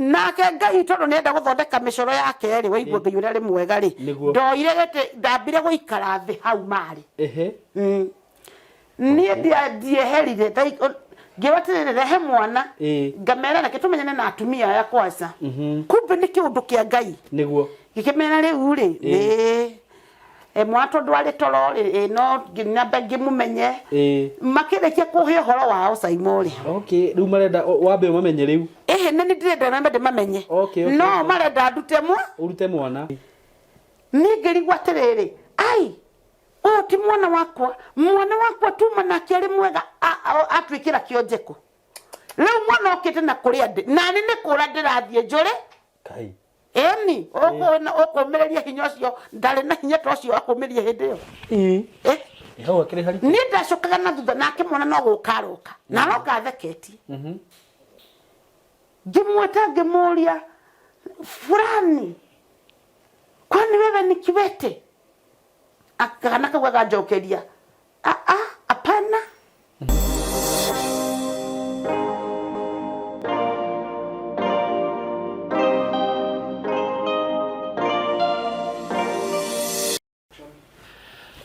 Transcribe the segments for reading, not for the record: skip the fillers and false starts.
Nake Ngai tondũ nĩenda gũthondeka mĩcoro yake rĩ, waigua Ngai ũrĩa arĩ mwega rĩ, Nĩguo. ndoire gĩtĩ, ndambire gũikara thĩ hau marĩ. Niĩ ndieherire, ngĩrwo atĩrĩrĩ, rehe mwana, ngamera reke tũmenyane na atumia aya kwanza. Kumbe nĩ kĩũndũ kĩa Ngai. Nĩguo. Ngĩkĩmera rĩu rĩ, nĩ mwana tondũ arĩ toro rĩ, ĩ, no nyambe ngĩmũmenye. Makĩrĩkia kũhe ũhoro wao Saimo rĩ. Okay, rĩu marenda wambe ũmamenye rĩu. Ĩhĩ, nĩ niĩ ndĩrenda nyambe ndĩmamenye. Okay, okay, No okay. marenda ndute mwa. Ũrute mwana. Niĩ ngĩrigwo atĩrĩrĩ, ai, ũyũ ti mwana wakwa, mwana wakwa tuma nake arĩ mwega atuĩkĩra kĩonje kũ? Rĩu mwana okĩte na kũrĩa ndĩ, nani nĩ kũra ndĩrathiĩ njũrĩ. Kai. Ĩni, ũkũmĩrĩria hinya ũcio, ndarĩ na hinya ta ũcio wa kũmĩrĩria hĩndĩ ĩyo. Eh? Hau akĩrĩ haritũ. Niĩ ndacokaga na thutha nake mwana no gũka aroka, na aroka atheketie. Ngĩmwĩta ngĩmũria, fulani, kwani wewe ni kiwete? Kana kau gaganjokeria, ah ah, hapana.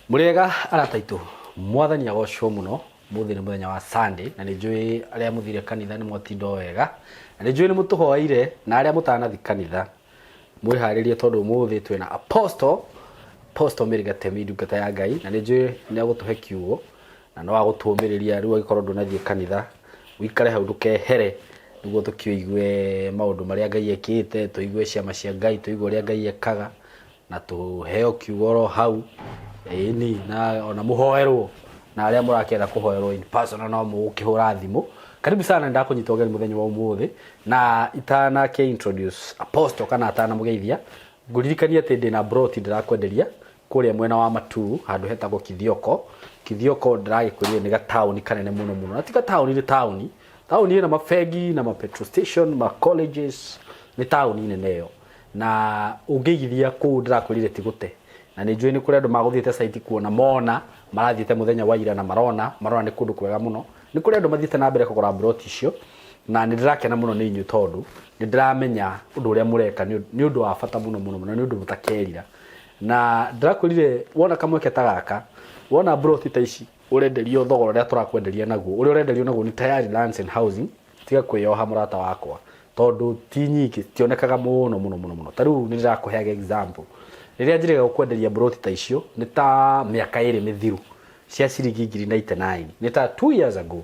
Mũrĩega arata aitũ, mwathani agocwo mũno. Mũthĩ nĩ mũthenya wa Sunday na nĩ njũĩ arĩa mũthire kanitha nĩ mwatinda o wega, na nĩ njũĩ nĩ mũtũhoeire, na arĩa mũtanathi kanitha mwĩharĩrie tondũ ũmũthĩ twĩna Apostle, Apostle Mary Gatemi ndungata ya Ngai, na nĩ njũĩ nĩ agũtũhe kiugo na no agũtũmĩrĩria. Rĩu angĩkorwo ndũnathiĩ kanitha, ũikare hau ndũkehere nĩguo tũkĩigue maũndũ marĩa Ngai ekĩte, tũigue ciama cia Ngai, tũigue ũrĩa Ngai ekaga, na tũheo kiugo oro hau, ĩni, na ona mũhoerwo, na arĩa mũrakĩenda kũhoerwo in person no mũgũkĩhũra thimũ. Karibu sana, ndakũnyita ũgeni mũthenya wa ũmũthĩ, na itanakĩ introduce Apostle kana atanamũgeithia, ngũririkanie atĩ ndĩna broti ndĩrakwenderia kũrĩa mwena wa Matuu handũ hetagwo Kithioko. Kithioko ndĩragĩkwĩrire nĩ gataũni kanene mũno mũno, na ti gataũni, nĩ taũni, taũni ĩna mabengi na ma petrol station, ma colleges, nĩ taũni nene ĩyo, na ũngĩigithia kũu ndĩrakwĩrire ti gũte. Na nĩ njũĩ nĩ kũrĩ andũ magũthiĩte site kuona, mona marathiĩte mũthenya wa ira na marona marona nĩ kũndũ kwega mũno. Nĩ kũrĩ andũ mathiĩte na mbere kũgũra mburoti icio, na nĩ ndĩrakena mũno nĩ inyuĩ tondũ nĩ ndĩramenya ũndũ ũrĩa mũreka nĩ ũndũ wa bata mũno mũno mũno, nĩ ũndũ mũtakerira. Na ndĩrakwĩrire wona kamweke ta gaka, wona mburoti ta ici ũrenderio thogora ũrĩa tũrakwenderia naguo, ũrĩa ũrenderio naguo nĩ Tayari Lands and Housing, tiga kwĩyoha mũrata wakwa, tondũ ti nyingĩ, citionekaga mũno mũno mũno mũno. Ta rĩu nĩ ndĩrakũheaga example, rĩrĩa njĩrĩga gũkwenderia mburoti ta icio nĩ ta mĩaka ĩrĩ mĩthiru, cia ciringi ngiri 99, nĩ ta 2 years ago.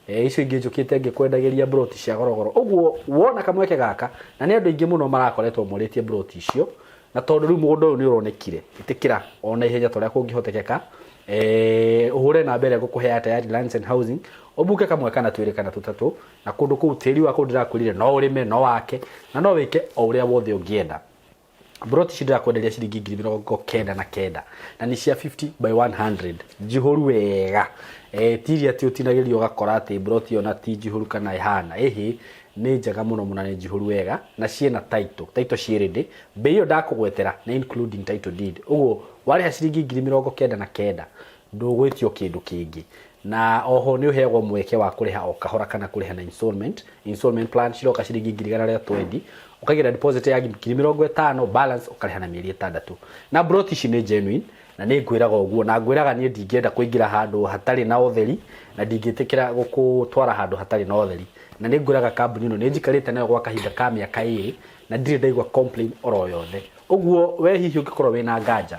Icio ingĩ njũkĩte ngĩkwendagĩria mburoti cia gorogoro. Ũguo wona kamweke gaka, na nĩ andũ aingĩ mũno marakoretwo morĩtie mburoti icio, na tondũ rĩu mũgũnda ũyũ nĩ ũronekire, ĩtĩkĩra o na ihenya ta ũrĩa kũngĩhotekeka, ũhũre namba ĩrĩa ngũkũhe ya Tayari Lands and Housing, ũmbuke kamwe kana twĩrĩ kana tũtatũ, na kũndũ kũu tĩri wa kũu ndĩrakwĩrire no ũrĩme, no wake, na no wĩke o ũrĩa wothe ũngĩenda. Mburoti ici ndĩrakwenderia ciringi 99,000, na nĩ cia 50 by 100, njihũru wega. Ti iria atĩ ũtinagĩria ũgakora atĩ mburoti ĩyo na ti njihũru kana ĩhana, ĩhĩ, nĩ njega mũno mũno na nĩ njihũru wega, na ciĩna title, title ciĩ ready. Mbei ĩyo ndakũgwetera nĩ including title deed, ũguo warĩha ciringi 99,000 ndũgwĩtio kĩndũ kĩngĩ. Na oho nĩ ũheagwo mweke wa kũrĩha o kahora kana kũrĩha na installment. Installment plan ciroka ciringi 120,000, ũkaigĩra deposit ya 50,000, balance ũkarĩha na mĩeri 6. Na mburoti ici nĩ genuine, na nĩ ngwĩraga ũguo, na ngwĩraga niĩ ndingĩenda kũingĩra handũ hatarĩ na ũtheri, na ndingĩtĩkĩra gũkũtwara handũ hatarĩ na ũtheri. Na nĩ ngwĩraga kambuni ĩno nĩ njikarĩte nayo gwa kahinda ka mĩaka 2 na ndirĩ ndaigua complain oro yothe. Ũguo we hihi ũngĩkorwo wĩna nganja,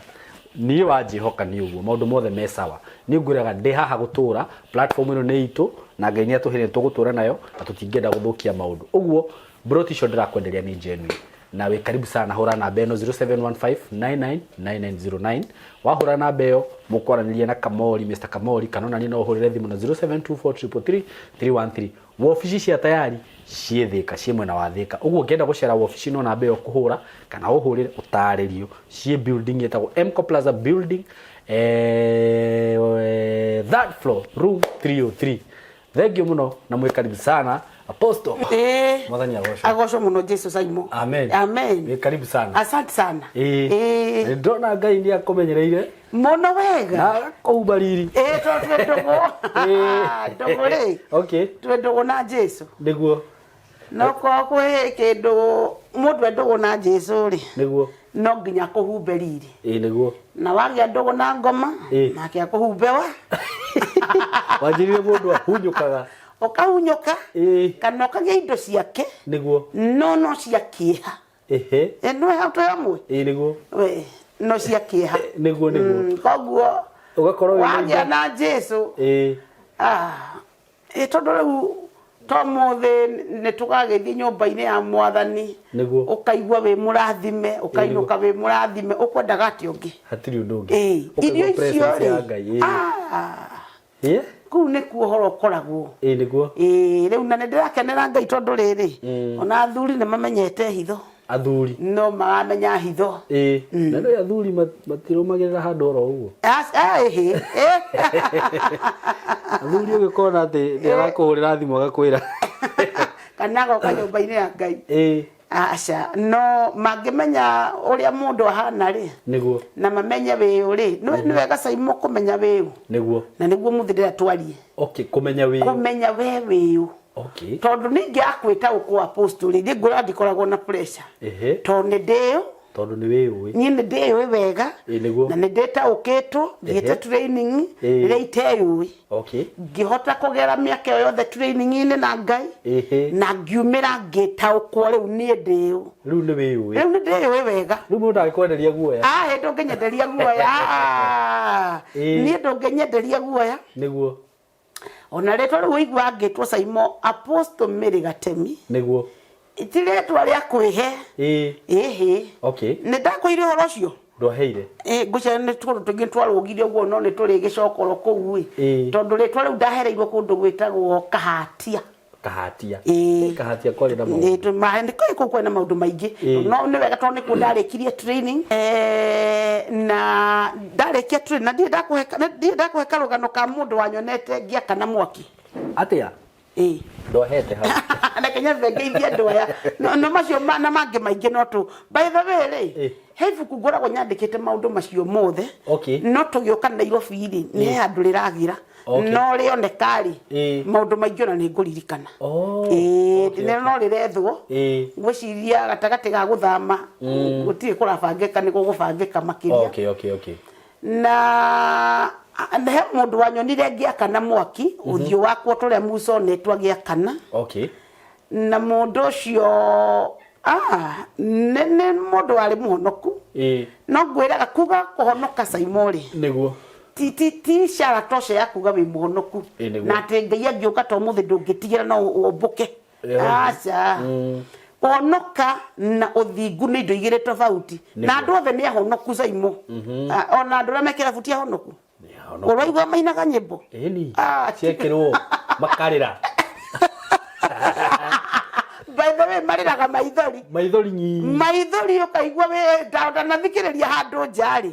niĩ wanjĩhoka nĩ ũguo, maũndũ mothe me sawa. Niĩ ngwĩraga ndĩ haha gũtũra, platform ĩno nĩ itũ, na Ngai nĩ atũheire nĩ tũgũtũra nayo, na tũtingĩenda gũthũkia maũndũ. Ũguo mburoti icio ndĩrakwenderia nĩ genuine. Na wĩ karibu sana, hũra namba ĩno 0715999909. Wahũra namba ĩyo mũkwaranĩria na Kamori, Mr Kamori, kana ona niĩ no ũhũrĩre thimũ na 0724333313. Wobici cia Tayari ciĩ Thĩka, ciĩ mwena wa Thĩka. Ũguo ũngĩenda gũcera wobici no namba ĩyo ũkũhũra kana ũhũrĩre ũtarĩrio. Ciĩ building ĩtagwo Mco Plaza building, third floor, room 303. Thengiũ mũno na mwĩ karibu sana Apostle. Mwathani agocwo. Agocwo mũno Jesu Saimo. Amen. Amen. Wĩ karibu sana. Asante sana. Nĩ ndona Ngai nĩ akũmenyereire Mũno wega. na agakũhumba riri. Tondũ twĩ ndũgũ. Ndũgũ rĩ. Okay. Twĩ ndũgũ na Jesu. Nĩguo. No korwo kwĩ kĩndũ mũndũ e ndũgũ na Jesu rĩ, Nĩguo. no nginya akũhumbe riri. Ĩĩ nĩguo. Na wagĩa ndũgũ na ngoma, nake akũhumbe wa Wanjĩrire mũndũ ahunyũkaga. Ũkahunyũka kana ũkagĩa indo ciake. Nĩguo. No no cia kĩeha. Ehe. Ĩ nĩ hau twĩ hamwe? Ĩĩ nĩguo. We, no cia kĩeha. Nĩguo nĩguo. Koguo Ũgakorwo wĩna wagĩa indo. na Jesu. Ah, ĩ tondũ rĩu to mũthĩ nĩ tũgagĩthiĩ nyũmba-inĩ ya mwathani. Nĩguo. Ũkaigua wĩ mũrathime, ũkainũka wĩ mũrathime, ũkwendaga atĩa ũngĩ? Hatirĩ ũndũ ũngĩ. Ĩ, Ũkaigua irio icio presence ya rĩ. Ngai. Ĩĩ. Ah. Ĩĩ. Kũu nĩkuo ũhoro ũkoragwo. Ĩĩ nĩguo. Ĩĩ, rĩu na nĩ ndĩrakenera Ngai tondũ rĩrĩ, ona athuri nĩ mamenyete hitho. Athuri. No maramenya hitho. Ĩĩ. Na nĩ athuri matirũmagĩrĩra handũ oro ũguo. Ĩhĩ. Athuri ũgĩkona atĩ nĩ arakũhũrĩra thimũ agakwĩra. Kana agoka nyũmba-inĩ ya Ngai. Ĩĩ. Aca, no mangĩmenya ũrĩa mũndũ ahana rĩ. Nĩguo. Na mamenye wĩũ rĩ. Nĩ wega Saimo kũmenya wĩũ. Nĩguo. Na nĩguo mũthĩ ndĩrenda twarie. Okay, kũmenya wĩũ. Kũmenya we wĩũ. Okay. Tondũ ningĩ akwĩta ũkũ apostle rĩ, niĩ ngwĩra ndikoragwo na pressure. Ehe. Tondũ nĩ ndĩũ. Tondũ nĩ wĩũĩ. Niĩ nĩ ndĩũĩ wega. Ĩĩ nĩguo. Na nĩ ndĩtaũkĩtwo, thiĩte training, rĩrĩa iteyũĩ. Okay. Ngĩhota kũgera mĩaka ĩyo yothe training-inĩ na Ngai. Ehe. Na ngiumĩra ngĩtaũkwo rĩu niĩ ndĩũ. Rĩu nĩ wĩũĩ. Rĩu nĩ ndĩũĩ wega. Rĩu mũndũ ndangĩkwenderia guoya. Ah, hĩ ndũngĩnyenderia guoya. Ah, niĩ ndũngĩnyenderia guoya. Nĩguo. Ona rĩtwa rĩu ũigua ngĩtwo Saimo Apostle Mary Gatemi. Nĩguo. Ti rĩtwa rĩa kwĩhe. Ĩĩ. Ĩhĩ. Okay. Nĩ ndakwĩire ũhoro ũcio? Ndwaheire. Ĩ ngwĩciria nĩ tũndũ tũingĩ twarũgire ũguo no nĩ tũrĩgĩcokoro kũu ĩ. Ĩĩ. Tondũ rĩtwa rĩu ndahereirwo kũndũ gwĩtagwo Kahatia. Kahatia. Ĩĩ. Kahatia kwarĩ na maũndũ. Nĩ kũu kwarĩ na maũndũ maingĩ. Ĩĩ. No nĩ wega tondũ nĩkuo ndarĩkirie training. Na ndarĩkia training na ndirĩ ndakũhe ndirĩ ndakũhe karũgano ka mũndũ wanyonete ngĩakana mwaki. Atĩa? Ĩĩ. Ndwahete hau. Reke nyambe ngeithie andũ aya. No, no macio na mangĩ maingĩ no tũ. By the way rĩ, he ibuku ngoragwo nyandĩkĩte maũndũ macio mothe. Okay. No tũgĩũka Nairobi rĩ, nĩ he handũ rĩragĩra. Okay. No rĩoneka rĩ, maũndũ maingĩ ona nĩ ngũririkana. Oh. Ĩĩ, Okay, no okay. rĩrethwo. Ngwĩciria gatagatĩ ga gũthama, gũtirĩ kũrabangĩka, nĩ gũgũbangĩka makĩria. Okay, okay, okay. Na he mũndũ wanyonire ngĩakana mwaki, ũthiũ wakwa ta ũrĩa Musa onetwo agĩakana. Okay. Na mũndũ ũcio, nĩ mũndũ warĩ mũhonoku. No ngwĩraga kuga kũhonoka Saimo rĩ. Nĩguo. Ti ishara tosha ya kuga wĩ mũhonoku. Ĩĩ, nĩguo. Na atĩ Ngai angĩũka ta ũmũthĩ ndũngĩtigĩra no ũmbũke. Aca. Kũhonoka na ũthingu nĩ indo igĩrĩ tofauti. Na andũ othe nĩ ahonoku Saimo. Ona andũ arĩa me kĩrabu ti ahonoku. Ũraigua mainaga nyĩmbo? Ĩni. Ciekĩrwo makarĩra. By the way, marĩraga maithori. Maithori nyinyi. Maithori ũkaigua wĩ ndanathikĩrĩria handũ nja rĩ.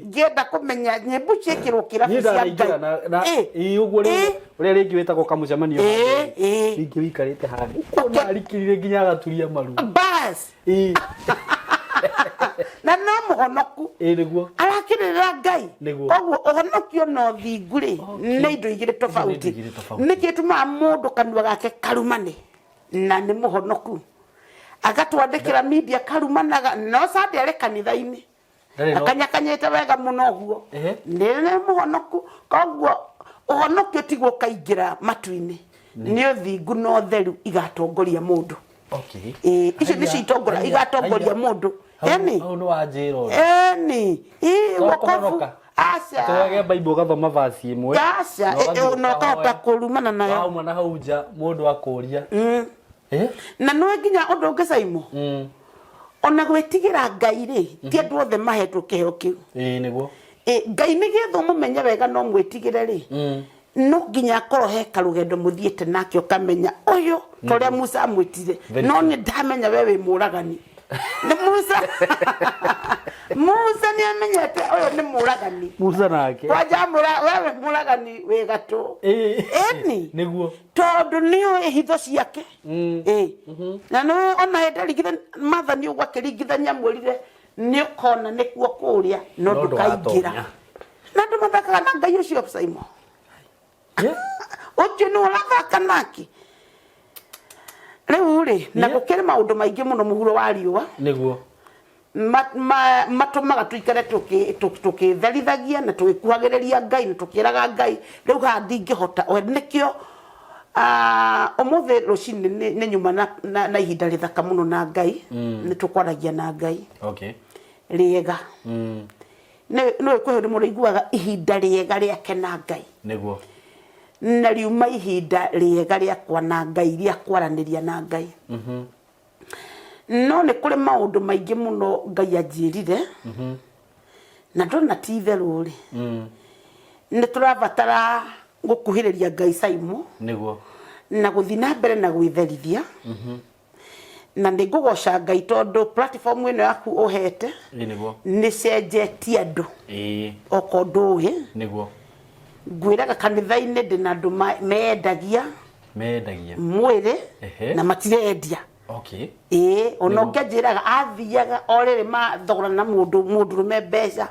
Ngĩenda kũmenya nyĩmbo ciekĩrwo kĩrabu Niĩ cia Ngai. ndanaingĩra na ĩĩ ũguo rĩu ũrĩa rĩngĩ wĩtagwo kamũcemanio. Rĩngĩ wĩikarĩte handũ. Ũkona arikĩrire nginya agaturia maru. Bas. Ĩĩ. Na no mũhonoku. Ĩĩ nĩguo. Arakĩrĩra Ngai. Nĩguo. Koguo ũhonokio na ũthingu rĩ, nĩ indo igĩrĩ tofauti. Nĩ indo igĩrĩ tofauti. Nĩkĩ gĩtũmaga mũndũ kanua gake karumane na nĩ mũhonoku? Agatwandĩkĩra media karumanaga no Sunday arĩ kanitha-inĩ. Ndarĩ no- Akanyakanyĩte wega mũno ũguo. Ehe. Nĩ mũhonoku. Koguo ũhonokio tiguo ũkaingĩra matu-inĩ. Nĩ ũthingu na ũtheru igatongoria mũndũ. Okay. Ĩĩ, icio nĩcio igatongoria mũndũ. Ĩni. Hau nĩ wanjĩra ũndũ. Ĩni. Ĩĩ, To wokovu. kũhonoka. Aca. Tũgage Bible ũgathoma verse ĩmwe. Aca, Na ũgathiĩ na ũkahota ũkahoya. kũrumana nayo. Wauma na hau nja mũndũ akũria. Na nĩwe nginya ũndũ ũngĩ Saimo. Ona gwĩtigĩra Ngai rĩ, ti andũ othe mahetwo kĩheo kĩu. Ĩĩ nĩguo. Ngai nĩgetha ũmũmenye wega no mwĩtigĩre rĩ, no nginya akorwo he karũgendo mũthiĩte nake ũkamenya ũyũ ta ũrĩa Musa amwĩtire. Very No true. nĩ ndamenya we wĩ mũragani. Nĩ Musa. Musa nĩ amenyete ũyũ nĩ mũragani. Musa nake. Kwanja amwĩra we wĩ mũragani wĩ gatũ. Ĩni. Nĩguo. Tondũ nĩoĩ hitho ciake. Ĩĩ. Na nĩwe ona hĩndĩ aringithania Maathani ũguo akĩringithania amwĩrire nĩ ũkona nĩkuo kũrĩa no No ndũkaingĩra. ndũgatonya. Na andũ mathakaga na Ngai ũcio Saimo. Ũcio nĩ ũrathaka nake. Rĩu rĩ, na Yeah. gũkĩrĩ maũndũ maingĩ mũno mũhuro wa riũa Nĩguo. Matũmaga tũikare tũkĩtherithagia na tũgĩkuhagĩrĩria Ngai na tũkĩraga Ngai rĩu haha ndingĩhota. We nĩkĩo ũmũthĩ rũcinĩ nĩ nyuma na ihinda rĩthaka mũno na Ngai, nĩ tũkwaragia na Ngai rĩega. Nĩ nĩũĩ kwĩ hĩndĩ mũndũ aiguaga ihinda rĩega rĩake na Ngai. Nĩguo. Na riuma ihinda rĩega rĩakwa na Ngai, rĩa kwaranĩria na Ngai. No nĩ kũrĩ maũndũ maingĩ mũno Ngai anjĩrire, na ndona ti itherũ rĩ, nĩ tũrabatara gũkuhĩrĩria Ngai Saimo. Nĩguo. Na gũthiĩ na mbere na gwĩtherithia. Na nĩ ngũgoca Ngai tondũ platform ĩno yaku ũhete Ĩĩ nĩguo. nĩ cenjetie andũ. Okorwo ndũĩ. Nĩguo. Ngwĩraga kanitha-inĩ ndĩna andũ mendagia Mendagia. Mwĩrĩ na matirendia. Ĩĩ, ona ũngĩ anjĩraga athiaga o rĩrĩ mathogora na mũndũ mũndũrũme mbeca,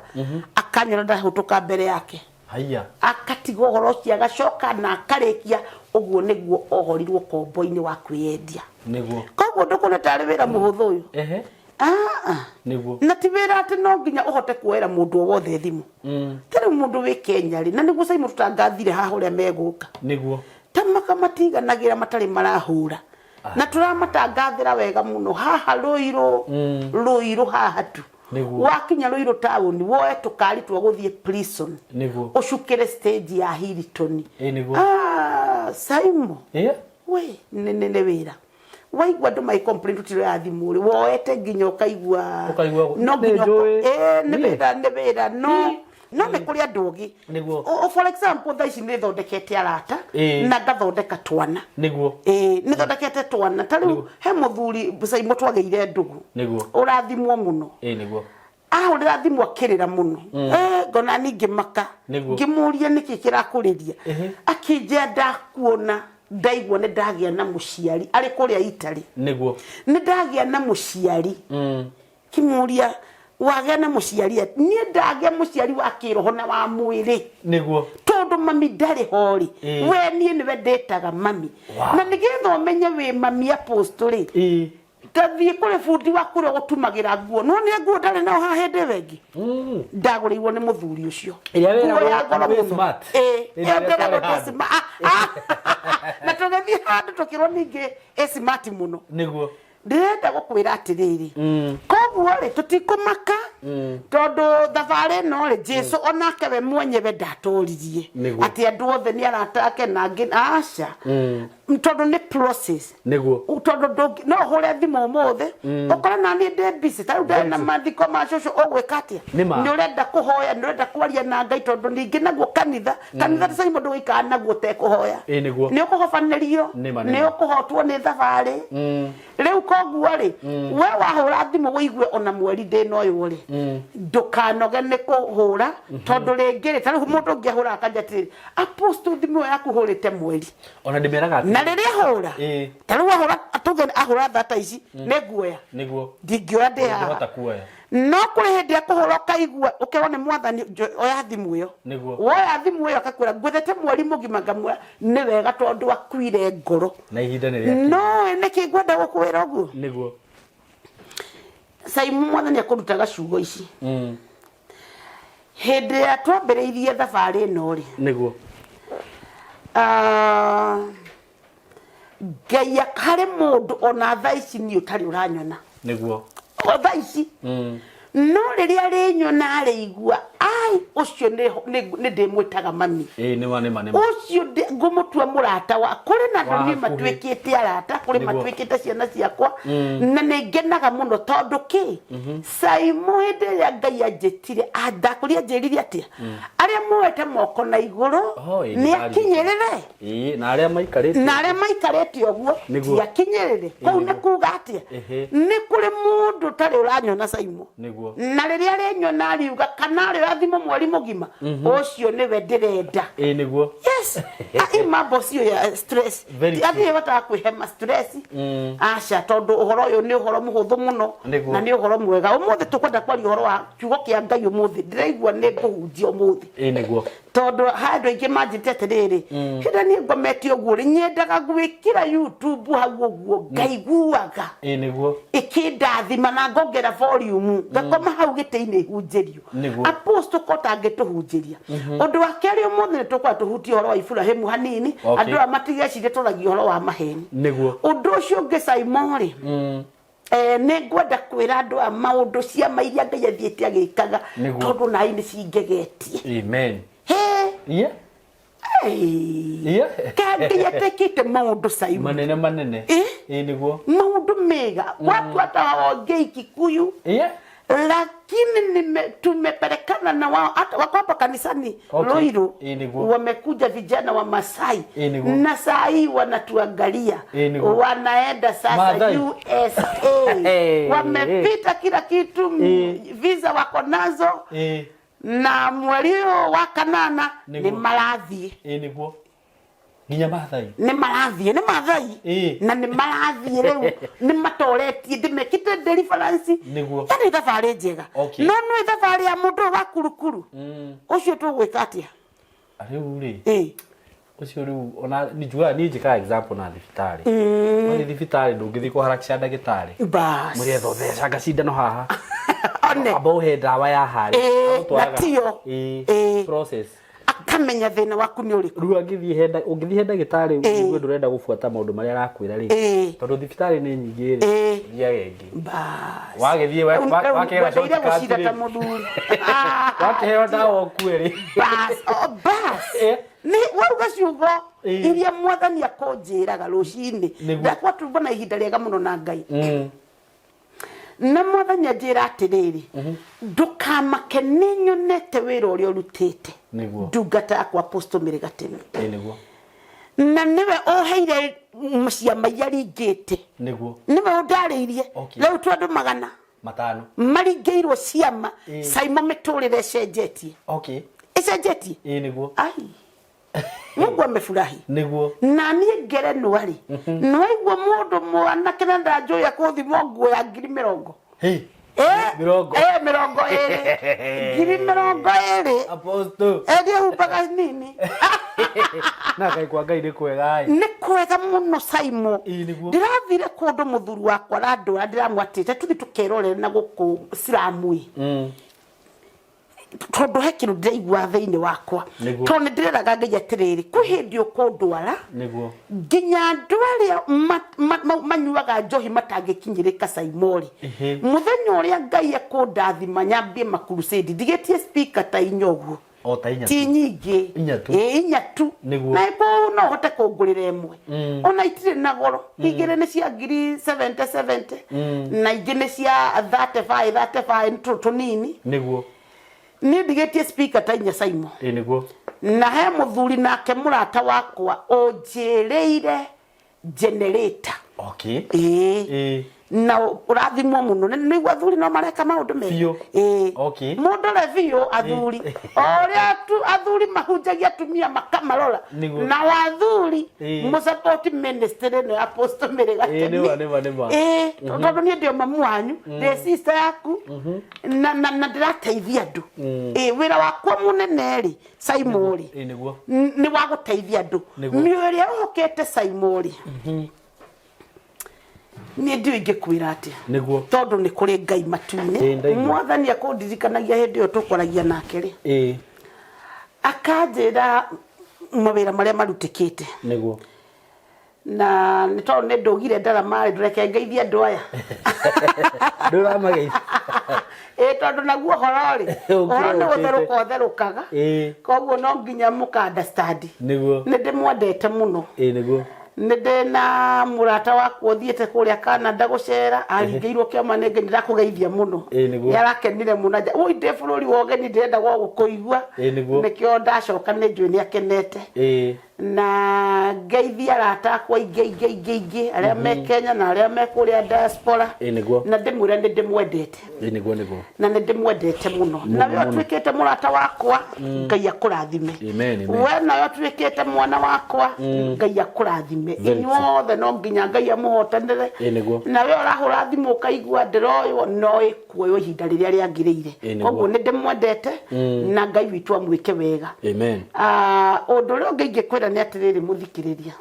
akanyona ndahũtũka mbere yake. Haiya. Akatiga ũhoro ũcio agacoka na akarĩkia ũguo nĩguo ohorirwo kombo-inĩ wa kwĩyendia. Nĩguo. Koguo ndũkuona tarĩ wĩra mũhũthũ ũyũ. Ah, ah. Nĩguo. Na ti wĩra atĩ no nginya ũhote kuoera mũndũ o wothe thimũ. Ta rĩu mũndũ wĩ Kenya rĩ, na nĩguo Simon tũtangathire haha ũrĩa megũka. Nĩguo. Ta maka matiganagĩra matarĩ marahũra. Na tũramatangathĩra wega mũno haha Rũirũ, Rũirũ haha tu. Nĩguo. Wakinya Rũirũ taũni woe tũkari twa gũthiĩ prison. Nĩguo. Ũcukĩre stage ya Hilton. Ĩĩ nĩguo. Ah, Simon. We, nĩ wĩra. Waigua andũ magĩ complain tũtiroya thimũ rĩ, woete nginya ũkaigua Ũkaigua no nginya nĩ njũĩ. Ĩĩ, nĩ Niĩ. wĩra, nĩ wĩra, no nĩ kũrĩ andũ ogĩ. Nĩguo. For example, thaa ici nĩ thondekete arata na ngathondeka twana. Nĩguo. Ĩĩ, nĩ thondekete twana. Ta rĩu he mũthuri Saimo twagĩire ndũgũ. Nĩguo. Ũrathimwo mũno. Ĩĩ nĩguo. Ahũrĩra thimũ akĩrĩra mũno. Ngona niĩ ngĩmaka. Nĩguo. Ngĩmũria nĩkĩ kĩrakũrĩria. Akĩnjĩra ndakuona ndaigua nĩ ndagĩa na mũciari arĩ kũrĩa Italy. Nĩguo. Nĩ ndagĩa na mũciari. Kĩmũria wagĩa na mũciari atĩ? Niĩ ndagĩa mũciari wa kĩroho na wa mwĩrĩ. Nĩguo. Tondũ mami ndarĩ ho rĩ, we niĩ nĩwe ndĩtaga mami. Wow. Na nĩgetha ũmenye wĩ mami apostle rĩ, ta thiĩ kũrĩ bundi waku ũrĩa ũgũtumagĩra nguo. Nĩwonire nguo ndarĩ nayo haha hĩndĩ ĩyo ĩngĩ? Ndagũrĩirwo nĩ mũthuri ũcio. Ĩrĩa wĩragwo Nguo ya goro wĩ mũno. smart. Ĩĩ, Ĩrĩa ĩyo ndĩragwo twarĩ ndĩ handũ. smart. Ah, ah. Na tũgĩthiĩ handũ tũkĩrwo ningĩ ĩ smart mũno. Nĩguo. Ndĩrenda gũkwĩra atĩrĩrĩ, koguo rĩ tũtikũmaka tondũ thabarĩ ĩno rĩ Jesu onake we mwenyewe ndatoririe Nĩguo. atĩ andũ othe nĩ arata ake na angĩ aca, tondũ nĩ process. Nĩguo. Tondũ no ũhũre thimũ ũmũthĩ ũkore na niĩ ndĩ busy, ta rĩu ndarĩ na mathiko ma cũcũ, ũgwĩka atĩa? Nĩ ma. Nĩ ũrenda kũhoya, nĩ ũrenda kwaria na Ngai, tondũ ningĩ naguo kanitha kanitha ti mũndũ gũikara naguo ũtekũhoya. Ĩĩ nĩguo. Nĩ ũkũhobanĩrio, Nĩ ma, nĩ nĩ ma. ũkũhotwo nĩ thabarĩ. Rĩu koguo rĩ, we wahũra thimũ wĩigue ona mweri ndĩna ũyũ rĩ, ndũkanoge nĩ kũhũra, tondũ rĩngĩ rĩ, ta rĩu mũndũ ũngĩ ahũraga akanja atĩrĩrĩ, apostle thimũ ĩyo yaku hũrĩte mweri. Ona ndĩmeraga atĩrĩrĩ. Na rĩrĩa ahũra, ta rĩu ahũra, tuge ahũra thaa ta ici, nĩ nguoya. Nĩguo. Ndingĩoya ndĩ haha. Ndũngĩhota kuoya. No kũrĩ hĩndĩ akũhũra ũkaigua ũkerwo nĩ mwathani, oya thimũ ĩyo. Nĩguo. Woya thimũ ĩyo akakwĩra ngwethete mweri mũgima, ngamwĩra nĩ wega tondũ akuire ngoro. Na ihinda nĩ rĩakinya. No nĩkĩ ngwenda gũkwĩra ũguo? Nĩguo. Saimu mwathani akũrutaga ciugo ici. Hĩndĩ ĩrĩa twambĩrĩirie thabarĩ ĩno rĩ. Nĩguo. Ngai harĩ mũndũ ona thaa ici niĩ ũtarĩ ũranyona. Nĩguo. O thaa ici. No rĩrĩa arĩnyona arĩigua, ai ũcio nĩ ndĩmwĩtaga mami. Ĩĩ, nĩma, nĩma, nĩma. Ũcio ngũmũtua mũrata wa, kũrĩ na andũ Wa niĩ hakuhĩ. matuĩkĩte arata, kũrĩ Nĩguo. matuĩkĩte ciana ciakwa, na nĩ ngenaga mũno tondũ kĩ? Saimu hĩndĩ ĩrĩa Ngai anjĩtire, ndakũria anjĩrire atĩa? Arĩa moete moko na igũrũ, Oh, ĩĩ, nĩ nĩ akinyĩrĩre. Ĩĩ, na arĩa maikarĩte Na arĩa maikarĩte ũguo, Nĩguo. ti akinyĩrĩre. Kũu nĩ Nĩguo. kuga atĩa? Nĩ kũrĩ mũndũ ũtarĩ ũranyona Saimu. Nĩguo. Na rĩrĩa arĩnyona ariuga kana arĩoya thimũ mweri mũgima, ũcio nĩwe ndĩrenda. Ĩĩ, nĩguo. Yes. Mambo cio ya stress. Very Ti athiĩ hotaga kwĩhema stress. Aca, tondũ ũhoro ũyũ nĩ ũhoro mũhũthũ mũno Nĩguo. na nĩ ũhoro mwega. Ũmũthĩ tũkwenda kwaria ũhoro wa kiugo kĩa Ngai ũmũthĩ. Ndĩraigua nĩ ngũhunjia ũmũthĩ. Ĩĩ, nĩguo. Tondũ ha andũ aingĩ manjĩte atĩrĩrĩ, hĩndĩ niĩ ngomete ũguo rĩ, nyendaga gwĩkĩra YouTube hau ũguo ngaiguaga Ĩĩ nĩguo. Ĩkĩndathima na ngongera volume, ngakoma hau gĩtĩ-inĩ hunjĩrio. Apostle ko tangĩtũhunjĩria. Ũndũ wa kerĩ, ũmũthĩ nĩ tũkwenda tũhutie ũhoro wa Iburahimu hanini. Andũ aya matigecirie tũragia ũhoro wa maheni. Ũndũ ũcio ũngĩ, Saimo rĩ, nĩ ngwenda kwĩra andũ aya maũndũ, ciama iria Ngai athiĩte agĩkaga. Tondũ nai nĩ cingegetie. Amen. He. Yeah. Ei. Yeah. Ngai atekĩte maũndũ, Saimo. Manene manene. Eh? Ĩĩ nĩguo. Maũndũ mega, watu hata hawaongei Kikuyu, lakini tumepelekana na wao, hata wako hapa kanisani. Ruiru. Ĩĩ nĩguo. Wamekuja vijana wa Masai Ĩĩ nĩguo. na saa hii wanatuangalia. Ĩĩ nĩguo. Wanaenda sasa Maathai. USA. Hey. Wamepita kila kitu, visa wako nazo. Na mweri ũyũ wa kanana nĩ marathiĩ. Ĩĩ nĩguo. Nginya Maathai. Nĩ marathiĩ, nĩ Maathai. Na nĩ marathiĩ rĩu, nĩ matoretie, ndĩmekĩte deliverance. Yani thabarĩ njega. No nĩ thabarĩ ya mũndũ ũyũ wa kurukuru ũcio tũgwĩka atĩa? Rĩu rĩ, ũcio rĩu ona nĩ njugaga, niĩ njĩkaga example na thibitarĩ. No nĩ thibitarĩ ndũngĩthiĩ kũharakisha ndagĩtarĩ. Bas. Mwĩre thotheca cindano haha. One. Amba ũhe ndawa ya harĩ. Ĩĩ, Agũtwaraga. na tiyo. Process. Akamenya thĩna waku nĩ ũrĩkũ. Rĩu angĩthiĩ he ũngĩthiĩ he ndagĩtarĩ ũigue ndũrenda gũbuata maũndũ marĩa arakwĩra rĩ, tondũ thibitarĩ nĩ nyingĩ rĩ, ũthiage ĩngĩ. Bas. Wagĩthiĩ Rĩu wakĩheo ngwendeire shortcut gũcira rĩ. ta mũthuri. Wakĩheo ndawa ũkue rĩ. Bas, oh, bas. Nĩ wauga ciugo iria Mwathani akũnjĩraga rũcinĩ. Ndakwa tumba na ihinda rĩega mũno na Ngai. Na Mwathani anjĩra atĩrĩrĩ, ndũkamake, nĩ nyonete wĩra ũrĩa ũrutĩte, ndungata yakwa Apostle Mary Gatemi. Ĩĩ nĩguo. Na nĩwe ũheire ciama iria ringĩte. Nĩwe ũndarĩirie. Rĩu tu andũ magana 500 maringĩirwo ciama. Saimo, mĩtũrĩre ĩcenjetie. Ĩcenjetie. Ĩĩ nĩguo. Ai, Mungu amefurahi. Na niĩ ngerenwa rĩ, nĩwaigua mũndũ mwanake na ndanjũĩ akũthimwo nguo ya 20,000. Hey. Eh, Mĩrongo. 20, 20,000. Apostle. Ndiehumbaga nini. Na Ngai, kwa Ngai nĩ kwega ĩ. Nĩ kwega mũno, Saimo. Ĩĩ nĩguo. Ndĩrathire kũndũ, mũthuri wakwa arandwara, ndĩramwatĩte tũthi tũkerorere na gũkũ Silamu ĩ, tondũ he kĩndũ ndĩraigua thĩinĩ wakwa. Tondũ nĩ ndĩreraga Ngai atĩrĩrĩ, kwĩ hĩndĩ ũkũndwara nginya andũ arĩa manyuaga njohi matangĩkinyĩrĩka, Saimori. Mũthenya ũrĩa Ngai ekũndathima nyambie makurusĩndi, ndigĩtie speaker ta inya ũguo. O ta inya ti tu. Nyingĩ. Inya tu. Ĩ, inya tu. Na kũu no hote kũngũrĩra ĩmwe, ona itirĩ na goro. Igĩrĩ nĩ cia ngiri 70 70 na ingĩ nĩ cia 35 35, tũnini. Niĩ ndigĩtie speaker ta inya, Saimo. Ĩĩ nĩguo. Na he mũthuri nake mũrata wakwa ũnjĩrĩire generator. Ĩĩ. Na ũrathimwo mũno. Nĩguo athuri no mareka maũndũ mega. Biũ. Ĩĩ. Mũndore biũ athuri, o ũrĩa tu athuri mahunjagia atumia makamarora. Na athuri mũsupport ministry ĩno ya Apostle Mary Gatemi. Nĩma, nĩma, nĩma. Ĩĩ, tondũ niĩ ndĩ o mamu wanyu, ndĩ sister yaku, na ndĩrateithia andũ. Ĩĩ, wĩra wakwa mũnene rĩ, Saimo rĩ, Ĩĩ nĩguo. Nĩ wa gũteithia andũ. Mĩoyo ĩrĩa ũhokete, Saimo rĩ, niĩ ndiũĩ ingĩkwĩra atĩa. Tondũ nĩ kũrĩ Ngai matu-inĩ. Ĩĩ, ndaigua. Mwathani akũndirikanagia hĩndĩ ĩyo tũkwaragia nake rĩ, akanjĩra mawĩra marĩa marutĩkĩte. Na nĩ tondũ nĩ ndũgire ndarama rĩ, ndũreke ngeithie andũ aya. Ndũramageithia. Ĩ, tondũ naguo ũhoro rĩ, ũhoro nĩ gũtherũka ũtherũkaga. Koguo no nginya mũka understand. Nĩ ndĩmwendete mũno. Ĩĩ nĩguo. Nĩ ndĩ na mũrata wakwa ũthiĩte kũrĩa Canada gũcera, aringĩirwo kĩama nĩ Ngai, ndĩrakũgeithia mũno. Ĩĩ nĩguo. Nĩ arakenire mũno anja ui ndĩ bũrũri wa ũgeni, ndĩrenda go gũkũigua. Ĩĩ nĩguo. Nĩkĩo ndacoka, nĩ njũĩ nĩ akenete. Na ngeithie arata akwa aingĩ aingĩ aingĩ aingĩ arĩa me Kenya na arĩa me kũrĩa diaspora. Ĩ nĩguo. Na ndĩmwĩre nĩ ndĩmwendete. Ĩ nĩguo nĩguo. Na nĩ ndĩmwendete mũno. Na we Mũno. ũtuĩkĩte mũrata wakwa, Ngai akũrathime. Amen, amen. We nawe ũtuĩkĩte mwana wakwa, Ngai akũrathime. Very true. Inyuothe no nginya Ngai amũhotanĩre. Ĩ nĩguo. Na we ũrahũra thimũ ũkaigua ndĩroywo, no ĩkuoywo ihinda rĩrĩa rĩagĩrĩire. Ĩ nĩguo. Koguo nĩ ndĩmwendete na Ngai witũ amwĩke wega. Amen. Ah, ũndũ ũrĩa ũngĩ ingĩkwĩra nĩ atĩrĩrĩ mũthikĩrĩria,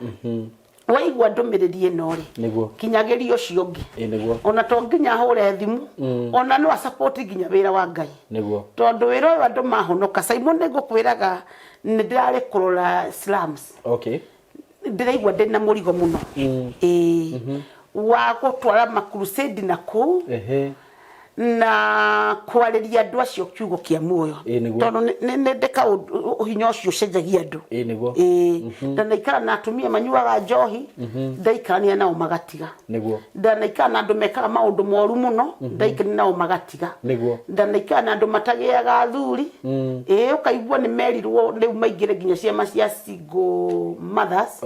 waigua ndũmĩrĩri ĩno rĩ, Nĩguo. kinyagĩria ũcio ũngĩ. Ĩ nĩguo. Ona to nginya hũre thimũ, ona no asupport nginya wĩra wa Ngai. Nĩguo. Tondũ wĩra ũyũ andũ mahonoka, Simon, nĩ ngũkwĩraga nĩ ndĩrarĩ kũrora slums. Ndĩraigua ndĩna mũrigo mũno, ĩĩ, wa gũtwara makrusade na kũu na kwarĩria andũ acio kiugo kĩa muoyo. Ĩĩ, nĩguo. Tondũ nĩ ndĩka ũhinya ũcio ũcenjagia andũ. Ĩ nĩguo. Ĩĩ, ndanaikara na atumia manyuaga njohi, ndaikarania nao magatiga. Ndanaikara na andũ mekaga maũndũ moru mũno, ndaikarania nao magatiga. Ndanaikara na andũ matagĩaga athuri, ĩĩ, ũkaigua nĩ merirwo rĩu maingĩre nginya ciama cia single mothers.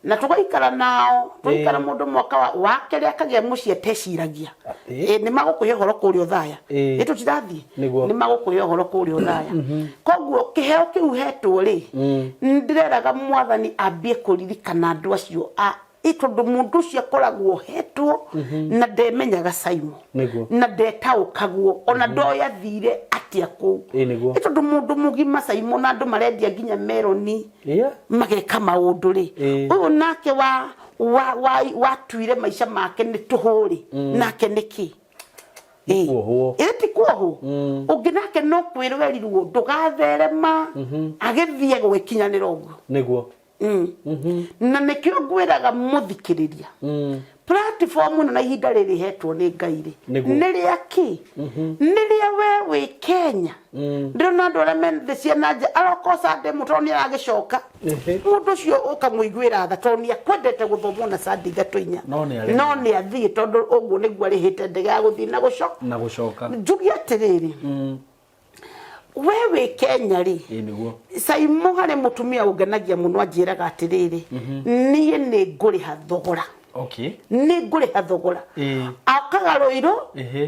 Na tũgaikara nao, tũgaikara mũndũ mwaka wa kerĩ akagĩa mũciĩ ateciragia. Atĩ? Ĩ, nĩ magũkũhe ũhoro kũrĩa ũthaya. Ĩ tũtirathiĩ. Nĩ magũkũhe ũhoro kũrĩa ũthaya. Koguo kĩheo kĩu hetwo rĩ, ndĩreraga Mwathani ambie kũririkana andũ acio a ĩ, tondũ mũndũ ũcio akoragwo hetwo na ndemenyaga, Simon. Na ndetaũkagwo ona ndoĩ athire atĩa kũu. Ĩ nĩguo. Ĩ tondũ mũndũ mũgima, Simon, na andũ marendia nginya meroni, mageka maũndũ rĩ, ũyũ nake wa wa wa watuire maica make nĩ tũhũ rĩ, nake nĩkĩ? Nĩ kuohwo. Ĩ ti kuohwo ũngĩ nake no kwĩrwo erirwo ndũgatherema, agĩthiĩ gũgĩkinyanĩra ũguo. Na nĩkĩo ngwĩraga mũthikĩrĩria, platform ĩno na ihinda rĩrĩ hetwo nĩ Ngai rĩ, nĩ rĩa kĩ? Nĩ rĩa we wĩ Kenya. Ndĩrona andũ arĩa me thĩ cia na nja aroka Sunday ĩmwe tondũ nĩ aragĩcoka. Mũndũ ũcio ũkamũiguĩra tha tondũ nĩ akwendete gũthomwo na Sunday ithatũ inya. No nĩ aremwo. No nĩ athiĩ tondũ ũguo nĩguo arĩhĩte ndege ya gũthiĩ na gũcoka. Na gũcoka. Njuge atĩrĩrĩ, we wĩ Kenya rĩ, Ĩ nĩguo. Saimo, harĩ mũtumia ũngenagia mũno, anjĩraga atĩrĩrĩ, niĩ nĩ ngũrĩha thogora. Nĩ ngũrĩha thogora. Okaga Rũirũ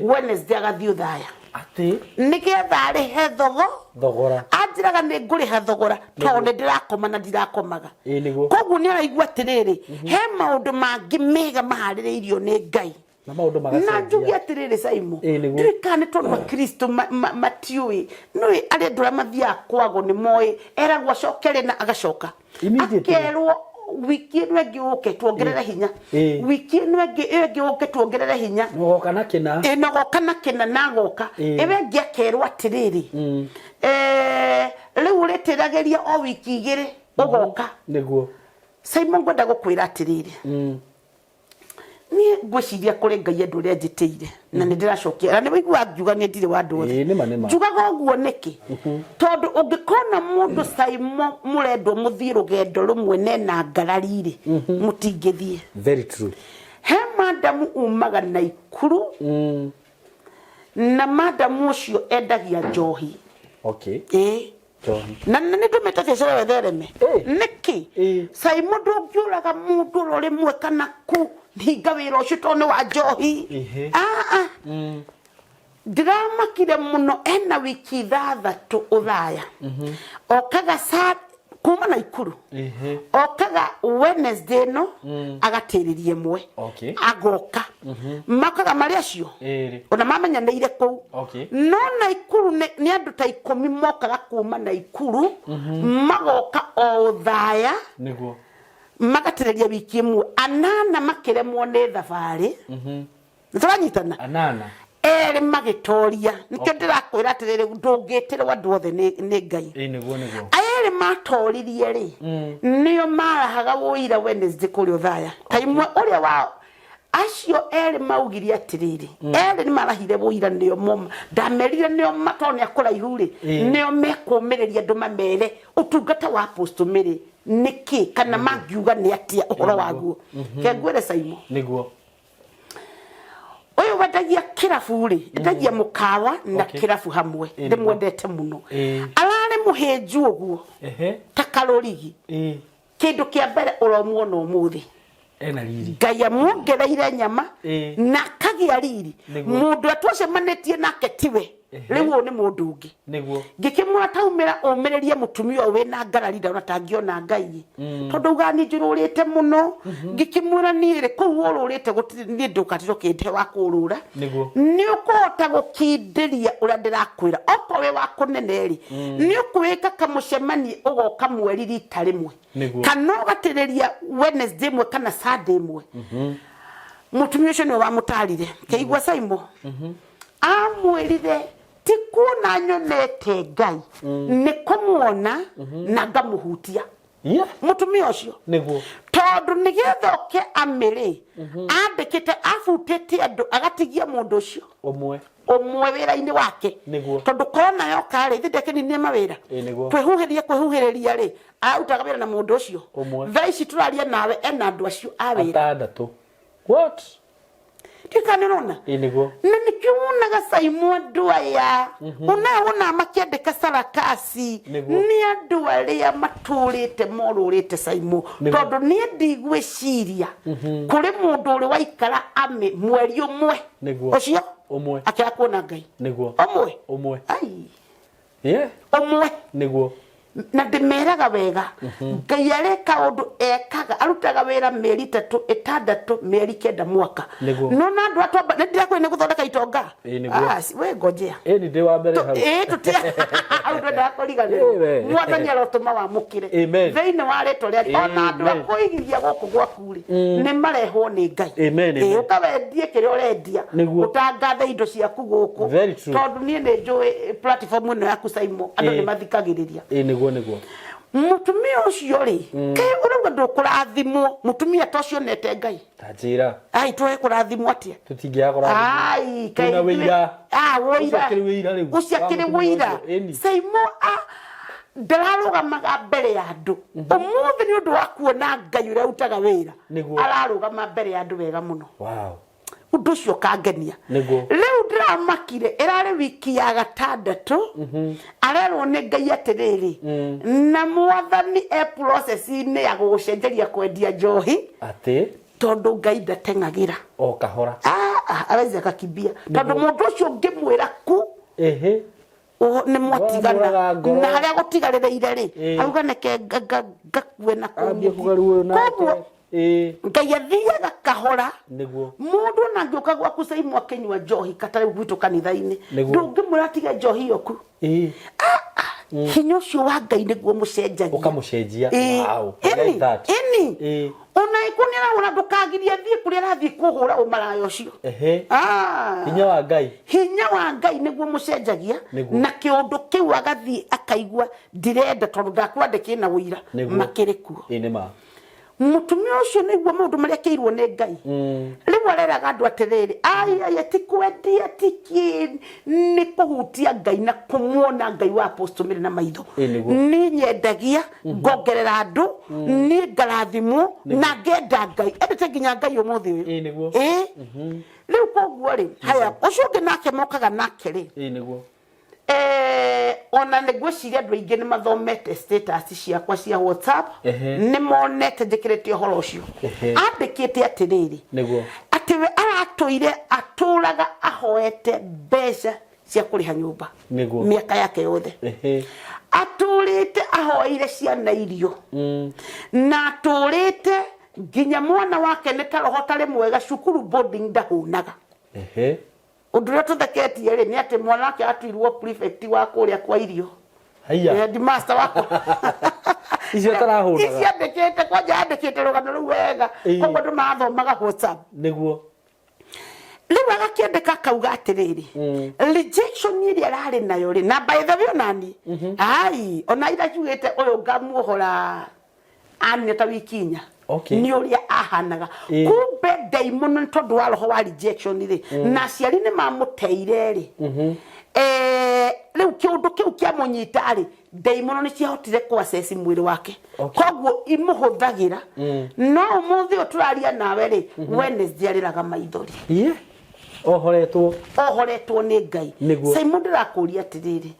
Wednesday, agathiĩ Ũthaya. Atĩ? Nĩgetha arĩhe thogo Thogora. Anjĩraga nĩ ngũrĩha thogora tondũ nĩ ndĩrakoma na ndirakomaga. Ĩ nĩguo. Koguo nĩ araigua atĩrĩrĩ, he maũndũ mangĩ mega maharĩrĩirio nĩ Ngai. Na maũndũ Na njuge magacenjia. atĩrĩrĩ, Saimo, Ĩ nĩguo. Ndiũĩ kana nĩ tondũ akristo matiũĩ nĩũĩ arĩa andũ arĩa mathiaga kwagwo nĩ moĩ eragwo acoke rĩ na agacoka. Immediately. Akerwo wiki ĩno ĩngĩ ũke tuongerere hinya. Wiki ĩno ĩngĩ ĩyo ĩngĩ ũke tuongerere hinya. Ũgoka na kĩna. Ĩ nogoka na kĩna na agoka. Ĩyo ĩngĩ akerwo atĩrĩrĩ, rĩu ũrĩtĩragĩria o wiki 2 ũgoka. Simon, ngwenda gũkwĩra atĩrĩrĩ, niĩ ngwĩciria kũrĩ Ngai andũ ũrĩa njĩtĩire na nĩ ndĩracokia na nĩ wĩiguaga ngiuga niĩ ndirĩ wa andũ othe. Ĩĩ, nĩma, nĩma. Njugaga ũguo nĩkĩ? Tondũ ũngĩkona mũndũ, Saimo, mũrendwo mũthiĩ rũgendo rũmwe nena ngarari rĩ, mũtingĩthiĩ. Very true. He madamu umaga Naikuru, na madamu ũcio endagia njohi. Ĩĩ. Njohi. Na nĩ ndũmĩte biacara wethereme. Nĩkĩ? Saimo, ndũngĩũraga mũndũ oro rĩmwe kana kũhinga wĩra ũcio tondũ nĩ wa njohi. Ah, ah. Ndĩramakire mũno, ena wiki 6 ũthaya, okaga sa kuma Naikuru. Okaga Wednesday ĩno, agatĩrĩria ĩmwe. Agoka, makaga marĩ acio. Ĩrĩ. Ona mamenyanĩire kũu. No Naikuru nĩ andũ ta 10 mokaga kuma Naikuru, magoka o ũthaya. Magatĩrĩria wiki ĩmwe, anana makĩremwo nĩ thabarĩ. Nĩ tũranyitana? Anana. Erĩ magĩtoria. Nĩkĩo ndĩrakwĩra atĩrĩrĩ, ndũngĩtĩrwo andũ othe nĩ Ngai. Ĩ nĩguo nĩguo. Aya erĩ matoririe rĩ, nĩo marahaga ũira Wednesday kũrĩa ũthaya ta imwe ũrĩa wa acio erĩ maugire atĩrĩrĩ, erĩ nĩ marahire ũira, nĩo moma ndamerire nĩo tondũ nĩ akũraihu rĩ, nĩo mekũmĩrĩria andũ mamere ũtungata wa Apostle Mary nĩkĩ kana mangiuga nĩ atĩa ũhoro waguo. Kengwĩre, Saimo, Ũyũ wendagia kĩrabu rĩ, endagia mũkawa na kĩrabu hamwe. Ndĩmwendete mũno. Ararĩ mũhĩnju ũguo ta karũrigi. Kĩndũ kĩa mbere ũromuona ũmũthĩ. Ena riri. Ngai amuongereire nyama na akagĩa riri. Nĩguo. Mũndũ ũrĩa twacemanĩtie nake tiwe. Rĩu ũyũ nĩ mũndũ ũngĩ. Nĩguo. Ngĩkĩmwĩra taumĩra ũmĩrĩrie mũtumia ũyũ wĩna ngarari ndona ta angĩona Ngai. Tondũ augaga niĩ njũrũrĩte mũno. Ngĩkĩmwĩra niĩ rĩ kũu ũrũrĩte gũtirĩ niĩ ndũkatire ũkĩnde wa kũrũra. Nĩguo. Nĩ ũkũhota gũkindĩria ũrĩa ndĩrakwĩra. Okorwo wĩ wa kũnene rĩ, nĩ ũkwĩka kamũcemanio ũgoka mweri rita rĩmwe. Nĩguo. Kana ũgatĩrĩria Wednesday ĩmwe kana Sunday ĩmwe. Mũtumia ũcio nĩwe wamũtarire. Kĩigua Saimo? Amwĩrire ti kuona nyonete Ngai, nĩ kũmuona na ngamũhutia. Mũtumia ũcio. Nĩguo. Tondũ nĩgetha oke amĩrĩ, andĩkĩte abutĩte andũ agatigia mũndũ ũcio. Ũmwe. Ũmwe wĩra-inĩ wake. Nĩguo. Tondũ korona yoka rĩ, ithe ndekĩninie mawĩra. Ĩĩ nĩguo. Kwĩhuhĩria kwĩhuhĩrĩria rĩ, ararutaga wĩra na mũndũ ũcio. Ũmwe. Thaa ici tũraria nawe ena andũ acio a wĩra. Atandatũ. What? Ndiũĩ kana nĩ ũrona? Ĩĩ nĩguo. Na nĩkĩo wonaga Saimo andũ aya, ona wonaga makĩandĩka sarakasi, Nĩguo. nĩ andũ arĩa matũrĩte morũrĩte Saimo. Nĩguo. Tondũ niĩ ndigwĩciria kũrĩ mũndũ ũrĩ waikara amĩ mweri ũmwe. Nĩguo. Ũcio? Ũmwe. Akĩaga kuona Ngai. Nĩguo. Ũmwe? Ũmwe. Ai. Yeah. Ũmwe. Nĩguo. Na ndĩmeraga wega. Ngai areka ũndũ ekaga, arutaga wĩra mĩeri 3, 6, mĩeri 9 mwaka. Nĩguo. No na andũ atwamba, nĩ ndĩrakwĩra nĩ gũthondeka itonga. Ĩĩ, nĩguo. Ah, we ngojea. Ĩĩ, nĩ ndĩ wa mbere hau. Ĩĩ, tũtia. Hau ndwendaga kũriganĩrwo. Ĩĩ, we. Mwathani arotũma wamũkĩre. Amen. Thĩinĩ wa rĩtwa rĩa ona andũ a Amen. kũigithia gũkũ gwaku rĩ, nĩ marehwo nĩ Ngai. Amen, Ĩĩ, amen. ũkawendie kĩrĩa ũrendia. Nĩguo. Ũtangathe indo ciaku gũkũ. Very true. Tondũ niĩ nĩ njũĩ platform ĩno yaku Saimo, andũ Ĩĩ. nĩ mathikagĩrĩria. Ĩĩ, nĩguo, nĩguo. Mũtumia ũcio rĩ, kaĩ ũrauga ndũkũrathimwo, mũtumia ta ũcio onete Ngai. Ta njĩra. Ai, tũhe kũrathimwo atĩa? Tũtingĩaga kũrathimwo. Ai, kaĩ Twĩna ithuĩ- wĩira. Ah, Ũcio wĩira. akĩrĩ wĩira rĩu. Ũcio akĩrĩ Wa mũtumia wĩira. ũcio, ĩni. Saimo, ndararũgamaga mbere ya andũ. Ũmũthĩ nĩ ũndũ wa kuona Ngai ũrĩa ũrutaga wĩra. Nĩguo. Ararũgama mbere ya andũ wega mũno. Wow. Ũndũ ũcio ũkangenia. Nĩguo. Rĩu ndĩramakire, ĩrarĩ wiki ya gatandatũ, arerwo nĩ Ngai atĩrĩrĩ, na mwathani e process-inĩ ya gũgũcenjeria kwendia njohi. Atĩ? Tondũ Ngai ndateng'agĩra. O kahora. Awezi akakimbia. Tondũ mũndũ ũcio ũngĩmwĩra ku, Ehe. Nĩ mwatigana. Wamũraga ngoro. Na harĩa gũtigarĩrĩire rĩ, Ĩĩ. auga neke ngakue na kũu Ambie mũthiĩ. kũgarũrwo nake. Koguo, Ĩĩ. Ngai athiaga kahora. Nĩguo. Mũndũ ona angĩũka gwaku Saimo akĩnyua njohi kata rĩu gwitũ kanitha-inĩ, Nĩguo. ndũngĩmwĩra atige njohi ĩyo ku. Ĩĩ. Hinya ũcio wa Ngai nĩguo mũcenjagia. Ũkamũcenjia. Ĩĩ. Wow. I like Ĩni, that. ĩni. Ĩĩ. Ona ĩkũ nĩ arahũra ndũkagirie athiĩ kũrĩa arathiĩ kũhũra ũmaraya ũcio. Ehe. Ah. Hinya wa Ngai. Hinya wa Ngai nĩguo mũcenjagia. Nĩguo. Na kĩũndũ kĩu agathiĩ akaigua ndirenda tondũ ndakwandĩkĩ na ũira. Nĩguo. Makĩrĩ kuo. Ĩĩ nĩ ma. Mũtumia ũcio nĩguo maũndũ marĩa akĩirwo nĩ Ngai. Rĩu areraga andũ atĩrĩrĩ, ai, ai, ti kwendia, ti kĩ, nĩ kũhutia Ngai na kũmuona Ngai wa Apostle Mary na maitho. Ĩĩ nĩguo. Niĩ nyendagia, ngongerera andũ, niĩ ngarathimwo, na ngenda Ngai. Endete nginya Ngai ũmũthĩ ũyũ. Ĩĩ nĩguo. Ĩĩ. Rĩu koguo rĩ, haya, ũcio ũngĩ nake mokaga nake rĩ. Ĩĩ nĩguo. Ona nĩ ngwĩciria andũ aingĩ nĩ mathomete status ciakwa cia WhatsApp, Ehe. nĩ monete njĩkĩrĩte ũhoro ũcio. Ehe. Andĩkĩte atĩrĩrĩ, Nĩguo. atĩ we aratũire atũraga ahoete mbeca cia kũrĩha nyũmba Nĩguo. mĩaka yake yothe. Ehe. Atũrĩte ahoeire ciana irio. Na atũrĩte nginya mwana wake nĩ ta roho tarĩ mwega cukuru boarding ndahũnaga. Ehe. Ũndũ ũrĩa tũtheketie rĩ, nĩ atĩ mwana wake atuirwo prefect wa kũrĩa kwa irio. Haiya. Headmaster wa kũ- Icio atarahũnaga. Icio andĩkĩte, kwanja andĩkĩte rũgano rũu wega. Ĩĩ. Koguo andũ marathomaga WhatsApp. Nĩguo. Rĩu agakĩandĩka akauga atĩrĩrĩ, rejection ĩrĩa ararĩ nayo rĩ, na by the way onani, ai, ona ira njugĩte ũyũ ngamuohora anina ta wiki inya. Okay. Nĩ ũrĩa ahanaga. Ĩĩ. Kumbe ndaimono nĩ tondũ wa roho wa rejection rĩ, na aciari nĩ mamũteire rĩ. Rĩu kĩũndũ kĩu kĩamũnyita rĩ, ndaimono nĩ ciahotire kũ assess mwĩrĩ wake. Okay. Koguo imũhũthagĩra. No ũmũthĩ ũyũ tũraria nawe rĩ, Wednesday arĩraga maithori. Iye. Ohoretwo. Ohoretwo nĩ Ngai. Nĩguo. Simon ndĩrakũria atĩrĩrĩ.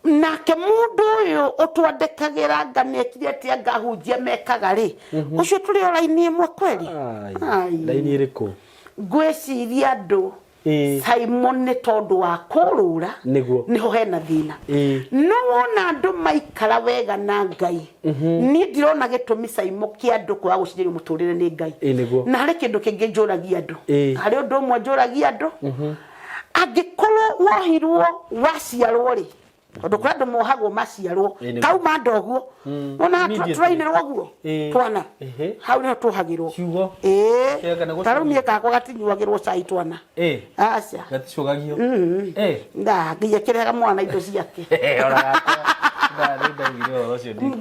Nake mũndũ ũyũ ũtwandĩkagĩra nga nĩekire atĩa ngahunjia mekaga rĩ, ũcio tũrĩ o raini ĩmwe kweli? Ai, Ai. Raini ĩrĩkũ? Ngwĩciria andũ Simon nĩ tondũ wa kũrũra nĩho hena thĩna. No wona andũ maikara wega na Ngai, niĩ ndirona gĩtũmi Simon kĩa andũ kwaga gũcenjerio mũtũrĩre nĩ Ngai. Na harĩ kĩndũ kĩngĩ njũragia andũ, harĩ ũndũ ũmwe njũragia andũ, angĩkorwo wohirwo waciarwo rĩ, tondũ kũrĩ andũ mohagwo maciarwo, kauma nda ũguo, wona tũrainĩrwo ũguo twana, hau nĩho tuohagĩrwo. Ĩĩ, ta rĩu niĩ kakwa gatinyuagĩrwo cai twana. Aca. Gaticũgagio. Nda, Ngai akĩrehaga mwana na indo ciake.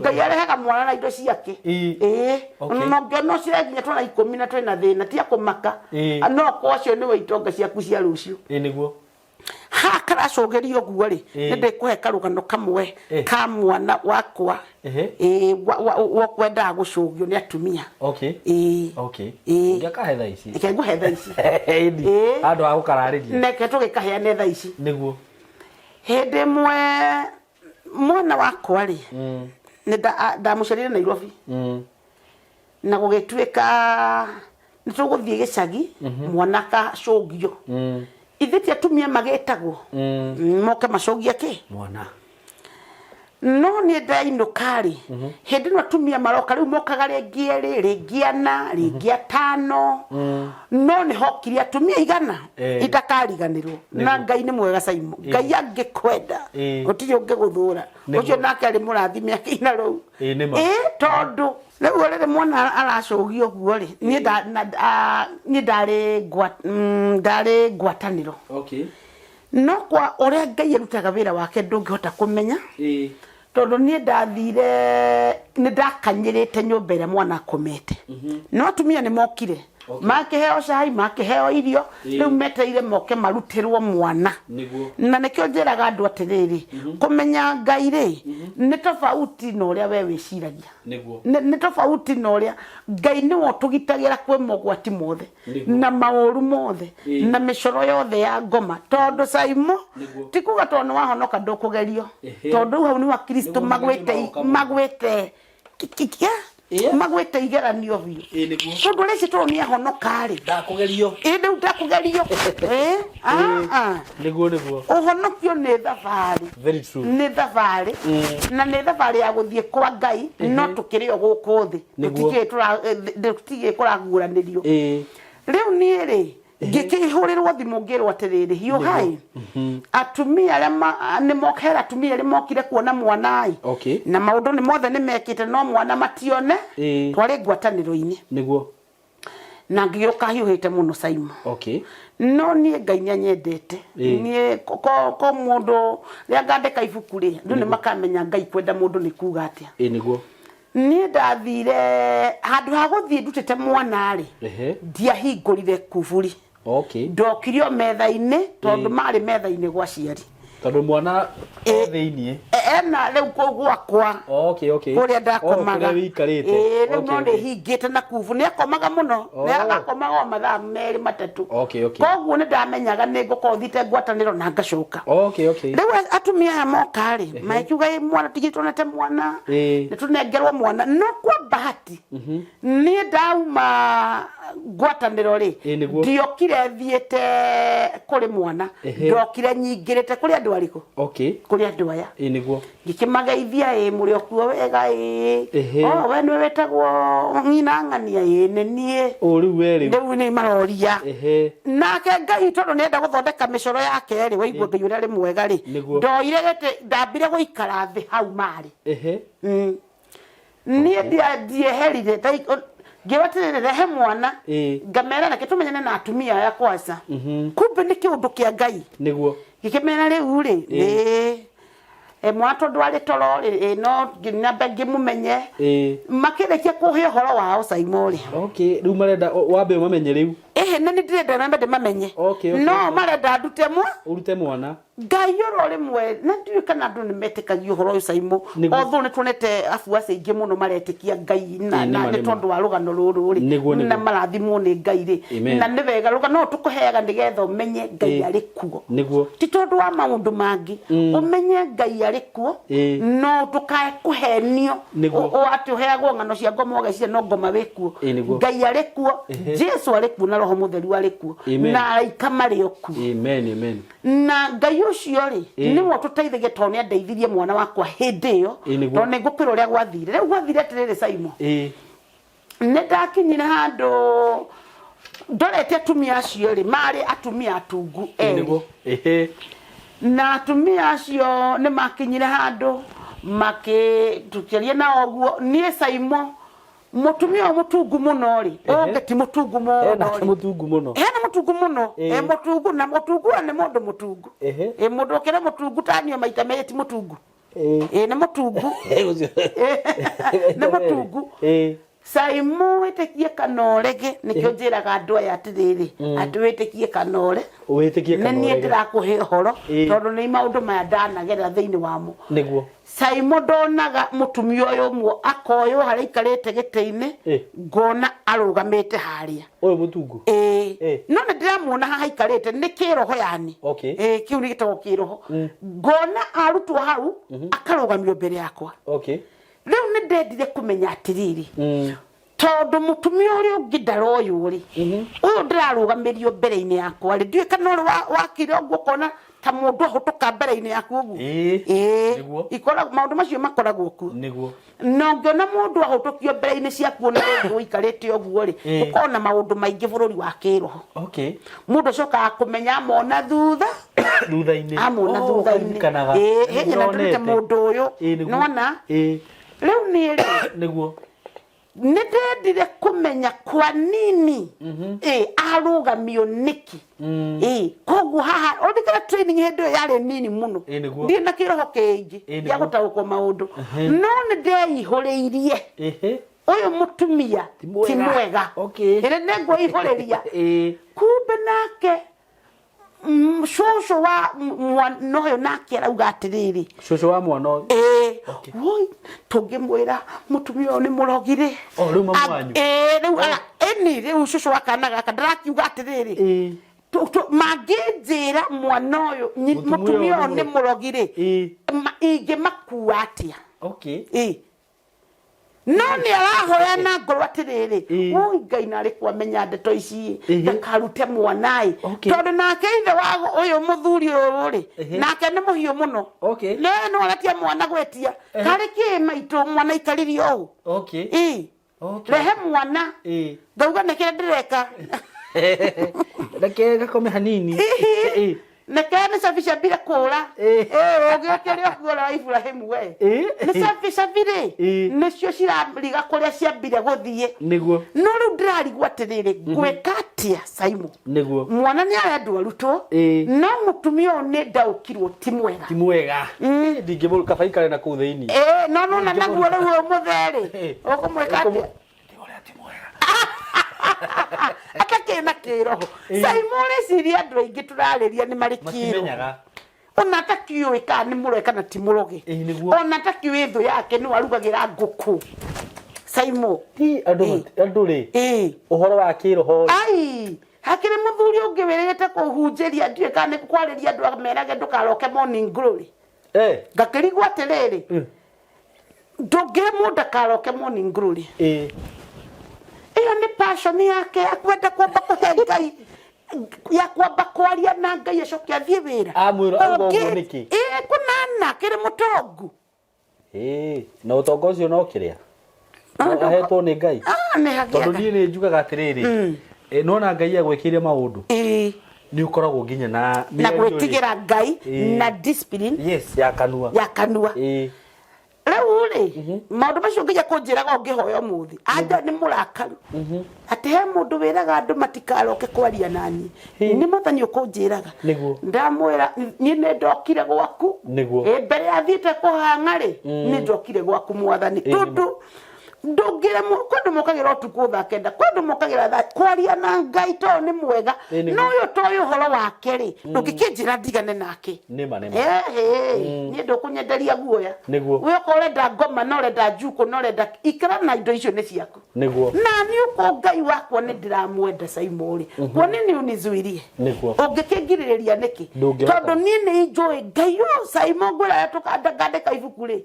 Ngai arehaga mwana na indo ciake. Ĩĩ. No ngĩona ũcire nginya twana 10 na twĩna thĩna, tia kũmaka. No kwa ũcio nĩwe itonga ciaku cia rũciũ. Ĩĩ nĩguo. Ha karacũgĩrio ũguo rĩ, nĩ ndĩkũhe karũgano kamwe ka mwana wakwa wokwendaga gũcũgio nĩ atumia. Ĩĩ. Ũngĩakahe thaa ici. Reke ngũhe thaa ici. Handũ ha gũkararĩria. Reke tũgĩkaheane thaa ici. Nĩguo. Hĩndĩ ĩmwe mwana wakwa rĩ, nĩ ndamũciarire Nairobi. Na gũgĩtuĩka nĩ tũgũthiĩ gĩcagi, mwana akacũngio. Ithuĩ ti atumia magĩtagwo moke macũngie kĩ? Mwana. No niĩ ndainũka rĩ, hĩndĩ ĩno atumia maroka rĩu mokaga rĩngĩ erĩ, rĩngĩ ana, rĩngĩ atano. No nĩ hokire atumia 100 itakariganĩrwo. Na Ngai nĩ mwega Simon. Ngai angĩkwenda gũtirĩ ũngĩgũthũra. Ũcio nake arĩ mũrathime akĩina rũu. Ĩĩ tondũ rĩu rĩrĩ mwana aracũgio ũguo rĩ, niĩ niĩ ndarĩ ndarĩ ngwatanĩro. No kwa ũrĩa Ngai arutaga wĩra wake ndũngĩhota kũmenya. Tondũ niĩ ndathire nĩ ndakanyĩrĩte nyũmba ĩrĩa mwana akomete. No atumia nĩ mokire. Makĩheo cai, makĩheo irio, rĩu metereire moke marutĩrwo mwana. Na nĩkĩo njĩraga andũ atĩrĩrĩ, kũmenya Ngai rĩ, nĩ tofauti na ũrĩa we wĩciragia. Nĩ tofauti na ũrĩa Ngai nĩwe ũtũgitagĩra kwĩ mogwati mothe na maũru mothe na mĩcoro yothe ya ngoma. Tondũ Saimo, ti kuga tondũ nĩ wahonoka ndũkũgerio. Tondũ rĩu hau nĩho Akristo magwĩte magwĩte igeranio biũ. Tondũ ũrĩa ici tondũ nĩ ahonoka rĩ, ndakũgerio. Ĩ rĩu ndakũgerio. Nĩguo, nĩguo. Ũhonokio nĩ thabarĩ. Very true. Nĩ thabarĩ. Na nĩ thabarĩ ya gũthiĩ kwa Ngai, no tũkĩrĩ o gũkũ thĩ. Tũtikĩrĩ kũraguũranĩrio. Rĩu niĩ rĩ, ngĩkĩhũrĩrwo thimũ ngĩrwo atĩrĩrĩ, hiũhai atumia arĩa nĩ mokera, atumia arĩa mokire kuona mwana ĩ. Na maũndũ nĩ mothe nĩ mekĩte no mwana matione. Twarĩ ngwatanĩro-inĩ. Nĩguo. Na ngĩgĩũka hiũhĩte mũno Simon. No niĩ Ngai nĩ anyendete. Niĩ ko mũndũ rĩrĩa ngandĩka ibuku rĩ, andũ nĩ makamenya Ngai kwenda mũndũ nĩ kuga atĩa. Nĩguo. Niĩ ndathire handũ ha gũthiĩ ndutĩte mwana rĩ, ndiahingũrire kuburi. Ndokire o metha-inĩ tondũ marĩ metha-inĩ gwa aciari. Tondũ mwana e thĩiniĩ. Ena rĩu kũu gwakwa. Kũrĩa ndakomaga. Kũrĩa wĩikarĩte. Rĩu no nĩ hingĩte na kubu. Nĩ akomaga mũno. Nĩ akomaga o mathaa 2 3. Koguo nĩ ndamenyaga nĩ ngũkorwo thiĩte ngwatanĩro na ngacoka. Rĩu atumia aya moka rĩ, makiuga ĩ mwana tigĩ tuonete mwana. Nĩ tũnengerwo mwana. No kwa bahati, niĩ ndauma ngwatanĩro rĩ, ndiokire thiĩte kũrĩ mwana, ndokire nyingĩrĩte kũrĩ andũ arĩkũ? Kũrĩ andũ aya. Nĩguo. Ngĩkĩmageithia, ĩ mũrĩ o kuo wega, ĩ. O, we nĩwe wĩtagwo nyina ng'ania, ĩ nĩ niĩ. O rĩu we rĩu. Rĩu nĩ maroria. Nake Ngai tondũ nĩ enda gũthondeka mĩcoro yake rĩ, waigua Ngai ũrĩa arĩ mwega rĩ, ndoire gĩtĩ, ndambire gũikara thĩ hau marĩ. Niĩ ndieherire, ngĩrwo atĩrĩrĩ, rehe mwana. Ngamera reke tũmenyane na atumia aya kwanza. Kumbe nĩ kĩũndũ kĩa Ngai. Nĩguo. Ngĩkĩmera rĩu rĩ, nĩ mwana tondũ arĩ toro rĩ, no nyambe ngĩmũmenye. Makĩrĩkia kũhe ũhoro wao Saimo rĩ. Rĩu marenda wambe ũmamenye rĩu. Ĩhĩ, nĩ nĩ ndĩrenda mende mamenye. Okay, No okay. marenda ndute mwa Ũrute mwana. Ngai oro rĩmwe, na ndiũĩ kana andũ nĩ metĩkagia ũhoro ũyũ, Caimũ. Although nĩ tuonete abuaci aingĩ mũno maretĩkia Ngai na Ĩĩ, na nĩma, nĩ nĩma. tondũ wa rũgano rũrũ rĩ, Nĩguo. na marathimwo nĩ Ngai rĩ. Na nĩ wega rũgano rũrũ tũkũheaga nĩgetha ũmenye Ngai arĩ kuo. Ti tondũ wa maũndũ mangĩ, ũmenye Ngai arĩ kuo, no ndũkae kũhenio. Atĩ ũheagwo ng'ano cia ngoma ũgeciria no ngoma wĩ kuo. Ĩĩ, nĩguo. Ngai arĩ kuo, Jesu arĩ kuo, na Roho Mũtheru arĩ kuo, na araika marĩ o kuo. Amen, amen. Na Ngai ũcio rĩ, nĩwe ũtũteithagia, tondũ nĩ andeithirie mwana wakwa hĩndĩ ĩyo. Ĩĩ, nĩguo. Tondũ nĩ ngũkwĩra ũrĩa gwathire. Rĩu gwathire atĩrĩrĩ, Saimo, nĩ ndakinyire handũ ndorete atumia acio rĩ, marĩ atumia atungu erĩ. Nĩguo. Ehe. Na atumia acio nĩ makinyire handũ makĩtũkĩria nao ũguo. Niĩ, Saimo, mũtumia ũyũ mũtungu mũno rĩ, ũngĩ ti mũtungu mũno Ena rĩ. mũtungu mũno. Hena mũtungu mũno. Ĩ mũtungu, na mũtungu ũyũ nĩ mũndũ mũtungu. Ĩ mũndũ ũkĩrĩ mũtungu tanio maita merĩ ti mũtungu. Ĩ nĩ mũtungu. Ũcio. Nĩ mũtungu. Saimu, wĩtĩkie kana ũrege, nĩkĩo njĩraga andũ aya atĩrĩrĩ, atĩ wĩtĩkie kana ũre, Wĩtĩkie nĩ kana niĩ ũrege. ndĩrakũhe ũhoro, tondũ nĩ maũndũ maya ndanagerera thĩinĩ wamo. Saimo, ndonaga mũtumia ũyũ ũmwe akoywo harĩa aikarĩte gĩtĩ-inĩ, ngona arũgamĩte harĩa. Ũyũ mũtungu. Ĩĩ. No nĩ ndĩramuona haha aikarĩte nĩ kĩroho yani. Ĩĩ, kĩu nĩ gĩtagwo kĩroho. Ngona arutwo hau, akarũgamio mbere yakwa. Rĩu nĩ ndendire kũmenya atĩrĩrĩ, tondũ mũtumia ũrĩa ũngĩ ndaroywo rĩ, ũyũ ndĩrarũgamĩrio mbere-inĩ yakwa rĩ, ndiũĩ kana ũrĩ wakire ũguo ũkona ta mũndũ ahũtũka mbere-inĩ yaku ũguo. Ĩĩ. Ĩĩ. Nĩguo. Maũndũ macio makoragwo kuo. Na ũngĩona mũndũ ahũtũkio mbere-inĩ ciaku ona ũngĩ ũikarĩte ũguo rĩ, ũkona maũndũ maingĩ bũrũri wa kĩroho. Mũndũ acokaga kũmenya amona thutha. Thutha-inĩ. Amona Oh, thutha-inĩ. ũkaririkanaga. Ĩĩ, hĩndĩ na ndũrĩte Nĩndĩronete. mũndũ ũyũ. Ĩĩ, nĩguo. Nĩwona? Rĩu niĩ rĩ, nĩ ndendire kũmenya kwa nini ĩ arũgamio nĩkĩ. Ĩ koguo haha ũrikana training hĩndĩ ĩyo yarĩ nini mũno. Ĩ, nĩguo. Ndirĩ na kĩroho kĩingĩ Ĩ, gĩa nĩguo. gũtaũkwo maũndũ, no nĩ ndeihũrĩirie ũyũ mũtumia Ti mwega. ti mwega. Ĩrĩ nĩ ngwĩihũrĩria. Kumbe nake cũcũ wa mwana ũyũ nake arauga atĩrĩrĩ, Cũcũ wa mwana ũyũ. Ĩĩ. Okay. Woi, tũngĩmwĩra mũtumia ũyũ nĩ mũrogi rĩ. Oh, rĩu mamu wanyu. Ĩĩ, rĩu ĩni rĩu cũcũ wa kana gaka ndĩrakiuga atĩrĩrĩ, mangĩnjĩra mwana ũyũ Mũtumia ũyũ mũtumia ũyũ nĩ nĩ mũrogi rĩ, ingĩmakua atĩa? Ĩĩ. No nĩ arahoya na ngoro atĩrĩrĩ, woi Ngai, narĩ kwamenya ndeto ici, ndakarute mwana ĩ. Tondũ nake ithe wa ũyũ mũthuri ũyũ rĩ, nake nĩ mũhiũ mũno. Nĩ no aretia mwana gwĩtia karĩ kĩ maitũ, mwana aikarire ũũ. Ĩĩ. Rehe mwana. Ngauga nĩ kĩrĩa ndĩreka. Reke gakome hanini. Hihi. Neke nĩ cabi ciambire kũra. Ĩĩ, ũgĩũkĩre ũguo wa Ibrahimu we. Nĩ cabi cabi rĩ, nĩcio cirariga kũrĩa ciambire gũthiĩ. No rĩu ndĩrarigwo atĩrĩrĩ, ngwĩka atĩa, Saimo? Mwana nĩ arendwo arutwo, no mũtumia ũyũ nĩ ndaũkirwo ti mwega. Ti mwega. Ndingĩmũruta, kaba ikare na kũu thĩinĩ. Ĩĩ, no nona naguo rĩu ũyũ mũthee rĩ, ũkũmwĩka atĩa? Ũrĩa ti mwega. Atakĩrĩ na kĩroho. Saimo, ũreciria andũ aingĩ tũrarĩria nĩ marĩ kĩroho. Matimenyaga. Ona atakiũĩ kana nĩ mũroge kana ti mũroge. Ĩĩ, nĩguo. Ona atakiũĩ thũ yake nĩ warugagĩra ngũkũ, Saimo. Ti andũ andũ rĩ. Ũhoro wa kĩroho rĩ. Ai, hakĩrĩ mũthuri ũngĩ wĩrĩgĩte kũhunjĩria, ndiũĩ kana nĩ kwarĩria andũ amerage ndũkaroke morning glory. Ngakĩrigwo atĩrĩrĩ, ndũngĩre mũndũ akaroke morning glory. Ĩyo nĩ passion yake ya kwenda kwamba kũhe Ngai, ya kwamba kwaria na Ngai acoke athiĩ wĩra. Amwĩra auga ũguo nĩkĩ? Ĩĩ, kũnana kĩrĩ mũtongu. Ĩĩ, na ũtonga ũcio no kĩrĩa No ahetwo nĩ Ngai. Ah, nĩ Tondũ hagĩaga. niĩ nĩ njugaga atĩrĩrĩ, nona Ngai agwĩkĩire maũndũ, nĩ ũkoragwo nginya na Na mĩario rĩ. gwĩtigĩra Ngai na discipline. Yes, ya kanua. Ya kanua. Rĩu rĩ, maũndũ macio nginya kũnjĩraga ũngĩhoya ũmũthĩ anja nĩ mũrakaru, atĩ he mũndũ wĩraga andũ matikaroke kwaria naniĩ, nĩ Mwathani ũkũnjĩraga. Ndamwĩra niĩ nĩ ndokire gwaku. Ĩ, mbere ya thiĩte kũhang'a rĩ, nĩ ndokire gwaku Mwathani, tondũ Ndũngĩremwo. Kwĩ andũ mokagĩra ũtukũ thaa 9, kwĩ andũ mokagĩra thaa kwaria na Ngai tondũ nĩ mwega. Ĩ, nĩguo. No ũyũ toĩ ũhoro wake rĩ, ndũngĩkĩnjĩra ndigane nake. Nĩma nĩma. Ehe, niĩ ndũkũnyenderia guoya. We okorwo ũrenda ngoma na ũrenda njukũ na ũrenda, ikara na indo icio nĩ ciaku. Na niĩ ũkorwo Ngai wakwa nĩ ndĩramwenda Saimo rĩ, kwa nini unizuirie? Ũngĩkĩngirĩrĩria nĩkĩ? Ndũngĩhota. Tondũ niĩ nĩ njũĩ Ngai ũyũ Saimo ngwĩra tũkandĩka ibuku rĩ,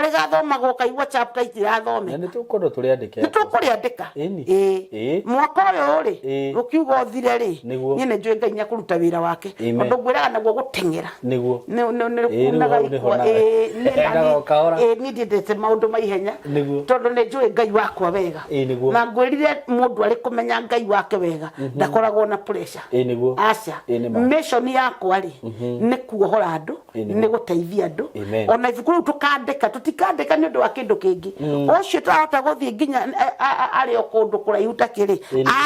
rĩgathomagwo ũkaigua chapter Na itirathomeka. nĩ tũkwenda tũrĩandĩke. Nĩ tũkũrĩandĩka. Ĩni. Ĩĩ. Mwaka ũyũ rĩ, ũkiuga ũthire rĩ, niĩ nĩ njũĩ Ngai nĩekũruta wĩra wake. Amen. Ũndũ ngwĩraga naguo gũteng'era. Nĩ Ĩĩ, rĩu kunaga hau nĩho ikwa. nawe. Ĩĩ, niĩ na Endaga niĩ- o kahora. ĩĩ, niĩ ndiendete maũndũ ma ihenya. Tondũ nĩ njũĩ Ngai wakwa wega. Ĩĩ, nĩguo. Na ngwĩrire mũndũ arĩ kũmenya Ngai wake wega ndakoragwo na pressure. Ĩĩ, nĩguo. Aca. Ĩĩ, nĩma. Mission yakwa rĩ, nĩ kuohora andũ, Ĩĩ, nĩguo. nĩ gũteithia andũ. Amen. Ona ibuku rĩu tũkandĩka, tũtikandĩka nĩ ũndũ wa kĩndũ kĩngĩ. Ũcio twahota gũthiĩ nginya arĩ o kũndũ kũraihu ta kĩrĩ,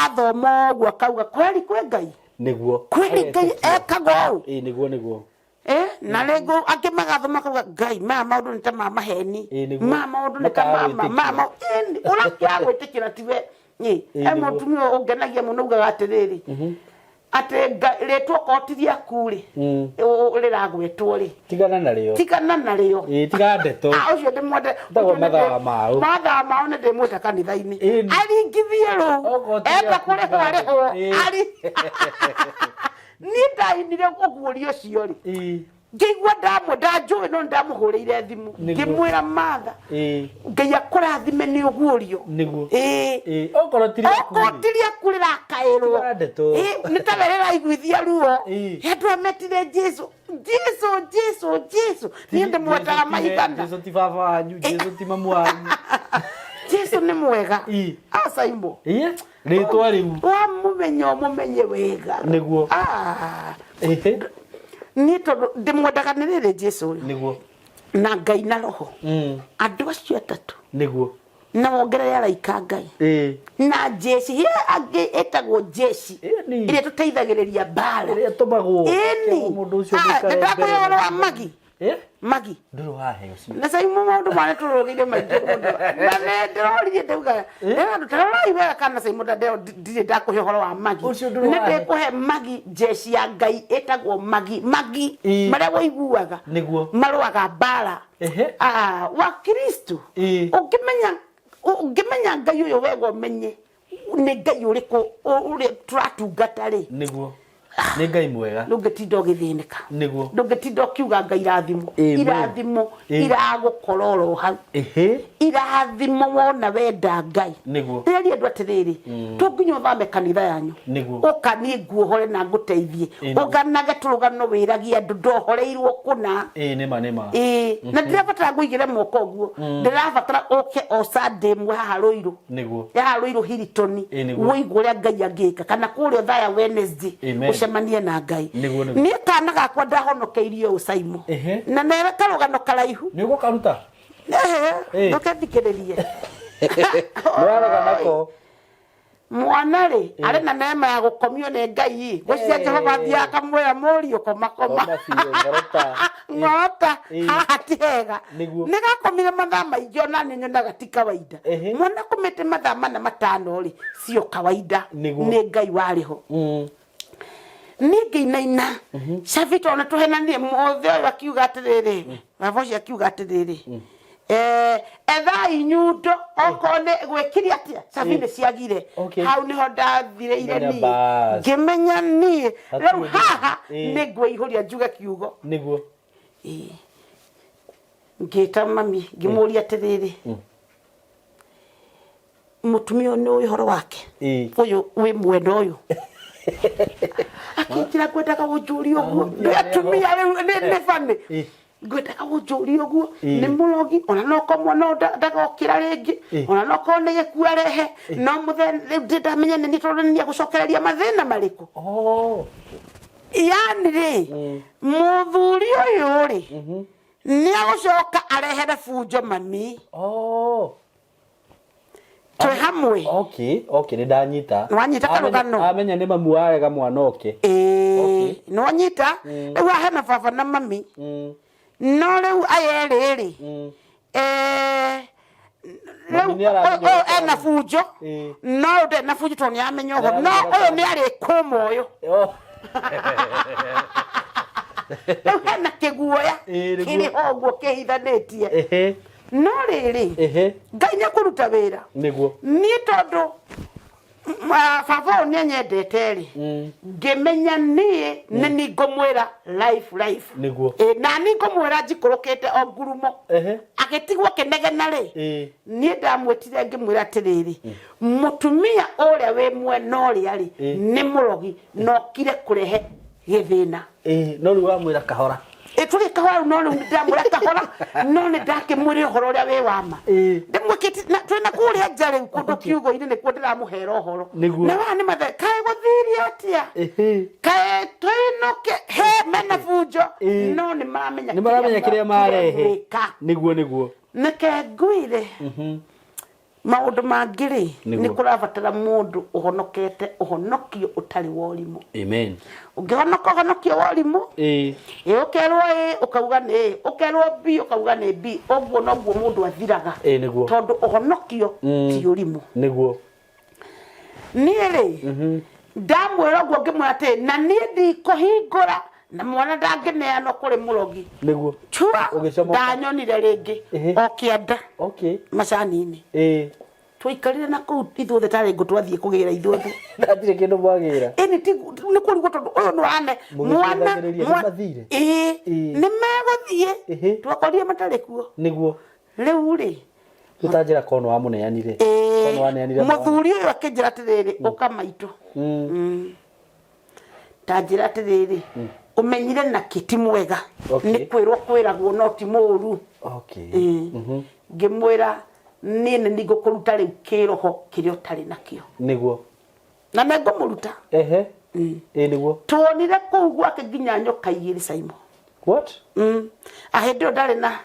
athoma ũguo akauga kweri kwĩ Ngai. Kweri Ngai ekaga ũũ. Ĩĩ, nĩguo. Na rĩngĩ angĩ magathoma makauga Ngai maya maũndũ nĩ ta ma maheni. Ĩĩ, nĩguo. Maya maũndũ nĩ ta Makaga ma gwĩtĩkia. maya ũrakĩaga gwĩtĩkĩra tiwe. Ĩĩ, He nĩguo. mũtumia ũngenagia mũno ugaga atĩrĩrĩ, atĩ rĩtwa okorwo ti rĩaku rĩ, rĩragwetwo rĩ, Tigana narĩo. Tigana narĩo. Ĩĩ, tigana ndeto. Ah, ũcio ndĩmwende. Ĩtagwo Ũcio nĩ mathaa mao. Mathaa mao nĩ ndĩmwĩta kanitha-inĩ. Aringithie rũ. Okorwo ti Enda rĩaku, kũrĩhwo tigana arĩhwo. ndeto. Ari niĩ ndainire ũguũrio ũcio rĩ, ngĩigua ndamwe ndanjũĩ no ndamũhũrĩire thimũ, ngĩmwĩra Matha, Ngai akũrathime nĩ ũguũrio. Ĩĩ, okorwo ti rĩaku Okorwo rĩ. ti rĩaku rĩrakaĩrwo. Tigana ndeto. Ĩĩ, nĩ tawe rĩraiguithia ruo. Andũ aya metire Jesu, Jesu, Jesu, Jesu, niĩ ndĩmwetaga maigana. Jesu ti baba wanyu, Jesu ti mamu wanyu. Jesu nĩ mwega. Acaimbo. Ĩĩ, rĩtwa rĩu. Wamũmenya ũmũmenye wega. Ah. Niĩ tondũ ndĩmwendaga nĩ rĩrĩ Jesu ũyũ. Na Ngai na roho. Andũ acio atatũ. Na wongerere araika Ngai. Na jeshi he angĩ ĩtagwo jeshi. Ĩrĩa tũteithagĩrĩria mbara. Ĩrĩa ĩtũmagwo. Ĩni. Mũndũ ũcio Ah, ndũikare nĩndakũhe mbere ũhoro wa na- Magi. Magi. Ndũrĩ waheo cio. Na sai maũndũ marĩa tũrũgĩire maingĩ mũno. Na nĩ ndĩroririe ndauga, andũ tarorai wega kana sai mũndũ ndirĩ ndakũhe ũhoro wa Magi. Ũcio ndũrĩ Nĩ wahe. ndĩkũhe Magi, jeshi ya Ngai ĩtagwo Magi. Magi marĩa ũiguaga. Marũaga mbara. Ah, wa Kristo. Ũngĩmenya Ngai ũyũ wega ũmenye nĩ Ngai ũrĩkũ ũrĩa tũratungata rĩ. Nĩ Ngai mwega. Ndũngĩtinda ũgĩthĩnĩka. Ndũngĩtinda ũkiuga Ngai irathimo. Irathimo iragũkora oro hau. Irathimo wona wenda Ngai. Ndĩreria andũ atĩrĩrĩ, to nginya ũthame kanitha yanyu. Ũka niĩ nguohore na ngũteithie. Ũganage tũrũgano wĩragie andũ ndohoreirwo kũna. Ĩĩ, nĩma, nĩma. Ĩĩ, na ndirabatara ngũigĩre moko ũguo. Ndĩrabatara ũke o Sunday ĩmwe haha Rũirũ. Haha Rũirũ Hilton. Ĩĩ, nĩguo. Ũigue ũrĩa Ngai angĩka. Kana kũrĩa Othaya Wednesday. Amen. Ũcemanie na Ngai. Nĩguo. Niĩ kana gakwa ndahonokeirio ũũ Saimo. Na nĩ karũgano karaihu. Nĩ ũgũkaruta? Ehe, ndũkethikĩrĩrie. Nĩ warega nako. Mwana rĩ, arĩ na neema ya gũkomio nĩ Ngai. Ngwĩciria Jehova athiaga akamwĩra mũriũ koma koma. Koma biũ, ngorota. Ngorota, haha ti hega. Nĩ gakomire mathaa maingĩ ona niĩ nyonaga ti kawaida. Mwana akomete mathaa 4 5 rĩ, sio kawaida. Nĩ Ngai warĩ ho. Niĩ ngĩinaina. Cabi tondũ nĩ tũhenanie mũthĩ ũyũ akiuga atĩrĩrĩ, baba ũcio akiuga atĩrĩrĩ, ethai nyundo okorwo nĩ gwĩkire atĩa, cabi nĩ ciagire. Hau nĩho ndathirĩire Menya niĩ. bas. Ngĩmenya niĩ, Hatirĩ rĩu ũndũ. haha nĩ ngwĩihũria njuge kiugo. Ngĩta mami, ngĩmũria atĩrĩrĩ, mũtumia ũyũ nĩ ũĩ ũhoro wake? Ũyũ wĩ mwena ũyũ. Akĩnjĩra ngwendaga gũnjũria ũguo. Nĩ atumia rĩu nĩ funny. Ngwendaga gũnjũria ũguo. Nĩ mũrogi, ona no korwo mwana ũyũ ndagokĩra rĩngĩ, ona no korwo nĩ gĩkuũ arehe, no mũthenya rĩu ndĩ ndamenya nĩ niĩ tondũ nĩ niĩ egũcokereria mathĩna marĩkũ. Yani rĩ, mũthuri ũyũ rĩ, nĩ agũcoka arehere bunjo mami. Twĩ hamwe. Okay, nĩ ndanyita. Nĩwanyita karũgano? Amenya nĩ mamu warega mwana oke. Ĩĩ, nĩwanyita? Rĩu haha hena baba na mami. No rĩu aya erĩ rĩ, Rĩu Mami nĩaramenya ũyũ ũrĩa ena bunjo. No ũyũ ndarĩ na bunjo tondũ nĩaramenya ũhoro. No Nĩaramenya ũyũ nĩarĩkũma ũyũ. Oh. Rĩu hena kĩguoya Ĩĩ, nĩguo. kĩrĩ ho ũguo kĩhithanĩtie. No rĩrĩ, Ngai nĩekũruta wĩra. Nĩguo. Niĩ tondũ baba ũyũ nĩanyendete rĩ, ngĩmenya niĩ nĩ ni ngũmwĩra life life. Nĩguo. Ĩ, na ni ngũmwĩra njikũrũkĩte o ngurumo. Agĩtigwo akĩnegena rĩ, niĩ ndamwĩtire ngĩmwĩra atĩrĩrĩ, mũtumia ũrĩa wĩ mwena ũrĩa rĩ, nĩ mũrogi na okire kũrehe gĩthĩna. Ĩĩ, no rĩu wamwĩra kahora. Ĩ, tũrĩ kahora rĩu, no rĩu nĩndamwĩra kahora, no nĩndakĩmwĩra ũhoro ũrĩa wĩ wa ma. Ndĩmwĩkĩte na twĩna kũrĩa nja rĩu kũndũ kiugo-inĩ nĩkuo ndĩramũhera ũhoro. Nĩguo. Na wa nĩ mathe kaĩ gũthirie atĩa? Kaĩ twĩnũke he mena bunjo no nĩmaramenya Nĩ maramenya kĩrĩa marehe. gwĩka. Nĩguo nĩguo. Nĩke ngwĩre maũndũ mangĩ rĩ, Nĩguo. nĩ kũrabatara mũndũ ũhonokete ũhonokio ũtarĩ wa ũrimũ. Amen. Ũngĩhonoka ũhonokio wa ũrimũ, ĩ ũkerwo ĩ ũkauga nĩ ĩ, ũkerwo B ũkauga nĩ B, ũguo noguo mũndũ athiraga. Ĩ, nĩguo. Tondũ ũhonokio ti ũrimũ. Nĩguo. Niĩ rĩ, ndamwĩra ũguo ngĩmwĩra atĩrĩ, na niĩ ndikũhingũra na mwana ndangĩneanwo kũrĩ mũrogi. Nĩguo. Chua, Ũgĩcomoka. ndanyonire rĩngĩ o kĩanda macani-inĩ. Twaikarire na kũu ithuothe tarĩ ngũ twathiĩ kũgĩra ithuothe. Hatirĩ kĩndũ mwagĩra. Ĩni ti nĩ kũrigwo tondũ ũyũ nĩ wane mwana Mũgĩcũthagĩrĩria, mwa- nĩmathire? Ĩĩ, nĩ megũthiĩ. Twakorire matarĩ kuo. Nĩguo. Rĩu rĩ, Rĩu ta njĩra korwo nĩ wamũneanire. Korwo nĩ waneanire mwana. Mũthuri ũyũ akĩnjĩra atĩrĩrĩ, ũka maitũ. Ta njĩra atĩrĩrĩ, ũmenyire nakĩ ti mwega. Nĩ kwĩrwo kwĩragwo no ti mũru. Ngĩmwĩra niĩ nĩ niĩ ngũkũruta rĩu kĩroho kĩrĩa ũtarĩ nakĩo. Nĩguo. Na nĩ ngũmũruta. Ĩĩ nĩguo. Tuonire kũu gwake nginya nyoka igĩrĩ Simon. What? A hĩndĩ ĩyo ndarĩ na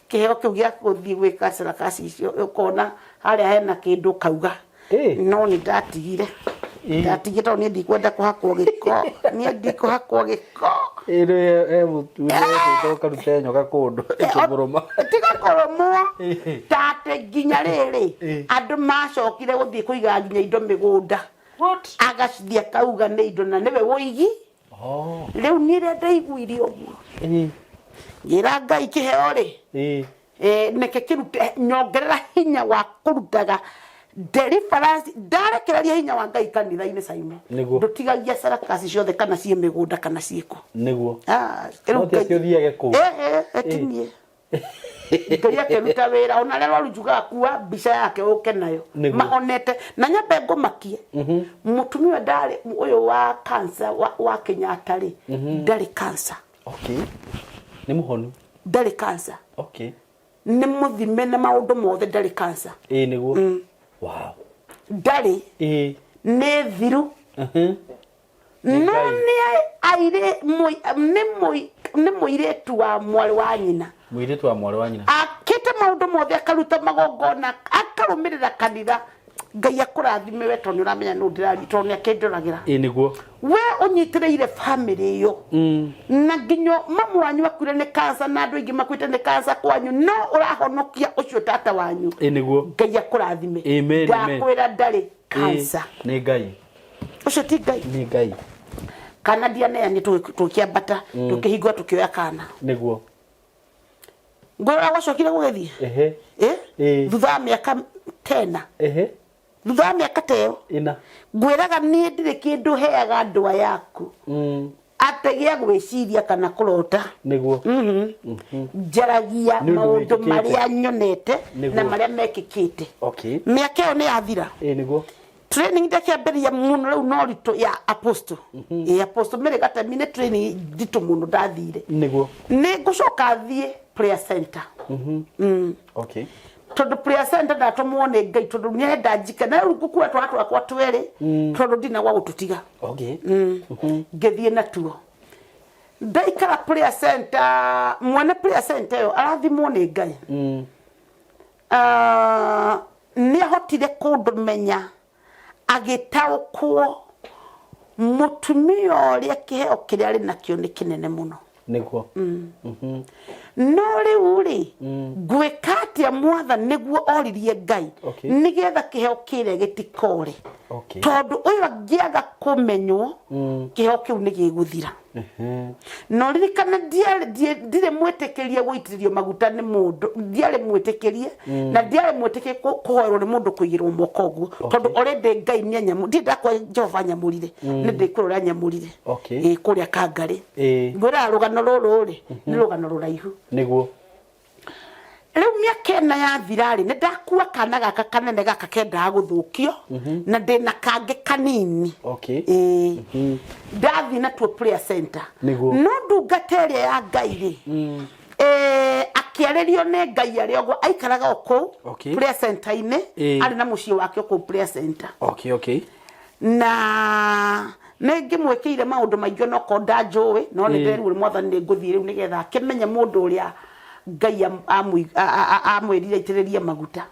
kĩheo kĩu gĩa gũthiĩ gwĩka sarakasi icio, ũkona harĩa hena kĩndũ ũkauga. No nĩ ndatigire. Ndatigire tondũ niĩ ndikwenda kũhakwo gĩko. Niĩ ndikũhakwo gĩko. Ĩĩ nĩ e mũtune ũkarute nyoka kũndũ ĩkĩmũrũma. Tiga kũrũmwo. Ta atĩ nginya rĩrĩ, andũ macokire gũthiĩ kũiga nginya indo mĩgũnda. What? Agathiĩ akauga nĩ indo na nĩwe ũigi. Rĩu niĩ rĩrĩa ndaiguire ũguo, ngĩra Ngai kĩheo rĩ, nĩkĩ kĩrute, nyongerera hinya wa kũrutaga deliverance. Ndarekereria hinya wa Ngai kanitha-inĩ Simon. Nĩguo. Ndũtigagia sarakasi ciothe kana ciĩ mĩgũnda kana ciĩ kũ. Nĩguo. Rĩu No ti Ngai- atĩ ũthiage kũu. Etinie. Ngai akĩruta wĩra ona arĩa arwaru njugaga kua mbica yake ũke nayo. Nĩguo. Mahonete na nyambe ngũmakie. Mũtumia ũyũ ndarĩ ũyũ wa cancer wa Kenyatta rĩ, ndarĩ cancer. Okay. Nĩ mũhonu. Ndarĩ cancer. Okay. Nĩ mũthime na maũndũ mothe ndarĩ cancer. Ĩĩ nĩguo. Wow. Ndarĩ. Nĩ thiru. No nĩ airĩ nĩ nĩ mũirĩtu wa mwarĩ wa nyina. Mũirĩtu wa mwarĩ wa nyina. Akĩte maũndũ mothe akaruta magongona akarũmĩrĩra kanitha. Ngai akũrathime we tondũ nĩ ũramenya nũ ndĩraria tondũ nĩ akĩndoragĩra. Ĩĩ nĩguo. We ũnyitĩrĩire family ĩyo. Na nginya mamu wanyu akuire nĩ cancer na andũ aingĩ makuĩte nĩ cancer kwanyu no ũrahonokia ũcio tata wanyu. Ĩĩ nĩguo. Ngai akũrathime. Amen, amen. Ndakwĩra ndarĩ cancer. Nĩ Ngai. Ũcio ti Ngai. Nĩ Ngai. Kana ndianeanire tũkĩambata, tũkĩhingũra tũkĩoya kana. Nĩguo. Ngwĩra gwacokire gũgĩthiĩ. Thutha wa mĩaka tena. Thutha wa mĩaka ta ĩyo. Ĩna. Ngwĩraga niĩ ndirĩ kĩndũ heaga andũ aya aku. Atĩ gĩa gwĩciria kana kũrota. Nĩguo. Njaragia Nĩ ũndũ maũndũ wĩkĩkĩte. marĩa nyonete Nĩguo. na marĩa mekĩkĩte. Okay. Mĩaka ĩyo nĩ yathira. Ĩĩ nĩguo. Training ndakĩambĩrĩria mũno rĩu no ritũ ya apostle. Ĩ apostle Mary Gatemi nĩ training nditũ mũno ndathire. Nĩguo. Nĩ ngũcoka thiĩ prayer center. Okay. Tondũ prayer center ndatũmwo nĩ Ngai tondũ nĩ arenda njike na rĩu ngũkua twana twakwa twerĩ tondũ ndina gwa gũtũtiga. Okay. Ngĩthiĩ natuo. Ndaikara prayer center, mwene prayer center ĩyo arathimwo nĩ Ngai. Nĩ ahotire kũndũmenya agĩtaũkwo mũtumia ũrĩa kĩheo kĩrĩa arĩ nakĩo nĩ kĩnene mũno. Nĩguo. No rĩu rĩ, ngwĩka Ngwĩka atĩa Mwathani? Nĩguo oririe Ngai. Nĩgetha kĩheo kĩrĩa gĩtikore. Tondũ ũyũ angĩaga kũmenywo, kĩheo kĩu nĩ gĩgũthira. No ririkana ndirĩ mwĩtĩkĩrie gũitĩrĩrio maguta nĩ mũndũ, ndiarĩ mwĩtĩkĩrie na ndiarĩ mwĩtĩkĩrie kũhoerwo nĩ mũndũ kũigĩrwo moko ũguo, tondũ already Ngai nĩ anyamũ, ndirĩ ndakwa Jehova anyamũrire, nĩ ndĩkwĩra ũrĩa anyamũrire. Ĩĩ, kũrĩa Kangarĩ. Ngwĩraga rũgano rũrũ rĩ, nĩ rũgano rũraihu. Nĩguo. Rĩu mĩaka ĩna yathira-rĩ, nĩ ndakua kana gaka kanene gaka kendaga gũthũkio, na ndĩna kangĩ kanini. Ĩĩ. Ndathiĩ natuo prayer center. No ndungata ĩrĩa ya Ngai rĩ, akĩarĩrio nĩ Ngai arĩ ũguo, aikaraga o kũu prayer center-inĩ, arĩ na mũciĩ wake o kũu prayer center. Na nĩ ngĩmwĩkĩire maũndũ maingĩ onokorwo ndanjũĩ, no nĩ nderirwo nĩ Mwathani nĩ ngũthiĩ rĩu nĩgetha akĩmenye mũndũ ũrĩa Ngai amwĩrire aitĩrĩrie maguta.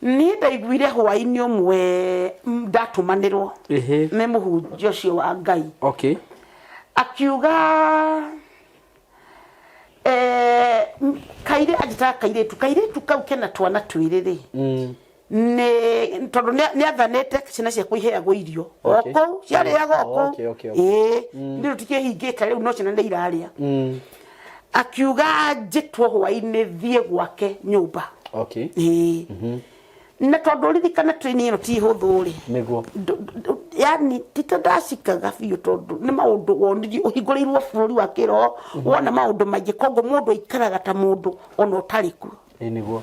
Niĩ ndaiguire hwaĩ-inĩ ũmwe ndatũmanĩrwo nĩ mũhunjia ũcio wa Ngai. Akiuga kairĩ anjĩtaga kairĩtu, kairĩtu kau kena twana twĩrĩ rĩ, nĩ tondũ nĩ athanĩte ciana ciakwa iheagwo irio o kũu ciarĩaga o kũu. Ĩĩ, nĩ tũtikĩhingĩte rĩu, no ciana nĩ irarĩa. Akiuga njĩtwo hwaĩ-inĩ thiĩ gwake nyũmba. Ĩĩ, na tondũ ririkana training ĩno ti hũthũ rĩ. Yani ti ta ndacikaga biũ, tondũ nĩ maũndũ wonirio ũhingũrĩirwo bũrũri wa kĩroho, wona maũndũ maingĩ, koguo mũndũ aikaraga ta mũndũ ona ũtarĩ kuo. Ĩĩ nĩguo.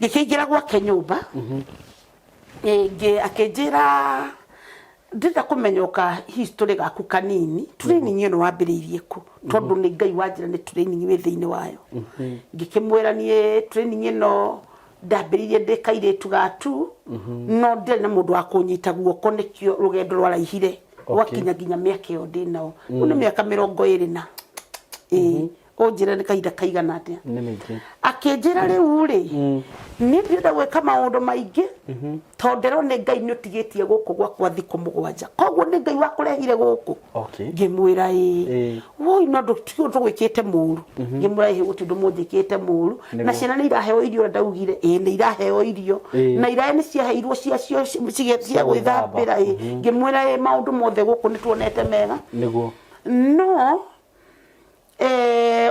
Ngĩkĩingĩra gwake nyũmba. Akĩnjĩra ndĩrenda kũmenya ũka history gaku kanini, training ĩno wambĩrĩirie kũ, tondũ nĩ Ngai wanjĩra nĩ training wĩ thĩinĩ wayo. Ngĩkĩmwĩra niĩ training ĩno ndambĩrĩirie ndĩ kairĩtu ga tu, no ndiarĩ na mũndũ wa kũnyita guoko, nĩkĩo rũgendo rwaraihire rwakinya nginya mĩaka ĩyo ndĩ nao rĩu, nĩ mĩaka 20 na ĩĩ. Ũnjĩre nĩ kahinda kaigana atĩa. Nĩ mĩingĩ. Akĩnjĩra rĩu rĩ, niĩ ndirenda gwĩka maũndũ maingĩ, tondũ ndĩrona nĩ Ngai nĩ ũtigĩtie gũkũ gwakwa thikũ 7, koguo nĩ Ngai wakũrehire gũkũ. Ngĩmwĩra ĩĩ. Woi, no ti ũndũ tũgwĩkĩte mũru. Ngĩmwĩra ĩĩ, gũtirĩ ũndũ mũnjĩkĩte mũru, na ciana nĩ iraheo irio ũrĩa ndaugire. Ĩĩ, nĩ iraheo irio, na iraĩ nĩ ciaheirwo ciacio cia gwĩthambĩra. Ĩĩ, ngĩmwĩra ĩĩ, maũndũ mothe gũkũ nĩ tuonete mega. No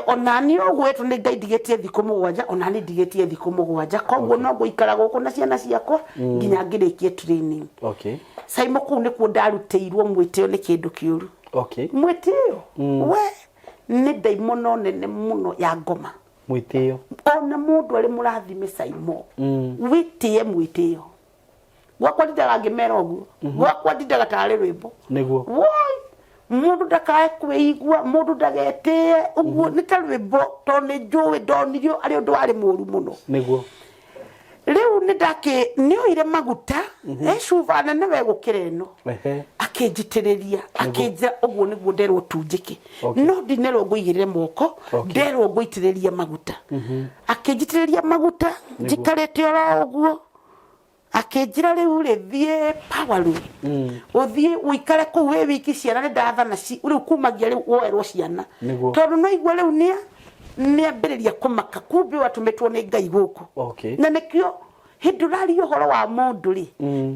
ona niĩ ũguo nĩ Ngai ndigĩtie thikũ 7, ona niĩ ndigĩtie thikũ 7, koguo no ngũikara gũkũ na ciana ciakwa nginya ngĩrĩkie training. Saimo, kũu nĩkuo ndarutĩirwo mwĩtĩo nĩ kĩndũ kĩũru. Mwĩtĩo we nĩ ndaimono nene mũno ya ngoma. Mwĩtĩo. Ona mũndũ arĩ mũrathime, Saimo, wĩtĩe mwĩtĩo. Gwakwa ndindaga ngĩmera ũguo, gwakwa ndindaga tarĩ rwĩmbo. Woi, mũndũ ndakae kwĩigua, mũndũ ndagetĩe ũguo, nĩ ta rwĩmbo, tondũ nĩ njũĩ ndonirio arĩ ũndũ warĩ mũru mũno. Rĩu nĩ ndakĩ nĩ oire maguta e cuba nene we gũkĩra ĩno. Akĩnjitĩrĩria, akĩnjĩra ũguo nĩguo nderwo tu njĩke. No ndinerwo ngũigĩrĩre moko. Nderwo ngũitĩrĩrie maguta. Akĩnjitĩrĩria maguta njikarĩte oro ũguo, akĩnjĩra rĩu rĩ, thiĩ power room, ũthiĩ ũikare kũu wĩ wiki, ciana nĩ ndathana rĩu kumagia rĩu woerwo ciana. Tondũ no igua rĩu nĩa nĩambĩrĩria kũmaka, kumbe watũmĩtwo nĩ Ngai gũkũ. Na nĩkĩo hĩndĩ ũraria ũhoro wa mũndũ rĩ,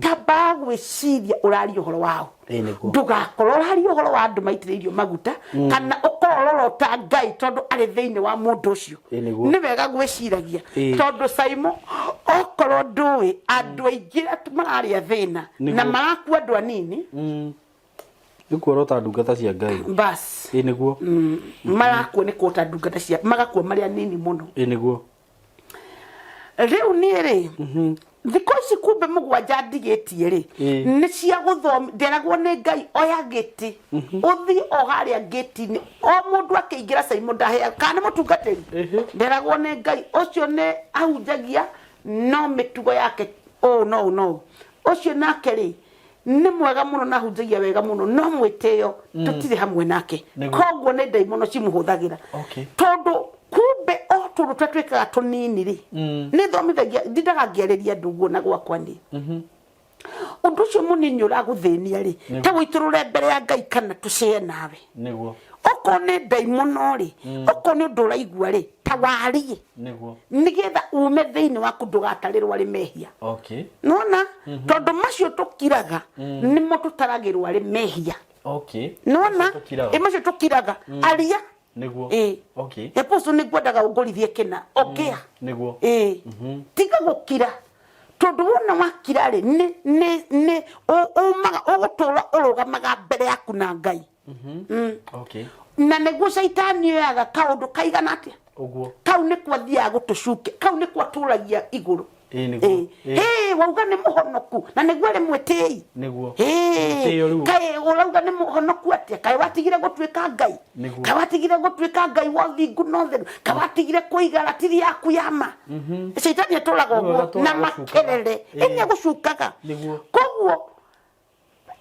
tamba gwĩciria ũraria ũhoro wao. Ĩĩ nĩguo. Ndũgakorwo ũraria ũhoro wa andũ maitĩrĩirio maguta, kana ũkorwo ũrorota Ngai tondũ arĩ thĩinĩ wa mũndũ ũcio. Ĩĩ nĩguo. Nĩ wega gwĩciragia. Tondũ Saimo, okorwo ndũĩ, andũ aingĩ mararĩa thĩna na marakua andũ anini. Nĩ kuorota ndungata cia Ngai. Bas. Ĩĩ nĩguo. Marakua nĩ kuota ndungata cia, magakua marĩ anini mũno. Ĩĩ nĩguo. Rĩu niĩ rĩ, thikũ ici kumbe 7 ndigĩtie rĩ, nĩ cia gũthoma. Nderagwo nĩ Ngai oya gĩtĩ, ũthiĩ o harĩa ngĩti-inĩ, o mũndũ akĩingĩra, Saimo, ndahea kana nĩ mũtungatĩri. Nderagwo nĩ Ngai ũcio nĩ ahunjagia, no mĩtugo yake ũũ no ũũ no ũũ, ũcio nake rĩ nĩ mwega mũno na ahunjagia wega mũno, no mwĩtĩo tũtirĩ hamwe nake. Koguo nĩ ndaimono cimũhũthagĩra. Tondũ kumbe o tũndũ tũrĩa twĩkaga tũnini rĩ, nĩ thomithagia, ndindaga ngĩarĩria andũ ũguo na gwakwa niĩ, ũndũ ũcio mũnini ũragũthĩnia rĩ, ta ũitũrũre mbere ya Ngai kana tũcee nawe. Okorwo nĩ ndaimono rĩ, okorwo nĩ ũndũ ũraigua rĩ, ta Ta warie. Nĩguo. Nĩgetha ume thĩinĩ waku ndũgatarĩrwo arĩ mehia. Nona tondũ macio tũkiraga nĩmo tũtaragĩrwo arĩ mehia. Nona Macio tũkiraga. Ĩ, macio tũkiraga aria. Nĩguo. Ĩ. Apostle, nĩ ngwendaga ũngũrithie kĩna ongea. Ĩ, tiga gũkira, tondũ wona wakira rĩ, nĩ umaga ũgũtũra ũrũgamaga mbere yaku na Ngai. Na nĩguo caitani oyaga kaũndũ kaigana atĩa. Ũguo. Kau nĩkuo athiaga gũtũcuke, kau nĩkuo atũragia igũrũ. Ĩ, nĩguo. Ĩ. Hĩ, wauga nĩ mũhonoku na nĩguo arĩ mwĩtĩi. Mwĩtĩo rĩu. Kaĩ ũrauga nĩ mũhonoku atĩa? Kaĩ watigire gũtuĩka Ngai? Kaĩ watigire gũtuĩka Ngai wa ũthingu na ũtheru? Kaĩ watigire kũiga ratiri yaku ya ma? Caitani atũraga Rĩu ũguo agatũra na agũcukaga. makerere. Ĩ, nĩ agũcukaga. Koguo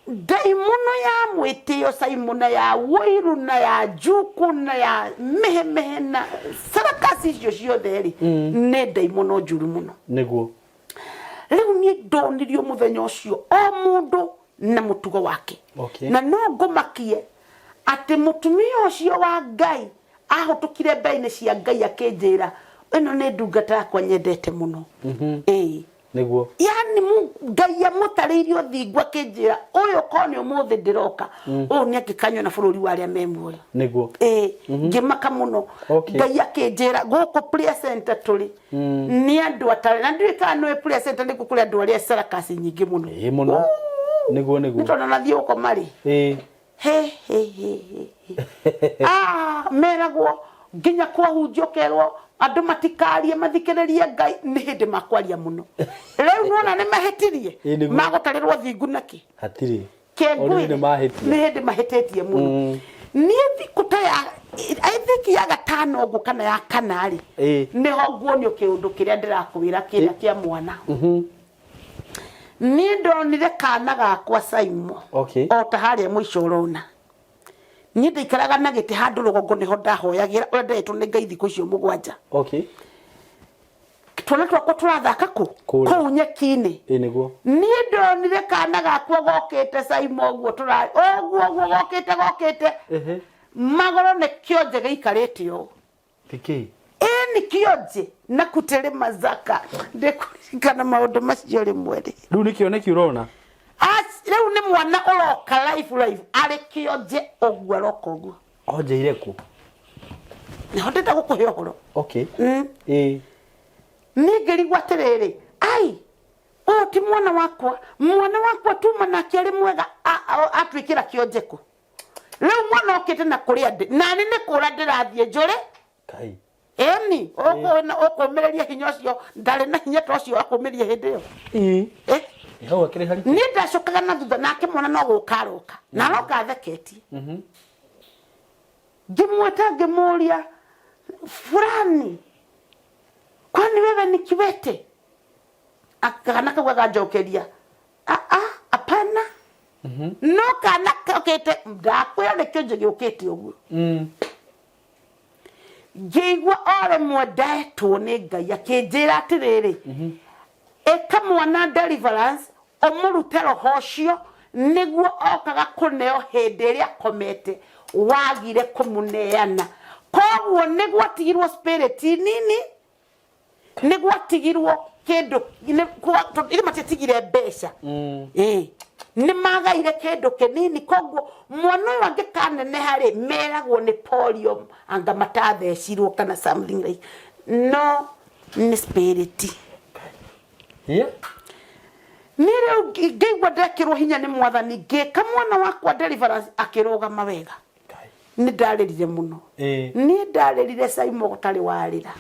ndaimono ya mwĩtĩo, Simon, ya wũiru na ya njuku na ya mĩhemehe na sarakasi icio ciothe rĩ, nĩ ndaimono njũru mũno. Rĩu niĩ ndonirio mũthenya ũcio o mũndũ na mũtugo wake. Na no ngũmakie atĩ mũtumia ũcio wa Ngai ahũtũkire mbere-inĩ cia Ngai akĩnjĩra, ĩno nĩ ndungata yakwa nyendete mũno. Ĩĩ. Yani Ngai amũtarĩirie ũthingu akĩnjĩra, ũyũ korwo nĩ ũmũthĩ ndĩroka, ũyũ nĩ angĩkanyona bũrũri wa arĩa me muoyo. Ĩĩ, ngĩmaka mũno. Ngai akĩnjĩra gũkũ prayer center tũrĩ nĩ andũ atarĩ na ndiũĩ kana nĩũĩ prayer center nĩkuo kũrĩ andũ arĩa sarakasi nyingĩ mũno. Ĩ, mũno. Nĩguo, nĩguo. Nĩ tondũ nathiĩ gũkoma rĩ. He he he he he. Ah, meragwo nginya kwahunjio kerwo andũ matikarie mathikĩrĩrie Ngai, nĩ hĩndĩ makwaria mũno. Rĩu nĩwona nĩ mahĩtirie. Ĩ, nĩguo. Magũtarĩrwo thingu nakĩ? Hatirĩ. Kengwĩre, Already nĩ mahĩtia. Nĩ hĩndĩ mahĩtĩtie mũno. Niĩ thikũ ta ya, I think ya gatano ũguo kana ya kana rĩ, nĩho nguonio kĩũndũ kĩrĩa ndĩrakwĩra kĩrĩa kĩa mwana. Niĩ ndonire kana gakwa, Saimo, o ta harĩa mũico ũrona. Niĩ ndaikaraga na gĩtĩ handũ rũgongo, nĩho ndahoyagĩra ũrĩa ndetwo nĩ Ngai thikũ icio 7. Twana twakwa tũrathaka kũ? Kũrĩa. Kũu nyeki-inĩ. Ĩ, nĩguo. Niĩ ndonire kana gakwa gokĩte, Saimo, ũguo tũra ũguo ũguo gokĩte gokĩte. Magũrũ nĩ kĩonje gĩikarĩte ũũ. Tikĩ? Ĩni, kĩonje na kutĩrĩ mazaka. Ndĩkũririkana maũndũ macio rĩmwe rĩ. Rĩu nĩ kĩoneki ũrona? Rĩu nĩ mwana ũroka life life arĩ kĩonje ũguo, aroka ũguo. Onjeire kũ? Nĩho ndĩrenda gũkũhe ũhoro. Ĩ. Niĩ ngĩrigwo atĩrĩrĩ, ai, ũyũ ti mwana wakwa, mwana wakwa tuma nake arĩ mwega atuĩkĩra kĩonje kũ? Rĩu mwana okĩte na kũrĩa ndĩ nani nĩ kũra ndĩrathiĩ njũrĩ. Kai. Ĩni, ũkũmĩrĩria hinya ũcio, ndarĩ na hinya ta ũcio wa kũmĩrĩria hĩndĩ ĩyo. Ĩ. Hau akĩrĩ haritũ. Niĩ ndacokaga na thutha, nake mwana no gũka aroka na aroka atheketie. Ngĩmwĩta, ngĩmũria, "Fulani, kwani wewe ni kiwete?" Kana kau gakanjokeria, "Ah, ah, hapana." No kana okĩte, ndakwĩra nĩ kĩonje gĩũkĩte ũguo. Ngĩigua o rĩmwe ndetwo nĩ Ngai akĩnjĩra atĩrĩrĩ, ĩka mwana deliverance, ũmũrute roho ũcio nĩguo okaga kũneo hĩndĩ ĩrĩa akomete wagire kũmũneana. Koguo nĩ gwatigirwo spirit nini, nĩ gwatigirwo kĩndũ tondũ ithe matiatigire mbeca. Ĩĩ, nĩ magaire kĩndũ kĩnini, koguo mwana ũyũ angĩkaneneha rĩ, meragwo nĩ polio anga matathecirwo kana something like, no nĩ spirit. Niĩ rĩu ngĩigua ndekĩrwo hinya nĩ Mwathani, ngĩka mwana wakwa deliverance, akĩrũgama wega. Nĩ ndarĩrire mũno. Niĩ ndarĩrire, Saimo, ũtarĩ warĩra.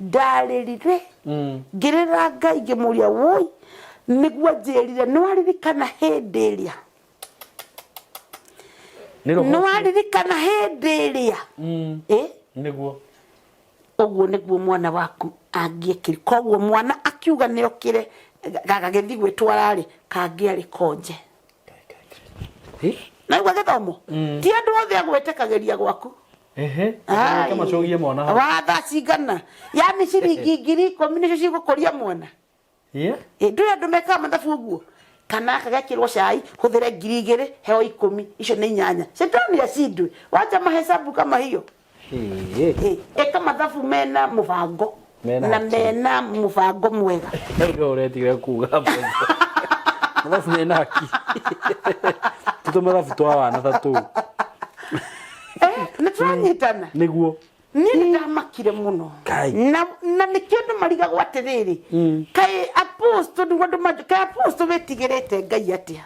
Ndarĩrire ngĩrĩra Ngai, ngĩmũria, woi, nĩguo njĩrire, nĩ waririkana hĩndĩ ĩrĩa Nĩ roho nĩ ũcio. waririkana hĩndĩ ĩrĩa? Ĩ. Ũguo nĩguo mwana waku angĩekire. Koguo mwana akiuga nĩ okĩre gagagĩthiĩ gwĩtwara rĩ, kangĩarĩ konje. Naigua gĩthomo, ti andũ othe agwĩtĩkagĩria gwaku. Ehe. Reke macogie mwana hau. Watha cigana, yani ciringi 10,000 nĩcio cigũkũria mwana. Ĩ, ndũrĩ andũ mekaga mathabu ũguo, kana akagekĩrwo cai, hũthĩre 2,000, heo 10, icio nĩ 8. Shetani ashindwe, wacha mahesabu kama hiyo. Ĩĩ. Ĩka mathabu mena mũbango Mena na hakiri. mena mũbango mwega. Hau nĩho ũretigĩra kuga mathabu mena hakiri. Ti tũmathabu twa wana ta tũu. Nĩ tũranyitana. Nĩguo. Niĩ nĩ ndamakire mũno. Kai. Na nĩkĩo andũ marigagwo atĩrĩrĩ, kaĩ apostle nĩguo andũ manjũ, kaĩ apostle wĩtigĩrĩte Ngai atĩa?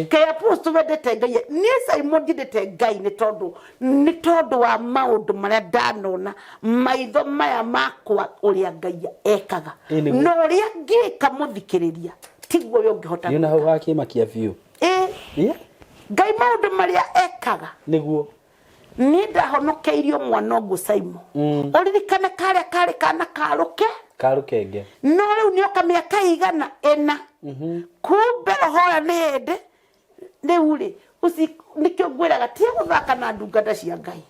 Kaĩ apostle wendete Ngai atĩa? Niĩ Simon ndiendete Ngai nĩ tondũ nĩ tondũ wa maũndũ marĩa ndanona maitho maya makwa ũrĩa Ngai ekaga. Ĩ, nĩguo. Na ũrĩa ngĩka mũthikĩrĩria tiguo we ũngĩhota Niĩ na hau hakĩmakia biũ. Ĩ, Ĩ, Ngai maũndũ marĩa ekaga. Nĩguo. Niĩ ndahonokeirio mwana ũguo Simon. Ũririkane karĩa karĩ kana karũke. Karũkenge. No rĩu nĩoka mĩaka igana ĩna. Kumbe roho ũyũ nĩ hĩndĩ rĩu rĩ uci nĩkĩo ngwĩraga tiga gũthaka na ndungata cia Ngai.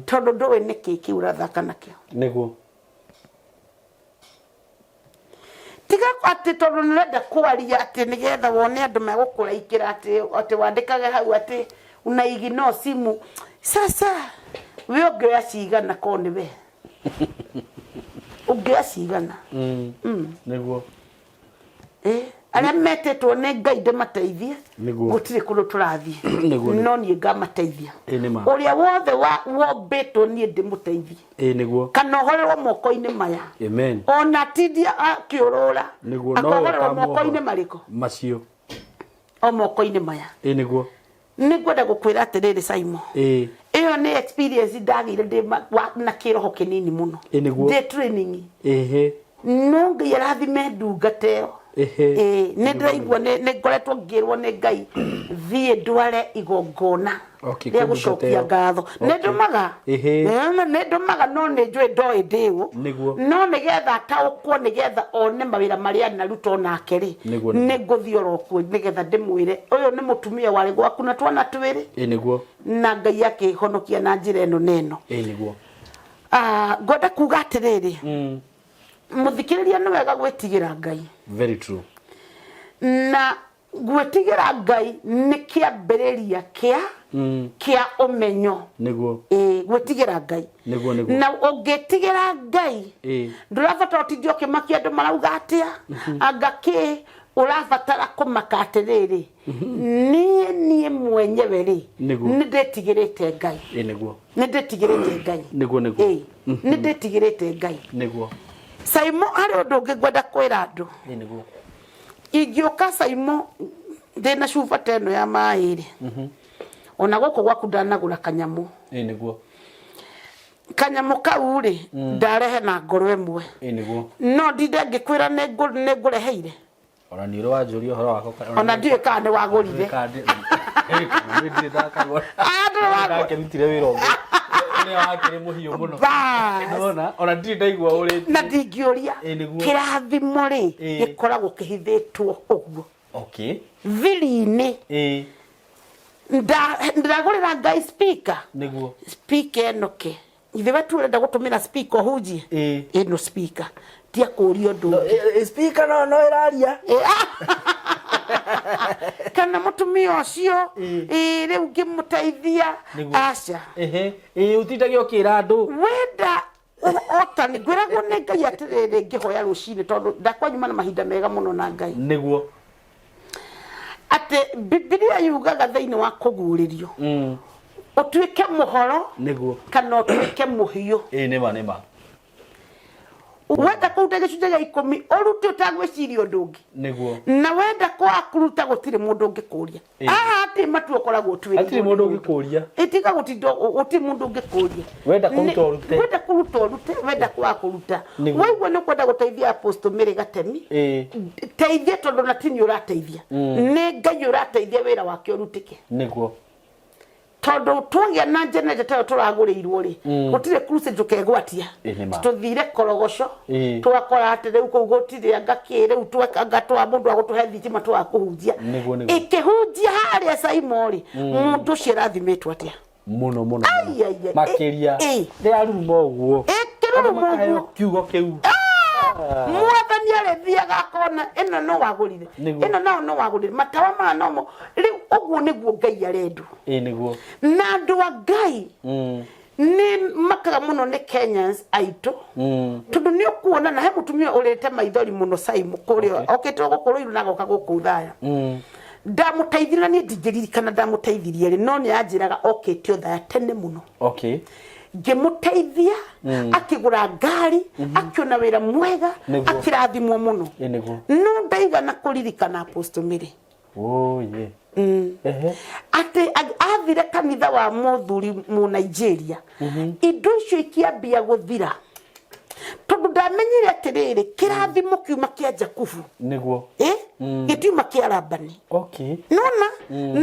Tondũ ndũĩ nĩkĩ kĩu ũrathaka nakĩo. Nĩguo. Tiga atĩ tondũ nĩ ũrenda kwaria atĩ nĩgetha wone andũ megũkũraikĩra atĩ atĩ wandĩkage hau atĩ unaignore simu. Sasa we ũngĩoya cigana korwo nĩ we? Ũngĩoya cigana? Nĩguo. Arĩa metĩtwo nĩ Ngai ndĩmateithie. Nĩguo. Gũtirĩ kũndũ tũrathiĩ. Nĩguo, nĩguo. No niĩ ngamateithia. Ĩ, nĩ ma. Ũrĩa wothe wombĩtwo niĩ ndĩmũteithie. Ĩ, nĩguo. Kana ohorerwo moko-inĩ maya. Amen. Ona tindia akĩũrũra. Nĩguo, nowe Akohorerwo ũkamuohora. moko-inĩ marĩkũ? Macio. O moko-inĩ maya. Ĩ, nĩguo. Nĩ ngwenda gũkwĩra atĩrĩrĩ Simon. Ĩ. Ĩyo nĩ experience ndagĩire ndĩ na kĩroho kĩnini mũno. Ĩ, nĩguo. Ndĩ training. Ĩhĩ. No Ngai arathime ndungata ĩyo. Ĩhĩ. Ĩ, nĩ ndĩraigua nĩ ngoretwo ngĩrwo nĩ Ngai thiĩ ndware igongona Okay, rĩa kwĩ ndungata gũcokia ĩyo. ngatho. Nĩ Okay. ndũmaga. Ĩhĩ. Nĩ ndũmaga no nĩ njũĩ ndoĩ ndĩũ. Nĩguo. No nĩgetha ataũkwo nĩgetha one mawĩra marĩa anaruta onake rĩ. Nĩguo, nĩguo. Nĩ ngũthiĩ oro kuo nĩgetha ndĩmwĩre ũyũ nĩ mũtumia warĩ gwaku na twana twĩrĩ. Ĩ, nĩguo. Na Ngai akĩhonokia na njĩra ĩno na ĩno. Ĩ, nĩguo. Ngwenda kuga atĩrĩrĩ, mũthikĩrĩria nĩ wega gwĩtigĩra Ngai. Very true. Na gwĩtigĩra Ngai nĩ kĩambĩrĩria kĩa kĩa ũmenyo. Nĩguo. Ĩ, gwĩtigĩra Ngai. Nĩguo, nĩguo. Na ũngĩtigĩra Ngai, Ĩ. ndũrabatara ũtinde ũkĩmakia andũ marauga atĩa, anga kĩ, ũrabatara kũmaka atĩrĩrĩ, niĩ niĩ mwenyewe rĩ, Nĩguo. nĩ ndĩtigĩrĩte Ngai. Ĩ, nĩguo. Nĩ ndĩtigĩrĩte Ngai. Nĩguo, nĩguo. Ĩ, nĩ ndĩtigĩrĩte Ngai. Nĩguo. Saimo, harĩ ũndũ ũngĩ ngwenda kwĩra andũ. Ĩ, nĩguo. Ingĩũka Saimo ndĩna cuba ta ĩno ya maĩ rĩ, ona gũkũ gwaku ndanagũra kanyamũ. Ĩ, nĩguo. Kanyamũ kau rĩ, ndarehe na ngoro ĩmwe. Ĩ, nĩguo. No ndinde ngĩkwĩra nĩ ngũreheire. Ona nĩ ũrĩ wanjũria ũhoro wako Ona ndiũĩ kana nĩ wagũrire. Ndirĩ ndakagũra. Ah, ndũrĩ wagũra. Ndakĩrutire wĩra ũngĩ ũrĩa wakĩrĩ mũhiũ mũno. Bas. Nĩwona? Ona ndirĩ ndaigua ũrĩ. Na ndingĩũria. Ĩ, nĩguo. Kĩrathimo rĩ, Ĩ. gĩkoragwo kĩhithĩtwo ũguo. Okay. Thiri-inĩ. Ĩ. Ndagũrĩra Ngai speaker. Nĩguo. Speaker ĩno ke. Ithe we tu ũrenda gũtũmĩra speaker ũhunjie? Ĩ. Ĩno speaker. Tia kũũria ũndũ ũngĩ. Speaker no ĩraria. Kana mũtumia ũcio, ĩ, rĩu ngĩmũteithia. Nĩguo. Aca. Ehe. Ĩ, ũtindage ũkĩra andũ. Wenda otani ngwĩragwo nĩ Ngai atĩrĩrĩ ngĩhoya rũcinĩ tondũ ndakwa nyuma na mahinda mega mũno na Ngai. Nĩguo. Atĩ Bibilia yugaga thĩinĩ wa kũguũrĩrio. Ũtuĩke mũhoro. Nĩguo. Kana ũtuĩke mũhiũ. Ĩ, nĩma, nĩma. Wenda kũruta gĩcunjĩ gĩa ikũmi, ũrute ũtagwĩciria ũndũ ũngĩ. Nĩguo. Na wenda kwaga kũruta gũtirĩ mũndũ ũngĩkũria. Ĩ. Haha hatirĩ matua ũkoragwo ũtuĩrĩirwo Hatirĩ nĩ mũndũ mũndũ. ũngĩkũria. Ĩ, tiga gũtinda gũtirĩ mũndũ ũngĩkũria. Wenda kũruta ũrute. Wenda kũruta ũrute, wenda kwaga kũruta. Nĩguo. Waigua nĩ ũkwenda gũteithia Apostle Mary Gatemi, Ĩ. teithia tondũ na ti niĩ ũrateithia. Nĩ Ngai ũrateithia wĩra wake ũrutĩke. Nĩguo. Tondũ twagĩa na generator ta ĩyo tũragũrĩirwo rĩ, gũtirĩ crusade tũkegwatia. Ĩ, nĩ ma. Tũthire Korogoco, Ĩ. twakora atĩ rĩu kũu gũtirĩ anga kĩ, rĩu anga twa mũndũ wa gũtũhe thitima twaga kũhunjia. Nĩguo, nĩguo. Ĩkĩhunjia harĩa Saimo rĩ, mũndũ ũcio arathimĩtwo atĩa? Mũno, mũno, mũno. Ai, ai, ai. Makĩria. Ĩ, ĩ. Rĩraruruma ũguo. Ĩkĩruruma Andũ makaheo ũguo. kiugo kĩu. Mwathani arĩthiaga akona ĩno no wagũrire. Nĩguo. Ĩno nao no wagũrire. Matawa maya nomo. Rĩu ũguo nĩguo Ngai arendwo. Ĩ, nĩguo. Na andũ a Ngai. Nĩ makaga mũno nĩ Kenyans aitũ, tondũ nĩ ũkuona na he mũtumia ũrĩte maithori mũno Saimu kũrĩa okĩte gũkũ Rũirũ na agoka gũkũ Othaya. Ndamũteithirie na niĩ ndingĩririkana ndamũteithirie rĩ, no nĩ anjĩraga okĩte Othaya tene mũno. Ngĩmũteithia akĩgũra ngari, akĩona wĩra mwega, akĩrathimwo mũno. Ĩ nĩguo. No ndaigana kũririkana Apostle Mary. Oye. Ehe. Atĩ athire kanitha wa mũthuri mu Nigeria, indo icio ikĩambia gũthira, tondũ ndamenyire atĩrĩrĩ, kĩrathimo kiuma kĩa Jakubu. Ĩ gĩtiuma kĩa Labani. Nona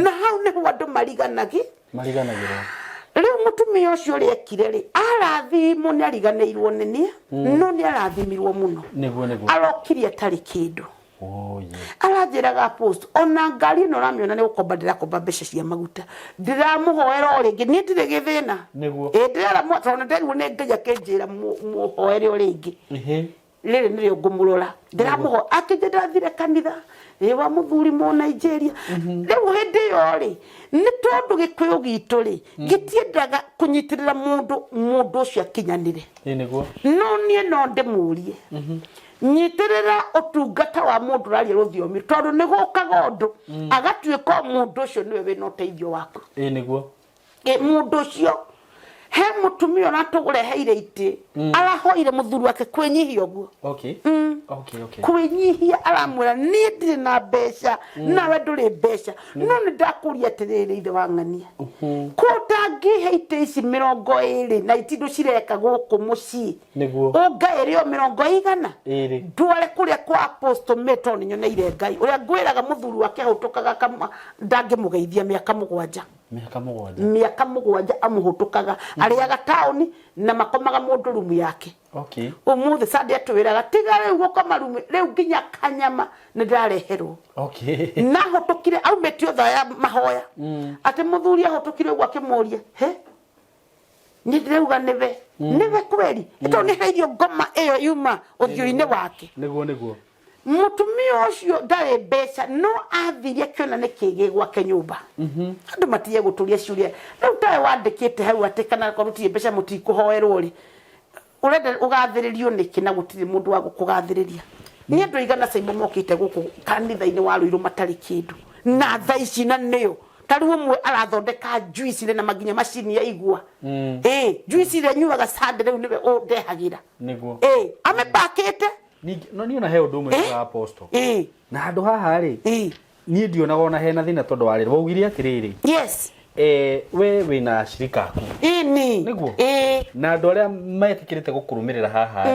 na hau nĩho andũ mariganagi. Mariganagĩrwo. Rĩu mũtumia ũcio ũrĩa ekire rĩ, arathimwo, nĩ ariganĩirwo nĩ niĩ, no nĩ arathimirwo mũno. Nĩguo nĩguo. Arokire atarĩ kĩndũ. Oye. Aranjĩraga, "Post, ona ngari ĩno ũramĩona nĩ gũkomba ndĩrakomba mbeca cia maguta, ndĩramũhoera o rĩngĩ, niĩ ndirĩ gĩthĩna." Ĩ ndĩrera tondũ nĩnderirwo nĩ Ngai akĩnjĩra mũhoere o rĩngĩ. Rĩrĩ nĩrĩo ngũmũrora, ndĩramũho akĩnjĩra ndathire kanitha ĩ wa mũthuri mũ Nigeria. Rĩu hĩndĩ ĩyo rĩ, nĩ tondũ gĩkũyũ gitũ rĩ gĩtiendaga kũnyitĩrĩra mũndũ, mũndũ ũcio akinyanĩre. Ĩ nĩguo. No niĩ no ndĩmũrie, nyitĩrĩra ũtungata wa mũndũ ũraria rũthiomi, tondũ nĩ gũkaga ũndũ agatuĩka o mũndũ ũcio nĩwe wĩna ũteithio waku. Ĩ nĩguo. Ĩ, mũndũ ũcio, he mũtumia ũratũreheire itĩ, arahoire mũthuri wake kwĩnyihia ũguo. Kwĩnyihia, aramwĩra, "Niĩ ndirĩ na mbeca, nawe ndũrĩ mbeca, no nĩ ndakũria atĩrĩrĩ, ithe wa ng'ania, ko ũtangĩhe itĩ ici 20 na itindu cireka gũkũ mũciĩ, ũngaĩre o mĩrongo igana Ĩrĩ. ndware kũrĩa kwa Apostle May, tondũ nĩ nyoneire Ngai ũrĩa ngwĩraga." Mũthuri wake ahũtũkaga ndangĩmũgeithia mĩaka 7. Mĩaka 7. Mĩaka 7 amũhũtũkaga, arĩaga taũni na makomaga mũndũ rumu yake. Ũmũthĩ Sunday atwĩraga, "Tiga rĩu gũkoma rumu, rĩu nginya kanyama nĩ ndĩrareherwo." Na ahũtũkire aumĩte Othaya mahoya, atĩ mũthuri ahũtũkire ũguo akĩmũria, "He, nĩ ndĩrauga nĩwe, nĩwe kweri?" Tondũ nĩ heirio ngoma ĩyo yuma ũthiũ-inĩ wake. Nĩguo nĩguo. Mũtumia ũcio ndarĩ mbeca, no athire akĩona nĩ kĩ gĩ gwake nyũmba. Andũ matige gũtũria ciũria rĩu tawe wandĩkĩte hau atĩ kana korwo gũtirĩ mbeca mũtikũhoerwo rĩ, ũrenda ũgathĩrĩrio nĩkĩ na gũtirĩ mũndũ wa gũkũgathĩrĩria? Nĩ andũ aigana Caimo mokĩte gũkũ kanitha-inĩ wa Rũirũ matarĩ kĩndũ na thaa ici, na nĩo ta rĩu ũmwe arathondeka juice na nginya macini ya igwa, ĩ juice ĩrĩa nyuaga Sunday, rĩu nĩwe ũndehagĩra. Ĩ amĩpakĩte. Ningĩ no niĩ ona he ũndũ ũmwe njugaga, Apostle. Na handũ haha rĩ, niĩ ndionaga ona hena thĩna, tondũ wa rĩrĩ, waugire atĩrĩrĩ, we wĩna ashirika aku. Nĩguo. Na andũ arĩa metĩkĩrĩte gũkũrũmĩrĩra haha rĩ,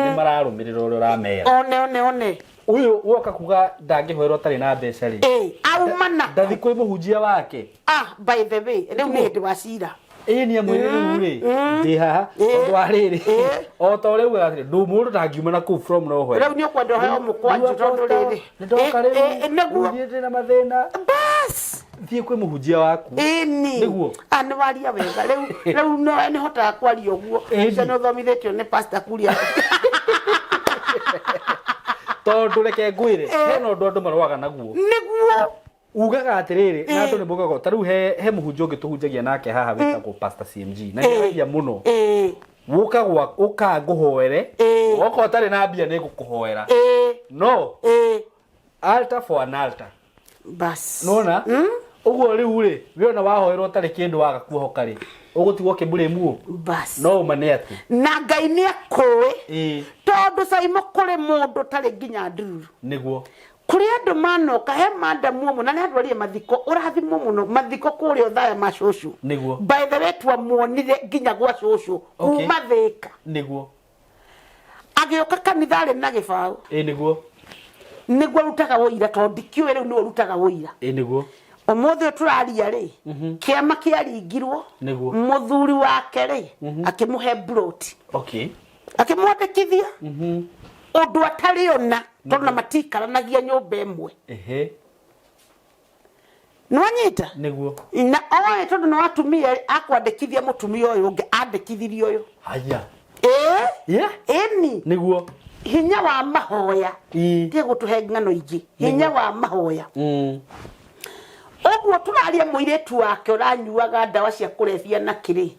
nĩ mararũmĩrĩra ũrĩa ũramera. One one one. Ũyũ woka kuga ndangĩhoerwo atarĩ na mbeca rĩ, Auma na ndathi kwĩ mũhunjia wake. Ah, by the way, rĩu nĩ hĩndĩ wa cira. Ĩĩ, nĩ amwĩre rĩu rĩ, ndĩ haha tondũ wa rĩrĩ, o ta ũrĩa ugaga atĩrĩ, ndũ mũndũ ndangiuma na kũu from nowhere. Rĩu nĩ ũkwenda ũheo mũkwanjũ, tondũ rĩrĩ nĩndoka rĩu nĩguo niĩ ndĩ na mathĩna. Bas. Thiĩ kwĩ mũhunjia waku. Ĩni. Ah, nĩ waria wega rĩu. Rĩu no nĩ hotaga kwaria ũguo. Ũcio nĩ ũthomithĩtio nĩ Pastor Kuria. Tondũ reke ngwĩre, hena ũndũ andũ marũaga naguo. Ugaga atĩrĩrĩ, na andũ nĩ mokaga ta rĩu he mũhunjia ũngĩ tũhunjagia nake haha wĩtagwo Pastor CMG, na nĩaragia mũno, woka gwa ũka ngũhoere, woka ũtarĩ na mbia nĩ ngũkũhoera, no altar for an altar. Bas. Nona ũguo rĩu rĩ, we ona wahoerwo ũtarĩ kĩndũ, waga kuohoka rĩ, ũgũtigwo ũkĩmũrĩmuo. Bas. No ũma nĩ atĩ na Ngai nĩ akũĩ, tondũ Caimo kũrĩ mũndũ ũtarĩ nginya ndururu. Kũrĩ andũ manoka he madamu ũmwe na nĩ andũ arĩa mathiko ũrathimwo mũno, mathiko kũrĩa Othaya ma cũcũ. By the way, twamuonire nginya gwa cũcũ kuma Thĩka. Agĩũka kanitha arĩ na gĩbaũ. Ĩ nĩguo. Nĩguo arutaga ũira, tondũ ndikĩũĩ rĩu nĩwe ũrutaga ũira. Ĩ nĩguo. Ũmũthĩ ũyũ tũraria rĩ, kĩama kĩaringirwo. Mũthuri wake rĩ, akĩmũhe mburoti. Akĩmwandĩkithia ũndũ atarĩ ona, tondũ na matiikaranagia nyũmba ĩmwe. Nĩwanyita? Nĩguo. Na oĩ tondũ nĩ watumia akwandĩkithia mũtumia ũyũ ũngĩ andĩkithirie ũyũ. Haya. Ĩĩ. Ĩni. Hinya wa mahoya. Ii. Tiga gũtũhe ng'ano ingĩ. Hinya wa mahoya. Ũguo tũraria mũirĩtu wake ũranyuaga ndawa cia kũrebia na kĩrĩ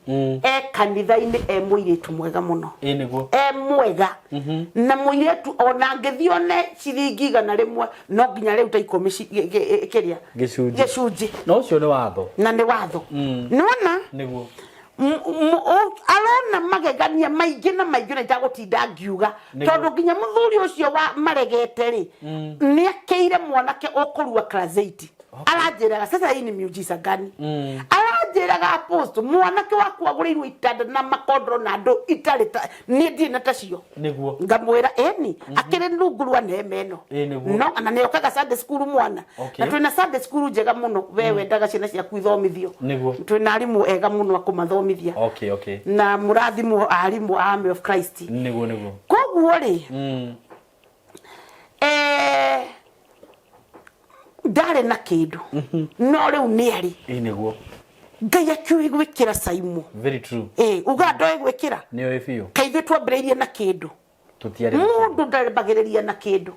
e kanitha-inĩ, e mũirĩtu mwega mũno. Ĩ nĩguo. E mwega na mũirĩtu ona angĩthiĩ one ciringi 100 no nginya rĩu ta 10 kĩrĩa. Gĩcunjĩ. Gĩcunjĩ. Na ũcio nĩ watho. Na nĩ watho, nĩwona. Nĩguo. Arona magegania maingĩ na maingĩ na itagũtinda ngiuga. Nĩguo. Tondũ nginya mũthuri ũcio wa maregete rĩ, nĩ akĩire mwanake ũkũrua class 8. Aranjĩraga, "Sasa hii ni miujiza gani?" Aranjĩraga, "Apostle, mwanake waku agũrĩirwo itanda na makondoro na andũ itarĩ ta niĩ ndirĩ na tacio." Nĩguo. Ngamwĩra ĩni akĩrĩ rungu rwa neema ĩno. Ĩ, nĩguo. No na nĩokaga Sunday school mwana. Na twĩna Sunday school njega mũno. We wendaga ciana ciaku ithomithio. Nĩguo. Twĩna arimũ ega mũno a kũmathomithia. Okay. Na mũrathimwo arimũ a Army of Christ. Nĩguo. Koguo rĩ, ndarĩ na kĩndũ, no rĩu nĩ arĩ. Ĩ nĩguo. Ngai akĩũĩ gwĩkĩra caimo. Very true. Ĩ uga ndoĩ gwĩkĩra. Nĩ oĩ biũ. Kaithuĩ twambĩrĩirie na kĩndũ. Tũtiarĩ na kĩndũ. Mũndũ ndambagĩrĩria na kĩndũ,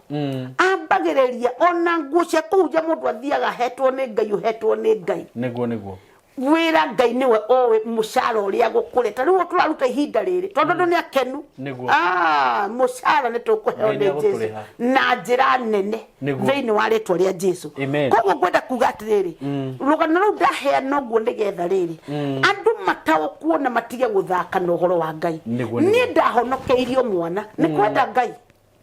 ambagĩrĩria ona nguo cia kũhunjia mũndũ athiaga ahetwo nĩ Ngai, ũhetwo nĩ Ngai. Nĩguo. Wĩra Ngai nĩwe ũĩ mũcara ũrĩa gũkũrĩa. Ta rĩu tũraruta ihinda rĩrĩ tondũ andũ nĩ akenu. Ah, mũcara nĩ tũkũheo Ngai nĩ Jesu nĩegũtũrĩha. Na njĩra nene thĩinĩ wa rĩtwa rĩa Jesu. Amen. Koguo ngwenda kuga atĩrĩrĩ, rũgano rũu ndaheana ũguo nĩgetha rĩrĩ andũ mataũkwo na matige gũthaka na ũhoro wa Ngai. Nĩguo. Niĩ ndahonokeirio mwana nĩ kwenda Ngai,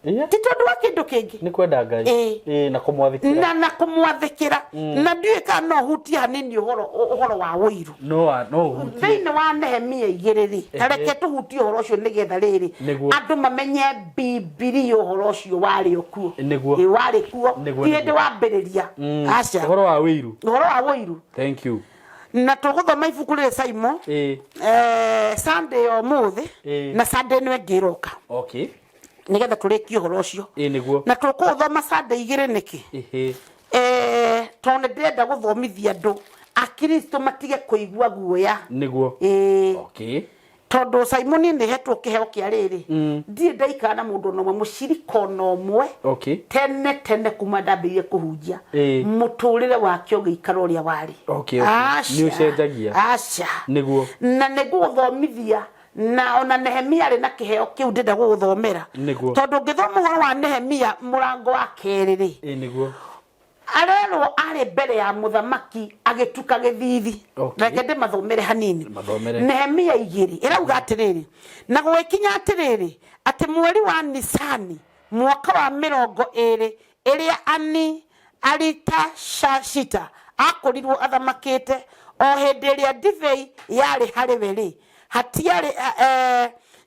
ti tondũ wa kĩndũ kĩngĩ. Nĩ kwenda Ngai. Ĩ. Ĩ, na kũmwathĩkĩra. Na kũmwathĩkĩra. Na ndiũĩ kana no hutie hanini ũhoro wa ũiru. No ũhutie. Thĩinĩ wa Nehemia 2 rĩ, ta reke tũhutie ũhoro ũcio nĩgetha rĩrĩ andũ mamenye Bibilia ũhoro ũcio warĩ o kuo. Ĩ, warĩ kuo. Ti hĩndĩ wambĩrĩria, aca. Ũhoro wa wĩiru. Ũhoro wa ũiru. Thank you. Na tũgũthoma ibuku rĩrĩ Saimo Sunday ya ũmũthĩ na Sunday ĩno ĩngĩ ĩroka, nĩgetha tũrĩkie ũhoro ũcio. Ĩ nĩguo. Na tũkũũthoma Sunday 2 nĩkĩ? Tondũ nĩ ndĩrenda gũthomithia andũ Akristo matige kũigua guoya. Nĩguo. Tondũ Simoni nĩ hetwo kĩheo kĩa rĩrĩ, ndirĩ ndaikara na mũndũ ona ũmwe, mũcirika ona ũmwe, tene tene kuma ndambĩrĩrie kũhunjia, mũtũrĩre wake ũgĩikara ũrĩa warĩ. Aca. Nĩ ũcenjagia. Aca. Nĩguo. Na nĩ ngũgũthomithia na ona Nehemia arĩ na kĩheo kĩu ndĩrenda gũgũthomera. Tondũ ũngĩthoma ũhoro wa Nehemia mũrango wa 2 rĩ, Ĩ nĩguo. arerwo arĩ mbere ya mũthamaki agĩtuka gĩthithi. Reke ndĩmathomere hanini. Mathomere. Nehemia 2 ĩrauga atĩrĩrĩ, na gũgĩkinya atĩrĩrĩ, atĩ mweri wa Nisani mwaka wa 20 ĩrĩa ani Aritashashita akorirwo athamakĩte, o hĩndĩ ĩrĩa ndibei yarĩ harĩ we rĩ, hatiarĩ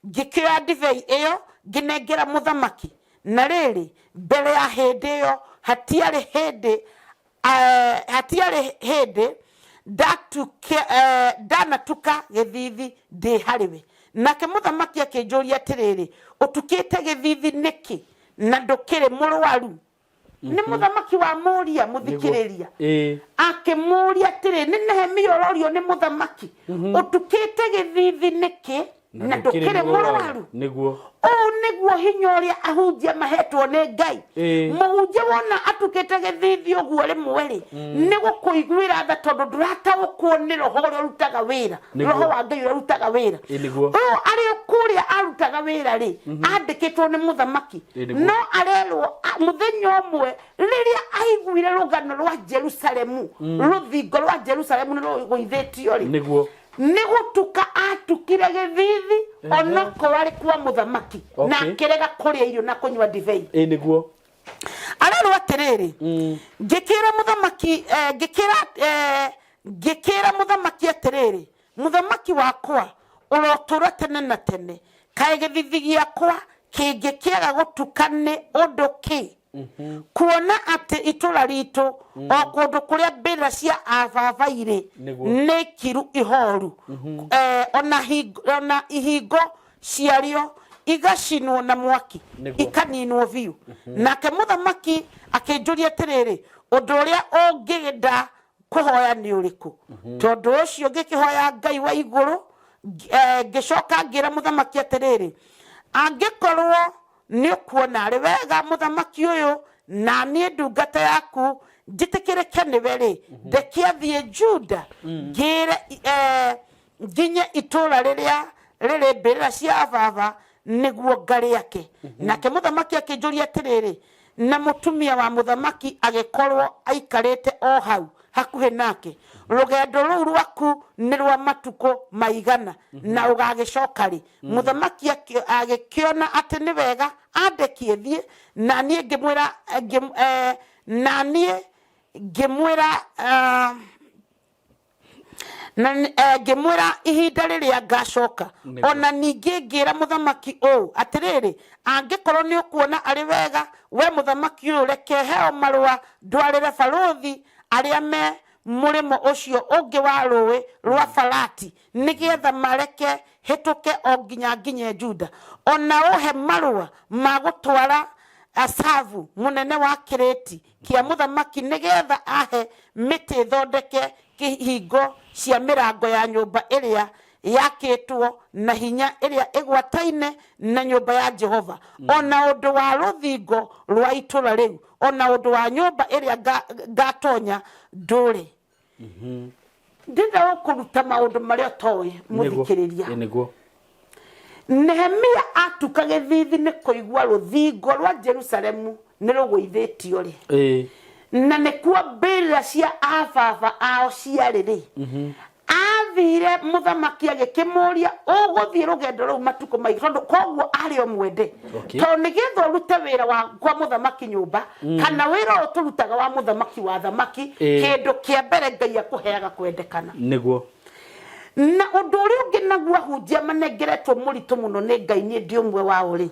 ngĩkĩoya ndibei ĩyo ngĩnengera mũthamaki. Na rĩrĩ, mbere ya hĩndĩ ĩyo hatiarĩ hĩndĩ hatiarĩ hĩndĩ ndanatuka gĩthithi ndĩ harĩ we. Nake mũthamaki akĩnjũria atĩrĩrĩ, "Ũtukĩte gĩthithi nĩkĩ na ndũkĩrĩ mũrwaru?" Nĩ mũthamaki wa mũria mũthikĩrĩria. Akĩmũria atĩrĩ, nĩ Nehemia ũrorio nĩ mũthamaki, "Ũtukĩte gĩthithi nĩkĩ na ndũkĩrĩ mũrwaru?" Nĩguo. Ũũ nĩguo hinya ũrĩa ahunjia mahetwo nĩ Ngai. Mũhunjia wona atukĩte gĩthithi ũguo rĩmwe rĩ, nĩ gũkũiguĩra tha tondũ ndũrataũkwo nĩ roho ũrĩa ũrutaga wĩra. Roho wa Ngai ũrĩa ũrutaga wĩra. Ĩ, nĩguo. Ũyũ arĩ o kũrĩa arutaga wĩra rĩ, andĩkĩtwo nĩ mũthamaki. Ĩ, nĩguo. No arerwo mũthenya ũmwe rĩrĩa aiguire rũgano rwa Jerusalemu, rũthingo rwa Jerusalemu nĩ rũgũithĩtio rĩ, Nĩguo. Nĩ gũtuka atukire gĩthithi onokorwo arĩ kwa mũthamaki, na akĩrega kũrĩa irio na kũnyua ndibei. Ĩ nĩguo. Arerwo atĩrĩrĩ, ngĩkĩra mũthamaki ngĩkĩra mũthamaki atĩrĩrĩ, "Mũthamaki wakwa, ũrotũra tene na tene. Kaĩ gĩthithi gĩakwa kĩngĩkĩaga gũtuka nĩ ũndũ kĩ, kuona atĩ itũra ritũ o kũndũ kũrĩa mbĩrĩra cia ababa irĩ nĩ kiru ihoru, ona ihingo ciarĩo igacinwo na mwaki, ikaninwo biũ?" Nake mũthamaki akĩnjũria atĩrĩrĩ, "Ũndũ ũrĩa ũngĩenda kũhoya nĩ ũrĩkũ?" Tondũ ũcio ngĩkĩhoya Ngai wa igũrũ, ngĩcoka ngĩra mũthamaki atĩrĩrĩ, "Angĩkorwo nĩ ũkuona arĩ wega, mũthamaki ũyũ, na niĩ ndungata yaku Njĩtĩkĩrĩke nĩwe-rĩ, ndeke athiĩ Juda, ngĩĩre nginye itũũra rĩrĩa rĩrĩ mbĩrĩra cia baba nĩguo ngarĩake. Nake mũthamaki akĩnjũria atĩrĩrĩ, na mũtumia wa mũthamaki agĩkorwo aikarĩte o hau hakuhĩ nake, Rũgendo rũu rwaku nĩ rwa matukũ maigana, na ũgagĩcoka rĩ? Mũthamaki agĩkĩona atĩ nĩ wega andekie thiĩ, na niĩ ngĩmwĩra na niĩ ngĩmwĩra na ngĩmwĩra ihinda rĩrĩa ngacoka. O na ningĩ ngĩra mũthamaki ũũ, Atĩrĩrĩ, angĩkorwo nĩ ũkuona arĩ wega, we mũthamaki ũyũ, reke heo marũa ndwarĩre barũthi arĩa me mũrĩmo ũcio ũngĩ wa rũũĩ rwa Farati, nĩgeetha mareke hĩtũke o nginya nginye Juda. O na ũhe marũa ma gũtwara Asafu mũnene wa kĩrĩti kĩa mũthamaki, nĩgeetha ahe mĩtĩ thondeke kĩhingo cia mĩrango ya nyũmba ĩrĩa yakĩtwo na hinya ĩrĩa ĩgwataine na nyũmba ya Jehova, o na ũndũ wa rũthingo rwa itũũra rĩu, o na ũndũ wa nyũmba ĩrĩa ngatonya ndũũre. Ndĩrenda gũkũruta maũndũ marĩa ũtoĩ, mũthikĩrĩria. Ĩ nĩguo. Nehemia atuka gĩthithi nĩ kũigua rũthingo rwa Jerusalemu nĩ rũgũithĩtio rĩ, na nĩkuo mbĩrĩra cia ababa ao ciarĩ rĩ, athire mũthamaki agĩkĩmũria, Ũgũthiĩ rũgendo rũu matukũ maingĩ? Tondũ koguo arĩ o mwende. Tondũ nĩgetha ũrute wĩra wa kwa mũthamaki nyũmba, kana wĩra ũyũ tũrutaga wa mũthamaki wa thamaki, kĩndũ kĩa mbere Ngai akũheaga kwendekana. Na ũndũ ũrĩa ũngĩ naguo ahunjia manengeretwo mũritũ mũno nĩ Ngai, niĩ ndĩ ũmwe wao rĩ,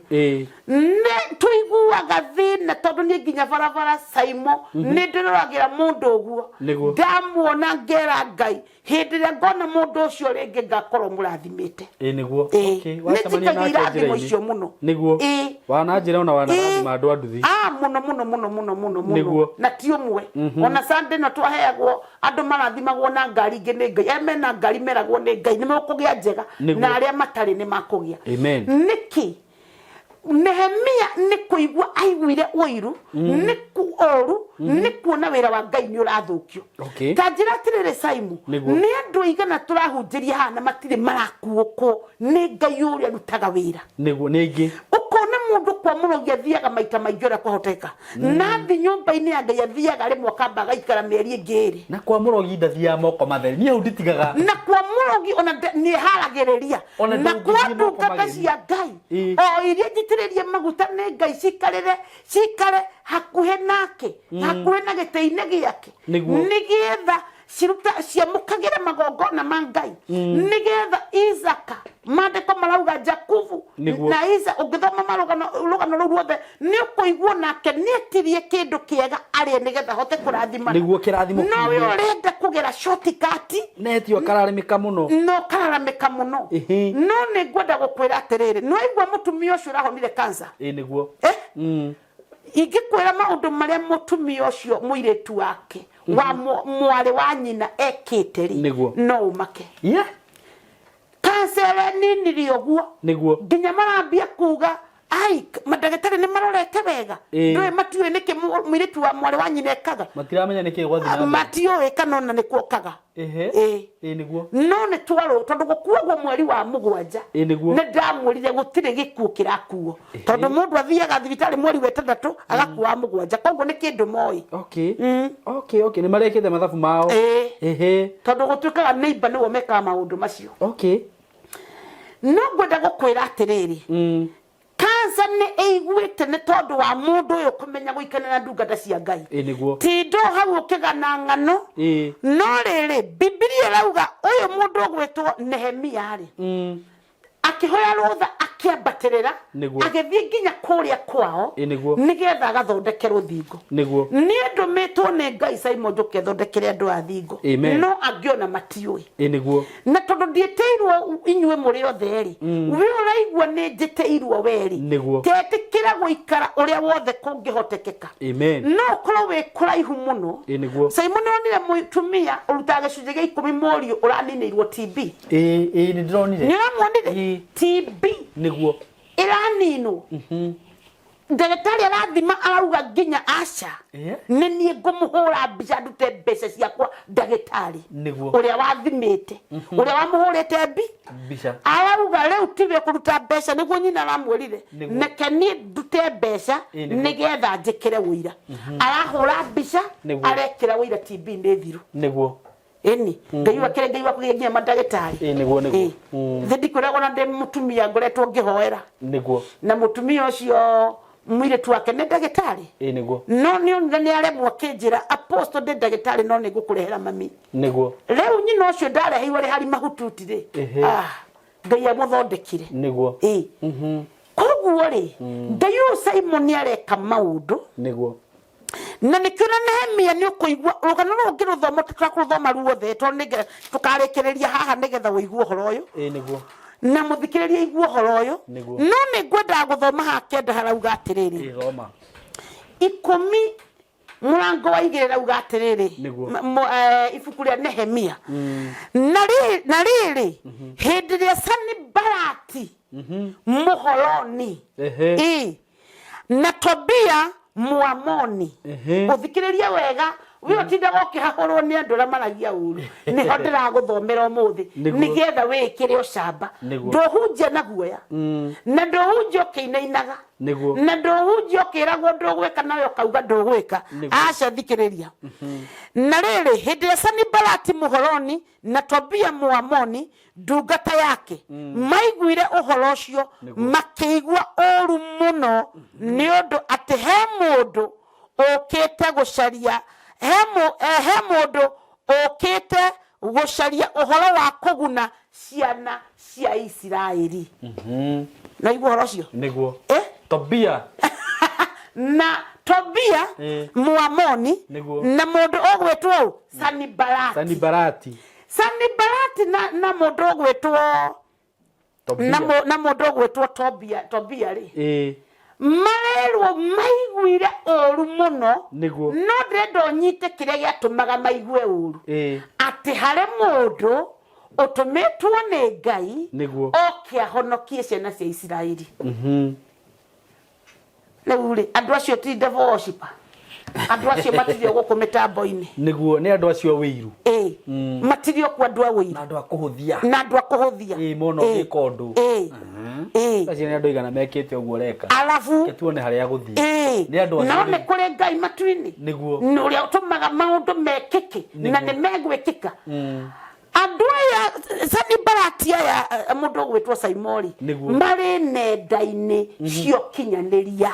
nĩ tũiguaga thĩna tondũ niĩ nginya barabara Saimo nĩ ndĩroragĩra mũndũ ũguo. Ndamuona ngera Ngai, hĩndĩ ĩrĩa ngona mũndũ ũcio rĩngĩ ngakorwo mũrathimĩte. Ĩ nĩguo. Nĩ Wacemania njikagia nake irathimo njĩra-inĩ. icio mũno. Wananjĩra ona wanarathima andũ a nduthi. Ah, mũno mũno mũno mũno mũno mũno. Na ti ũmwe. Ona Sunday ĩno twaheagwo andũ marathimagwo na ngari ingĩ nĩ Ngai. Arĩa mena ngari meragwo nĩ Ngai nĩ mekũgĩa njega, na arĩa matarĩ nĩ makũgĩa. Amen. Nĩkĩ Nehemia nĩ kũigua aiguire ũiru, nĩ ũru nĩ kuona wĩra wa Ngai nĩ ũrathũkio? Ta njĩra atĩrĩrĩ, Saimu, nĩ andũ aigana tũrahunjĩria haha na matirĩ marakuũkwo nĩ Ngai ũrĩa ũrutaga wĩra? Nĩguo, nĩ aingĩ. Ũkona mũndũ kwa mũrogi athiaga maita maingĩ ũrĩa kwahoteka, na thi nyũmba-inĩ ya Ngai athiaga rĩmwe akamba agaikara mĩeri ĩngĩ 2. Na kwa mũrogi ndathiaga moko matheri, niĩ hau nditigaga. Na kwa mũrogi ona nĩ eharagĩrĩria. Ona Na kwa ndũngĩthiĩ moko ndungata mageni. cia Ngai, o iria njitĩrĩrie maguta nĩ Ngai cikarĩre, cikare hakuhĩ nake, hakuhĩ na gĩtĩ-inĩ gĩake, nĩgetha ciruta ciamũkagĩre magongona ma Ngai, nĩgetha Isaka, maandĩko marauga Jakubu na Isa, ũngĩthoma marũgano rũgano rũu ruothe nĩ ũkũigua nake nĩ etirie kĩndũ kĩega arĩe nĩgetha ahote kũrathimana. Nĩguo kĩrathimo No we kiume. ũrenda kũgera shortcut. Netio akararamĩka mũno. No kararamĩka mũno. No nĩ ngwenda gũkwĩra atĩrĩrĩ, nĩ waigua mũtumia ũcio ũrahonire cancer? Ĩ nĩguo. Ingĩkwĩra maũndũ marĩa mũtumia ũcio mũirĩtu wake wa mwarĩ wa nyina ekĩte rĩ, no ũmake. Cancer ĩrĩa ninire ũguo, nginya marambia kuga ai, mandagĩtarĩ nĩ marorete wega. Ndũĩ matiũĩ nĩkĩ mũirĩtu wa mwarĩ wa nyina ekaga. Matiramenya nĩkĩ gwathiĩ na mbere. Matiũĩ kana ona nĩ kuokaga. Ĩ nĩguo. No nĩ twarwo tondũ gũkuagwo mweri wa 7. Ĩ nĩguo. Nĩ ndamwĩrire gũtirĩ gĩkuũ kĩrakuo, tondũ mũndũ athiaga thibitarĩ mweri wa 6 agakua wa 7, koguo nĩ kĩndũ moĩ. Okay, nĩ marekĩte mathabu mao. Tondũ gũtuĩkaga neighbor nĩwe mekaga maũndũ macio. No ngwenda gũkwĩra atĩrĩrĩ, cancer nĩ ĩiguĩte nĩ tondũ wa mũndũ ũyũ kũmenya gũikarania na ndungata cia Ngai. Ĩ nĩguo. Tindo hau ũkĩgana ng'ano. No rĩrĩ, Bibilia ĩrauga ũyũ mũndũ ũgwĩtwo Nehemia rĩ, akĩhoya rũtha akĩambatĩrĩra, agĩthiĩ nginya kũrĩa kwao, Ĩ nĩguo. nĩgetha agathondeke rũthingo. Niĩ ndũmĩtwo nĩ Ngai, Simon, njũke thondekere andũ a thingo. Amen. No angĩ ona matiũĩ. Ĩ nĩguo. Na tondũ ndiĩtĩirwo inyuĩ mũrĩ othe rĩ, we ũraigua nĩ njĩtĩirwo we rĩ, tetĩkĩra gũikara ũrĩa wothe kũngĩhotekeka. Amen. No ũkorwo wĩ kũraihu mũno. Ĩ nĩguo. Simon, nĩ wonire mũtumia ũrutaga gĩcunjĩ gĩa 10 mũriũ ũraninĩirwo TB? Ĩ ĩ nĩ ndĩronire. Nĩ ũramuonire? TB Nĩguo. ĩraninwo. Ndagĩtarĩ arathima arauga nginya aca. Nĩ niĩ ngũmũhũra mbica ndute mbeca ciakwa ndagĩtarĩ. Nĩguo. Ũrĩa wathimĩte, ũrĩa wamũhũrĩte mbi mbica. Arauga rĩu tiwe kũruta mbeca, nĩguo nyina aramwĩrire. Reke niĩ ndute mbeca nĩgetha njĩkĩre ũira. Arahũra mbica, arekĩra ũira TB nĩ thiru. Ĩni Ngai wakĩrĩ Ngai wa kũgĩa nginya mandagĩtarĩ. Ĩĩ, nĩguo, nĩguo. Thĩ ndikwĩragwo na ndĩ mũtumia ngoretwo ngĩhoera. Na mũtumia ũcio mũirĩtu wake nĩ ndagĩtarĩ. Ĩĩ, nĩguo. No nĩ onire nĩ aremwo, akĩnjĩra, "Apostle, ndĩ ndagĩtarĩ, no nĩ ngũkũrehera mami." Rĩu nyina ũcio ndareheirwo arĩ hari mahututi rĩ, ah, Ngai amũthondekire. Ĩĩ. Koguo rĩ, Ngai ũyũ Simon nĩ areka maũndũ. Na nĩkĩo na Nehemia nĩ ũkũigua rũgano rũrũ ngĩrũthoma, tũtakũrũthoma ruothe tondũ nĩ tũkarĩkĩrĩria haha nĩgetha ũigue ũhoro ũyũ. Ĩĩ, nĩguo. Na mũthikĩrĩria igue ũhoro ũyũ. No nĩ ngwendaga gũthoma haha kenda harauga atĩrĩrĩ. Ĩĩ, thoma. 10 mũrango wa 2 rauga atĩrĩrĩ. Ibuku rĩa Nehemia. Na rĩrĩ, hĩndĩ ĩrĩa Sanibalati Mũhoroni, ĩ, na Tobia Mũamoni. Ũthikĩrĩrie wega, we ũtindaga ũkĩhahũrwo nĩ andũ arĩa maragia ũru, nĩho ndĩragũthomera ũmũthĩ nĩgetha wĩĩkĩre ũcamba. Ndũhunjia na guoya, na ndũhunjia ũkĩinainaga, na ndũhunjia ũkĩragwo ndũgwĩka nawe ũkauga ndũgwĩka. Aca, thikĩrĩria. Na rĩrĩ, hĩndĩ ĩrĩa Sanibalati Mũhoroni na Tobia Mũamoni ndungata yake maiguire ũhoro ũcio, makĩigua ũũru mũno nĩ ũndũ atĩ he mũndũ ũkĩte gũcaria he mũndũ ũkĩte gũcaria ũhoro wa kũguna ciana cia Isiraeli. Na igua ũhoro ũcio? Nĩguo. Tobia. Na Tobia Mũamoni, na mũndũ ũgwĩtwo ũ? Sanibalati. Sanibalati. Sanibalati na mũndũ ũgwĩtwo Tobia. Na mũndũ ũgwĩtwo Tobia, Tobia rĩ, marerwo maiguire ũru mũno. No ndĩrenda ũnyite kĩrĩa gĩatũmaga maigue ũru, atĩ harĩ mũndũ ũtũmĩtwo nĩ Ngai oke ahonokie ciana cia Isiraeli. Rĩu rĩ, andũ acio ti devil worshiper, andũ acio matirĩ o gũkũ mĩtambo-inĩ. Nĩguo, nĩ andũ acio a wĩiru. Ĩĩ, matirĩ o kuo, andũ a wĩiru. Na andũ a kũhũthia. Na andũ a kũhũthia. Ĩĩ, mona ũgĩka ũndũ. Ĩĩ. Ĩĩ. Acio nĩ andũ aigana mekĩte ũguo ũreka. Arabu. Reke tuone harĩa gũthiĩ. Ĩĩ. Nĩ andũ acio No rĩu. nĩ kũrĩ Ngai matu-inĩ. Nĩ ũrĩa ũtũmaga maũndũ mekĩke na nĩ megwĩkĩka. Andũ aya Sanibalati aya, mũndũ ũgwĩtwo Saimori, marĩ nenda-inĩ cia ũkinyanĩria.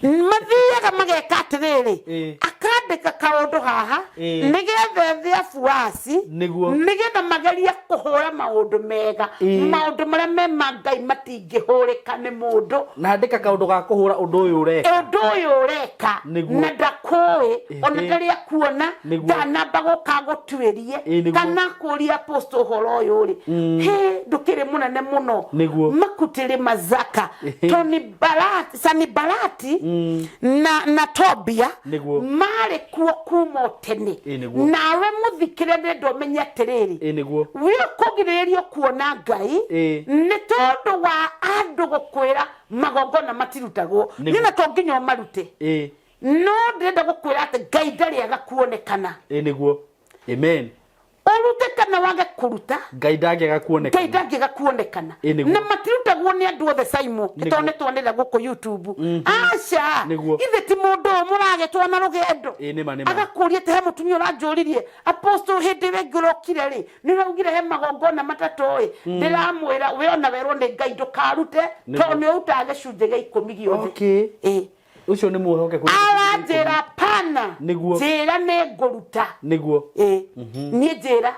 Mathiaga mageka atĩrĩrĩ, akandĩka kaũndũ haha nĩgetha ethe afuasi, nĩgetha magerie kũhũra maũndũ mega. Maũndũ marĩa me ma Ngai matingĩhũrĩka nĩ mũndũ. Na andĩka kaũndũ ga kũhũra ũndũ ũyũ ũreka. Ũndũ ũyũ ũreka. Na ndakũĩ ona ndarĩ akuona, ndanamba gũka gũtuĩrie kana kũria post ũhoro ũyũ rĩ, hĩ, ndũkĩrĩ mũnene mũno. Makutĩrĩ mazaka Tony Balati, Sanibalati na Tobia marĩ kuo kuma o tene. Nawe mũthikĩre, ndĩrenda ũmenye atĩrĩrĩ, wĩ ũkũgirĩrĩrio kuona Ngai nĩ tondũ wa andũ gũkwĩra magongona matirutagwo. Niĩ na to nginya ũmarute, no ndĩrenda gũkwĩra atĩ Ngai ndarĩ aga kuonekana. Ĩĩ, nĩguo. Amen. Ũrute kana wage kũruta, Ngai ndangĩaga kuonekana. Ngai ndangĩaga kuonekana. Ĩĩ, nĩguo. Na matirutagwo nĩ andũ othe, Saimo, tondũ nĩ twanĩrĩra gũkũ YouTube. Aca, ithe ti mũndũ ũyũ mũragetwo na rũgendo. Ĩĩ, nĩma, nĩma. Agakũria atĩ he mũtumia ũranjũririe, "Apostle, hĩndĩ ĩrĩa ĩngĩ ũrokire rĩ, nĩ ũraugire he magongona matatũ ĩ." Ndĩramwĩra we ona werwo nĩ Ngai ndũkarute, tondũ nĩ ũrutaga gĩcunjĩ gĩa 10 gĩothe. Ĩĩ. Ũcio nĩ mwĩhokeku. Aranjĩra pana. Njĩra nĩ ngũruta. Ĩĩ, niĩ njĩra.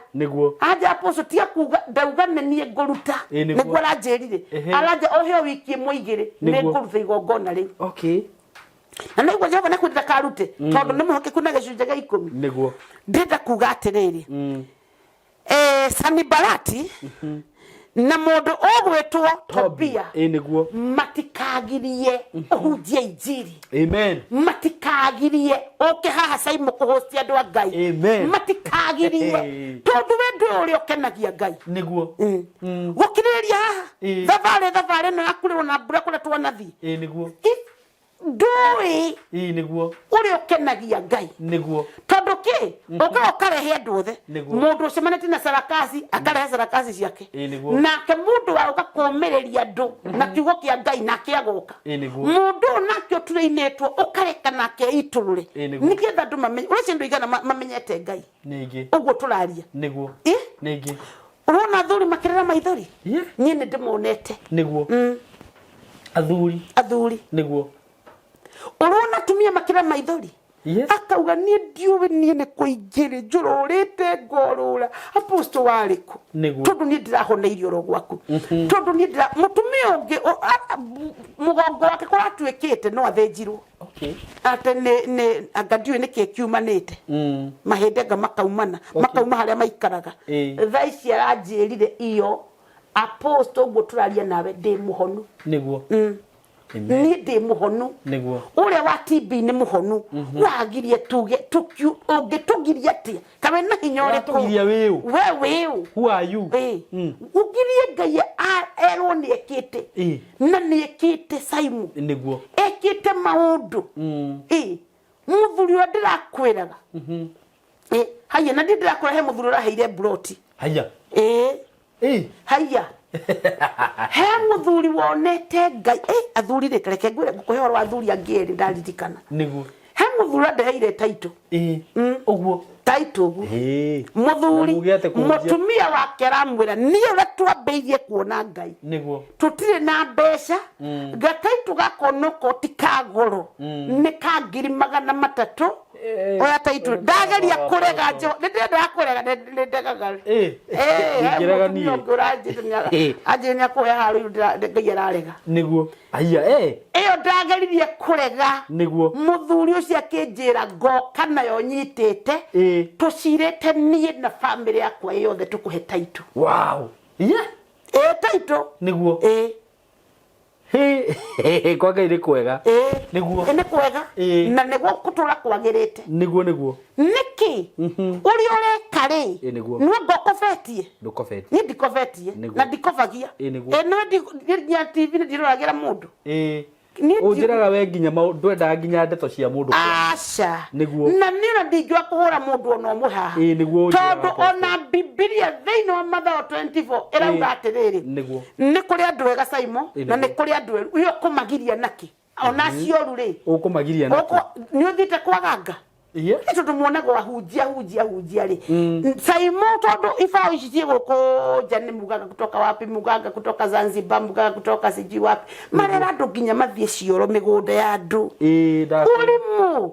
Anja apostle, tiga kuga ndauga nĩ niĩ ngũruta. Nĩguo aranjĩrire. Aranja o heo wiki ĩmwe igĩrĩ nĩ ngũruta igongona rĩu. Na nĩguo Jehova nĩ kwĩrire karute, tondũ nĩ mwĩhokeku na gĩcunjĩ gĩa 10. Ndĩrenda kuga atĩrĩrĩ, Sanibalati na mũndũ ũgwĩtwo Tobia Ĩĩ, nĩguo. matikagirie ũhunjie injiri. Amen. Matikagirie ũke haha Saimo kũhostia andũ a Ngai. Amen. Matikagirie, tondũ we ndũĩ ũrĩa ũkenagia Ngai. Gũkirĩrĩria haha, thabarĩ ĩno ya kurĩrwo na mbura kũrĩa twanathiĩ. Ĩĩ, nĩguo. Ndũĩ Ii nĩguo. Ũrĩa ũkenagia Ngai. Nĩguo. Tondũ kĩ ũkaga ũkarehe andũ othe. Nĩguo. Mũndũ ũcemanĩtie na sarakasi akarehe sarakasi ciake. Ĩĩ, nĩguo. Nake mũndũ wa ũka kũũmĩrĩria andũ na kiugo kĩa Ngai nake agoka. Ĩĩ, nĩguo. Mũndũ ũyũ nake ũturainĩtwo ũkareka nake eitũrũre. Ĩĩ, nĩguo. Nĩgetha andũ mamenye ũrĩa andũ igana mamenyete Ngai. Ningĩ. Ũguo tũraria. Nĩguo. Ĩ? Ningĩ. Ũrona athuri makĩrĩra maithori? Ĩ? Niĩ nĩ ndĩmonete. Nĩguo. Athuri. Athuri. Nĩguo. Ũrona atumia makĩrĩra maithori? Yes. Akauga niĩ ndiũĩ niĩ nĩ kũingĩrĩ njũrũrĩte ngorũra apostle warĩ kũ? Nĩguo. Tondũ niĩ ndĩrahoneirio oro gwaku. Tondũ niĩ ndĩra mũtumia ũngĩ mũgongo wake kũratuĩkĩte no athĩnjirwo. Okay. Atĩ nĩ anga ndiũĩ nĩkĩ kiumanĩte. Mahĩndĩ anga makaumana. Makauma harĩa maikaraga. Thaa ici aranjĩrire iyo apostle ũguo tũraria nawe ndĩ mũhonu. Nĩguo. Amen. Niĩ ndĩ mũhonu. Nĩguo. Ũrĩa wa TB nĩ mũhonu. Wagirie tuge ũngĩtũgiria atĩa? Kawe na hinya ũrĩkũ? Ũratũgiria wĩ ũ? We wĩ ũ? Who are you? Ĩ. Ũgirie Ngai erwo nĩ ekĩte. Na nĩ ekĩte Simon. Nĩguo. Ekĩte maũndũ. Ĩ. Mũthuri ũrĩa ndĩrakwĩraga. Ĩ, haiya na ndiĩ ndĩrakwĩra he mũthuri ũraheire mburoti. Haiya. Ĩ. Ĩ. Haiya. He mũthuri wonete Ngai. Ĩ, athuri rĩ, reke ngwĩre ngũkũhe ũhoro wa athuri angĩ erĩ ndaririkana. Nĩguo. He mũthuri andeheire taitũ. Ĩ. Ũguo. Taitũ ũguo. Ĩ. Mũthuri, Na muge atĩ kũhunjia. mũtumia wake aramwĩra niĩ ũrĩa twambĩirie kuona Ngai. Nĩguo. Tũtirĩ na mbeca. Gataitũ gaka onoko ti ka goro. Nĩ ka 300,000. Oya taitũ. Ndageria kũrega njo. Nĩ ndĩrendaga kũrega, nĩ ndegaga. Ndingĩrega niĩ. Mũtumia ũngĩ ũranjĩra anjĩra nĩ akũhe haha rĩu Ngai ararega. Nĩguo. Haiya, Ĩyo ndageririe kũrega. Nĩguo. Mũthuri ũcio akĩnjĩra ngoka nayo nyitĩte. Tũcirĩte niĩ na bamĩrĩ yakwa yothe tũkũhe taitũ. Wow. Yeah. Taitũ. Nĩguo. Hĩ, kwa Ngai nĩ kwega. Nĩguo. Nĩ kwega. Na nĩguo gũtũra kwagĩrĩte. Nĩguo, nĩguo. Nĩkĩ? Ũrĩa ũreka rĩ? Nĩguo. Nĩ ngokobetie. Ndũkobetie. Niĩ ndikobetie. Nĩguo. Na ndikobagia. Nĩguo. No nginya TV nĩ ndiroragĩra mũndũ. Niĩ Ũnjĩraga we nginya ndwendaga nginya ndeto cia mũndũ kwanyu. Aca. Nĩguo. Na niĩ ona ndingĩũa kũhũra mũndũ ona ũmwe haha. Nĩguo ũnjĩraga Tondũ Apostle. ona Bibilia thĩinĩ wa Mathayo 24 ĩrauga atĩrĩrĩ. Nĩguo. Nĩ kũrĩ andũ ega Simon, na nĩ Nĩguo. kũrĩ andũ eru. Ũyũ ũkũmagiria nakĩ? Ona acio oru rĩ. Ũkũmagiria nakĩ? Nĩ ũthiĩte kwaganga? Iye. Nĩ tondũ muonagwo ahunjia, ahunjia, ahunjia rĩ. Simon tondũ ibaũ ici ciĩ gũkũ nja nĩ muganga kutoka wapi, muganga kutoka Zanzibar, muganga kutoka sijui wapi. Marera andũ nginya mathiĩ cioro mĩgũnda ya andũ. Ũrimũ.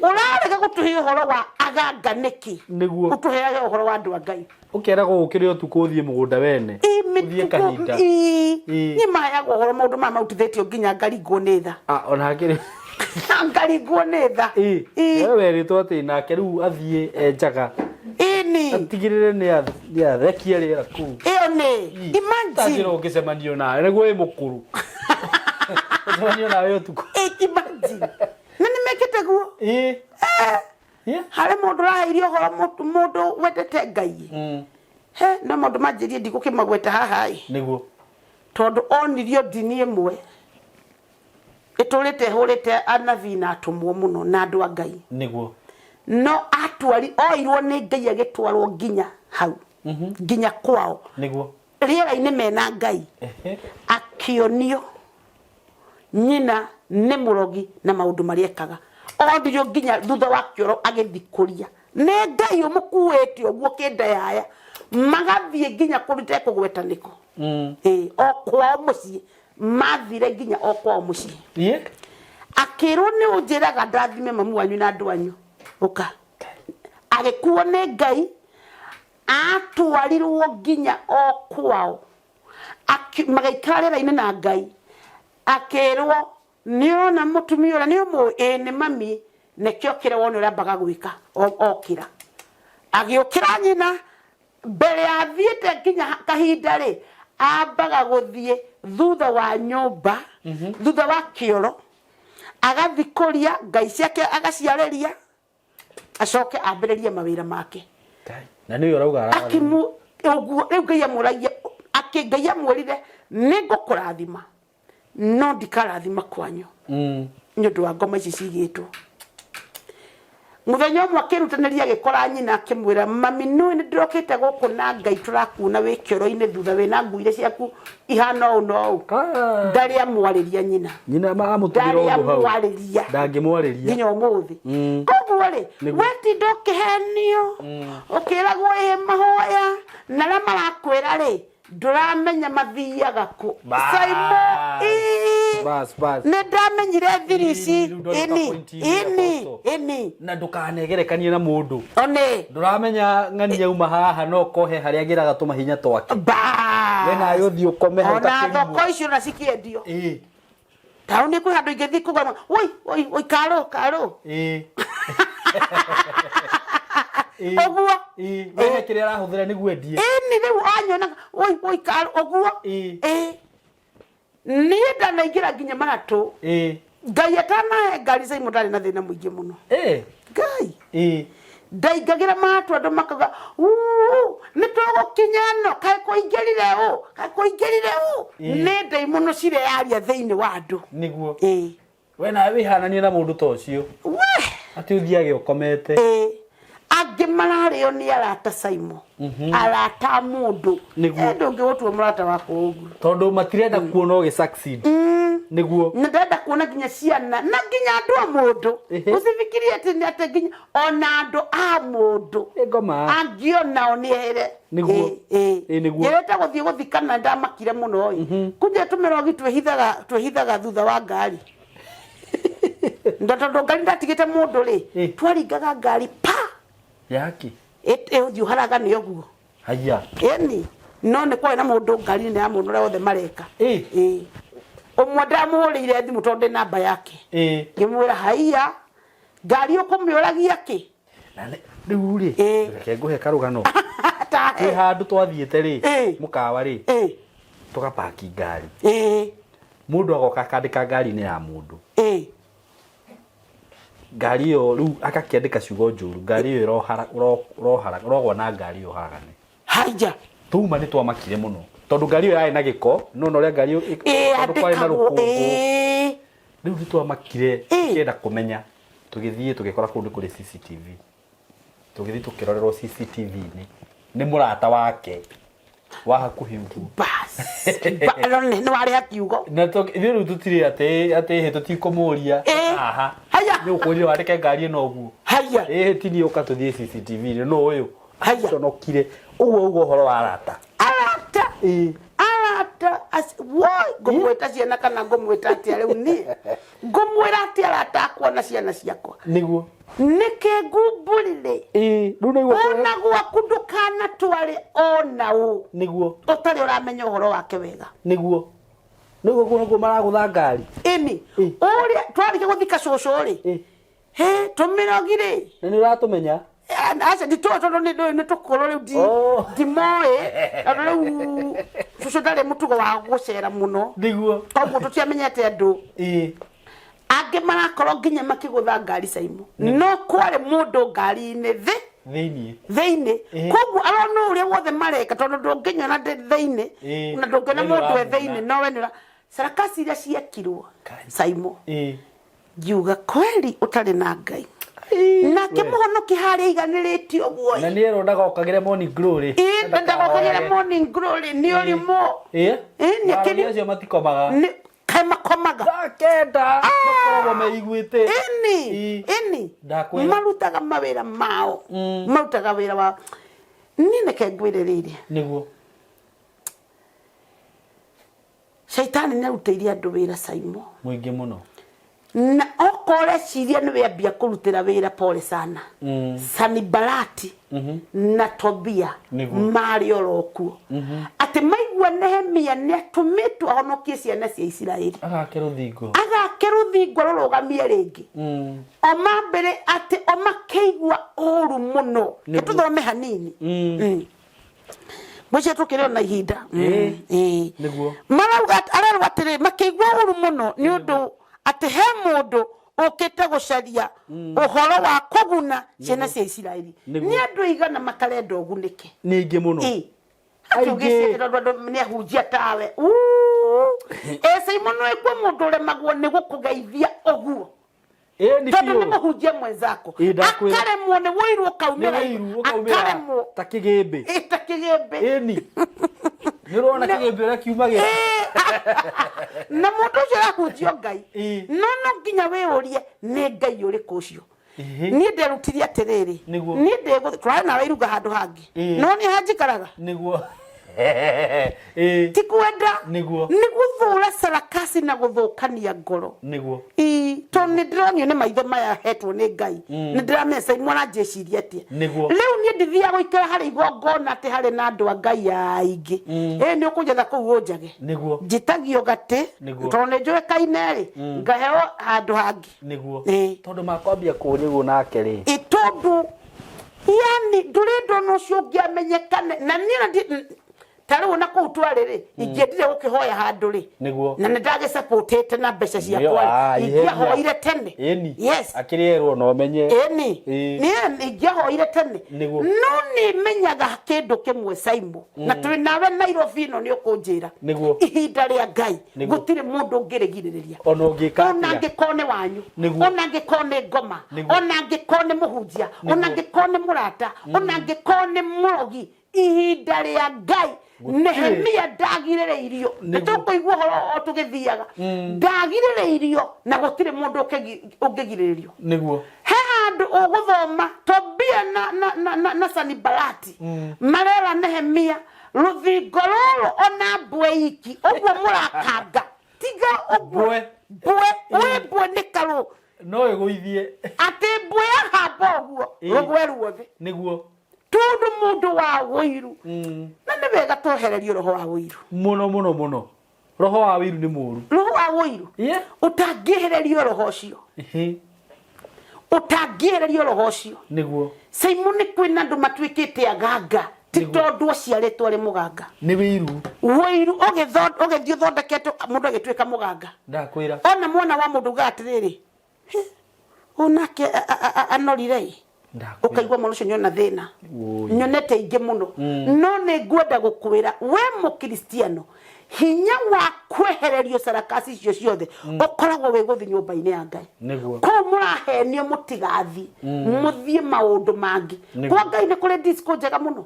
Ũrarega gũtũhe ũhoro wa aganga nĩkĩ? Nĩguo. Ũtũheage ũhoro wa andũ a Ngai. Ũkeragwo ũkĩre ũtukũ ũthiĩ mũgũnda wene. Ũthiĩ kahinda. Niĩ maheagwo ũhoro maũndũ maya marutithĩtio nginya ngaringwo nĩ tha. Ona hakĩrĩ. Ngaringwo nĩ tha. We werĩtwo atĩ nake rĩu athiĩ enjaga. Ĩni. Atigĩrĩre nĩ athekia rĩera kũu. Ĩyo nĩ. Imagine. Tanjĩra ũngĩcemanio nawe nĩguo wĩ mũkũrũ. Ũcemanio nawe ũtukũ. Imagine. Na nĩ mekĩte guo. Harĩ mũndũ ũraheire ũhoro mũndũ wendete Ngai. He, no maũndũ manjĩrie ndigũkĩmagweta haha ĩ. Nĩguo. Tondũ onirio ndini ĩmwe ĩtũrĩte ĩhũrĩte anabii na atũmwo mũno na andũ a Ngai. Nĩguo. No atwari oirwo nĩ Ngai agĩtwarwo nginya hau. Nginya kwao. Nĩguo. Rĩera-inĩ mena Ngai. Akĩonio nyina nĩ mũrogi na maũndũ marĩa ekaga. Onirio nginya thutha wa kĩoro agĩthikũria. Nĩ Ngai ũmũkuĩte ũguo kĩndayaya. Magathiĩ nginya kũndũ itekũgweta nĩkũ. O kwao mũciĩ. Mathire nginya o kwao mũciĩ. Akĩrwo nĩ ũnjĩraga ndathime mamu wanyu na andũ anyu. Ũka. Agĩkuo nĩ Ngai. Atwarirwo nginya o kwao. Magaikara rĩera-inĩ na Ngai. Akĩrwo nĩ ũrona mũtumia ũrĩa nĩ ũmũĩ? Ĩĩ nĩ mami. Nĩkĩo kĩrĩa wona ũrĩa ambaga gwĩka okĩra. Agĩũkĩra nyina mbere athiĩte nginya kahinda rĩ ambaga gũthiĩ thutha wa nyũmba, thutha wa kĩoro, agathikũria ngai ciake agaciarĩria, acoke ambĩrĩrie mawĩra make. Na nĩwe ũrauga ara- Akimu ũguo rĩu Ngai amũragia, akĩ Ngai amwĩrire nĩ ngũkũrathima no ndikarathima kwanyu. Nĩ ũndũ wa ngoma ici cigĩtwo. Mũthenya ũmwe akĩrutanĩria agĩkora nyina akĩmwĩra, mami nũĩ nĩ ndĩrokĩte gũkũ na Ngai tũrakuona wĩ kĩoro-inĩ thutha wĩna nguo iria ciaku ihana ũũ na ũũ. Ndarĩ amwarĩria nyina. Nyina amũtigĩra Ndarĩ ũndũ hau. amwarĩria. Ndangĩmwarĩria. Nginya ũmũthĩ. Koguo rĩ, wetinda ũkĩhenio, ũkĩragwo ĩ mahoya, na arĩa marakwĩra rĩ, ndũramenya mathiaga kũ. Bas. Saimo, ĩĩ. Bas, bas. Nĩ ndamenyire thiri ici. Ĩĩ, rĩu ndoneka Ĩni, point inĩ, ĩni, Apostle. ĩni. Na ndũkanegerekanie na mũndũ. One. Ndũramenya ng'ani yauma haha no kohe harĩa agĩraga tũmahinya twake. Bas. We nawe ũthiĩ ũkome hau Ona ta thoko icio na cikĩendio. Ĩĩ. Taũni kwĩ handũ ingĩthiĩ kũgũra. Woi, woi, woi, karũ, karũ. Ĩĩ. Ĩĩ. Ũguo. Ĩĩ. We he kĩrĩa arahũthĩra nĩguo endie. Ĩni rĩu anyonaga, woi, woi, karũ, ũguo. Ĩĩ. Ĩĩ. Niĩ ndanaingĩra nginya maratũ. Ĩĩ. Ngai atanahe ngari Simon ndarĩ na thĩna mũingĩ mũno. Ĩĩ. Ngai. Ĩĩ. Ndaingagĩra maratũ andũ makauga, uu, nĩ tũgũkinya ĩno, kaĩ kũingĩrire ũ, kaĩ kũingĩrire ũ. Ĩĩ. Nĩ ndaimono cireyaria thĩinĩ wa andũ. Nĩguo. Ĩĩ. We nawe wĩhananie na mũndũ ta ũcio. We. Atĩ ũthiage ũkomete. Ĩĩ. Angĩ mararĩo nĩ arata Simon. Arata a mũndũ. Nĩguo. Ĩ ndũngĩgũtua mũrata wakwa ũguo. Tondũ matirenda kuona ũgĩ succeed. Nĩguo. Na ndenda kuona nginya ciana na nginya andũ a mũndũ. Ũcifikirie atĩ nĩ atĩ nginya ona andũ a mũndũ. Nĩ ngoma. Angĩona o nĩ ehere. Nĩguo. Ĩĩ. Ĩĩ, nĩguo. Njĩrĩte gũthiĩ gũthikana ndamakire mũno ĩ. Kunje tũmĩrogi twĩhithaga twĩhithaga thutha wa ngari. Nda tondũ ngari ndatigĩte mũndũ rĩ, twaringaga ngari pa. Yaki. Ĩũthiĩ ũharagane ũguo. Haiya. Ĩni. No nĩ kwarĩ na mũndũ ngari-inĩ ya mũndũ ũrĩa wothe mareka. Ĩĩ. Ũmwe ndamũhũrĩire thimũ tondũ ndĩ namba yake. Ĩĩ. Ngĩmwĩra haiya, ngari ũkũmĩũragia kĩ? Na rĩu rĩ, Ĩĩ. reke ngũhe karũgano. Tahe. Kwĩ handũ twathiĩte rĩ, Ĩĩ. mũkawa rĩ, Ĩĩ. tũgapaki ngari. Ĩĩ. Mũndũ agoka akandĩka ngari-inĩ ya mũndũ. Ĩĩ. Ngari ĩyo rĩu agakĩandĩka ciugo njũru, ngari ĩyo ĩrohara ũrohara ũrogwa na ngari ĩyo ũharagane. Haiya. Tuma nĩ twamakire mũno tondũ ngari ĩyo yarĩ na gĩko, no na ũrĩa ngari ĩyo Ĩĩ, tondũ kwarĩ na andĩkagwo, rũkũngũ. ĩĩ. Rĩu nĩ twamakire Ĩĩ. tũkĩenda kũmenya, tũgĩthiĩ tũgĩkora kũu nĩ kũrĩ CCTV. Tũgĩthiĩ tũkĩrorerwo CCTV-inĩ nĩ mũrata wake wa hakuhĩ ũguo. Bas. Ba, nĩ warĩha kiugo. Na ithuĩ rĩu tũtirĩ atĩ atĩ ĩhĩ tũtikũmũria. Ĩĩ. Haha. Haya. Nĩ ũkwĩrire wandĩke ngari ĩno ũguo. Haya. Ĩhĩ ti niĩ ũka tũthiĩ CCTV-inĩ nũ ũyũ. Haya. Conokire. Ũguo ũguo ũhoro wa arata. Arata. Ĩĩ. Arata. Woi, ngũmwĩta ciana kana ngũmwĩta atĩa rĩu niĩ? Ngũmwĩra atĩ arata akwa na ciana ciakwa. Nĩguo. Nĩkĩ ngumbũrire? Ĩĩ, rĩu nĩguo kũrehe- Ona gwaku ndũkanatware ona ũ. Nĩguo. Ũtarĩ ũramenya ũhoro wake wega. Nĩguo. Nĩguo kũu nĩkuo maragũtha ngari. Ĩni. Ĩ. Ũrĩa twarĩkia gũthika cũcũ rĩ. Ĩ. Hĩ, tũmĩrogi rĩ. Na nĩ ũratũmenya? Aca nditũĩ tondũ nĩ ndũĩ nĩ tũkũrũ rĩu Oh. ndimoĩ tondũ rĩu cũcũ ndarĩ mũtugo wa gũcera mũno. Nĩguo. Koguo tũtiamenyete andũ. Ĩ. Angĩ marakorwo nginya makĩgũtha ngari Saimo. No kwarĩ mũndũ ngari-inĩ thĩ Thĩinĩ. thĩinĩ. Ĩ. Koguo arona ũrĩa wothe mareka tondũ ndũngĩnyona ndĩ thĩinĩ Ĩ. na ndũngĩona We nĩ mũndũ e ũramuona. thĩinĩ no we nĩ ũra sarakasi iria ciekirwo Kai. Saimo. Ĩ. Ngiuga kweli ũtarĩ na Ngai. Nake mũhonoki harĩa aiganĩrĩte ũguo Na nĩ erwo ndagokagĩre morning glory. Ĩ, ndagokagĩre morning glory nĩ ũrimũ. Ĩ. Ĩ, nĩ Arori akĩri- acio matikomaga. Nĩ- kaĩ makomaga. Thaa kenda makoragwo meiguĩte. Ĩni, Ĩ. ĩni. Ndakwĩra. Marutaga mawĩra mao. Marutaga wĩra wao. Niĩ reke ngwĩre rĩrĩ. Nĩguo. Shaitani nĩ arutĩire andũ wĩra Saimo. Mũingĩ mũno. Na okorwo ũreciria nĩ wambia kũrutĩra wĩra pole sana. Sanibalati na Tobia Nĩguo. marĩ oro kuo. Atĩ maigua Nehemia nĩ atũmĩtwo ahonokie ciana cia Isiraeli. Agake rũthingo. Agake rũthingo rũrũgamie rĩngĩ. O mambere atĩ o makĩigua ũru mũno. Nĩguo. Tũthome hanini. Ngwĩciria tũkĩrĩ ona ihinda. Ĩĩ. Ĩĩ. Nĩguo. Marauga arerwo atĩrĩ makĩigua ũru mũno nĩ ũndũ atĩ he mũndũ ũkĩte gũcaria ũhoro wa kũguna ciana cia Isiraeli. Nĩguo. Nĩ andũ aigana matarenda ũgunĩke? Nĩ aingĩ mũno. Ĩĩ. Atĩ Aingĩ. ũgĩciria tondũ andũ nĩ ahunjia tawe. Uu. Ĩ Simon wĩ kuo mũndũ ũremagwo nĩ gũkũgeithia ũguo Ĩni tondũ nĩ biũ. mũhunjia mwenzako Ĩ, ndakwĩra. akaremwo nĩ wũiru Nĩ ũkaumĩra wĩiru ũkaumĩra akaremwo ta kĩgĩmbĩ. Ĩ, ta kĩgĩmbĩ. Ĩni. Nĩ ũrona kĩgĩmbĩ ũrĩa kiumagĩra. Na mũndũ ũcio arahunjio Ngai. Ĩ. No no nginya wĩyũrie nĩ Ngai ũrĩkũ ũcio. Ĩhĩ. Niĩ nderutire atĩrĩrĩ, Nĩguo. niĩ ndĩgũ tũrarĩ nawe iruga handũ hangĩ. Ĩ. No nĩ hanjikaraga. Nĩguo. Ĩ. Ti kwenda. Nĩguo. Nĩ gũthũra sarakasi na gũthũkania ngoro. Nĩguo. Ii, tondũ nĩ ndĩronio nĩ maitho maya hetwo nĩ Ngai. Nĩ ndĩramenya Simon aranjĩciria atĩa. Nĩguo. Rĩu niĩ ndithiaga gũikara harĩ igongona atĩ harĩ na andũ a Ngai aingĩ. Ĩ nĩ ũkũnjetha kũu ũnjage. Nĩguo. Njĩtagio gatĩ. Nĩguo. Tondũ nĩ njũĩkaine rĩ, ngaheo handũ hangĩ. Nĩguo. Ĩ. Tondũ makwambia kũũria ũguo nake rĩ. Ĩ tondũ yani ndũrĩ ndona ũcio ũngĩamenyekane na niĩ na ndi- ta rĩu ona kũu twarĩ rĩ, ingĩendire gũkĩhoya handũ rĩ. Nĩguo. Na nĩ ndagĩcapũtĩte na mbeca ciakwa Ah, rĩ, ihenya. ingĩahoire tene. Ĩni. Yes. Akĩrĩ erwo na ũmenye. Ĩni. Ĩ. Niĩ ingĩahoire tene. Nĩguo. No nĩ menyaga kĩndũ kĩmwe Simon. Na twĩ nawe Nairobi ĩno nĩ ũkũnjĩra. Nĩguo. Ihinda rĩa Ngai Nĩguo. gũtirĩ mũndũ ũngĩrĩgirĩrĩria. Ona ũngĩka Ona atĩa. angĩkorwo nĩ wanyu. Nĩguo. Ona angĩkorwo nĩ ngoma. Nĩguo. Ona angĩkorwo nĩ mũhunjia. Nĩguo. Ona angĩkorwo nĩ mũrata. Ona angĩkorwo nĩ mũrogi. Ihinda rĩa Ngai. Nehemia ndagirĩrĩirio. Na Nĩguo. tũkũigua ũhoro o tũgĩthiaga. Ndagirĩrĩirio na gũtirĩ mũndũ ũngĩgirĩrĩrio. Nĩguo. He handũ ũgũthoma Tobia na Sanibalati marera Nehemia rũthingo rũrũ ona mbwe iki ũguo mũrakanga tiga ũguo. Mbwe. Mbwe, wĩ mbwe nĩ karũ. No ĩgũithie. Atĩ mbwe yahamba ũguo Ĩ. rũgwe ruothe. Nĩguo. Tondũ mũndũ wa ũiru. Na nĩ wega twehererio roho wa ũiru. Mũno mũno mũno. Roho wa ũiru nĩ mũũru. Roho wa ũiru. Yeah. Ũtangĩehererio roho ũcio. Ĩhĩ. Ũtangĩehererio roho ũcio. Nĩguo. Simon nĩ kwĩna andũ matuĩkĩte aganga. Ti Nĩguo. tondũ aciarĩtwo arĩ mũganga. Nĩ wĩiru. Wĩiru ũgĩthiĩ ũthondeketwo mũndũ agĩtuĩka mũganga. Ndakwĩra. Ona mwana wa mũndũ ugaga atĩrĩrĩ, "Hĩ, ũyũ nake anorire ĩ." Ndakwĩra. Ũkaigua mwana ũcio nĩona thĩna. Woi. Nyonete ingĩ mũno. No nĩ ngwenda gũkwĩra we mũkristiano hinya wa kwehererio sarakasi icio ciothe ũkoragwo wĩ gũthiĩ nyũmba-inĩ ya Ngai. Nĩguo. Kũu mũrahenio mũtigathiĩ, mũthiĩ maũndũ mangĩ. Nĩguo. Kwa Ngai nĩ kũrĩ disco njega mũno.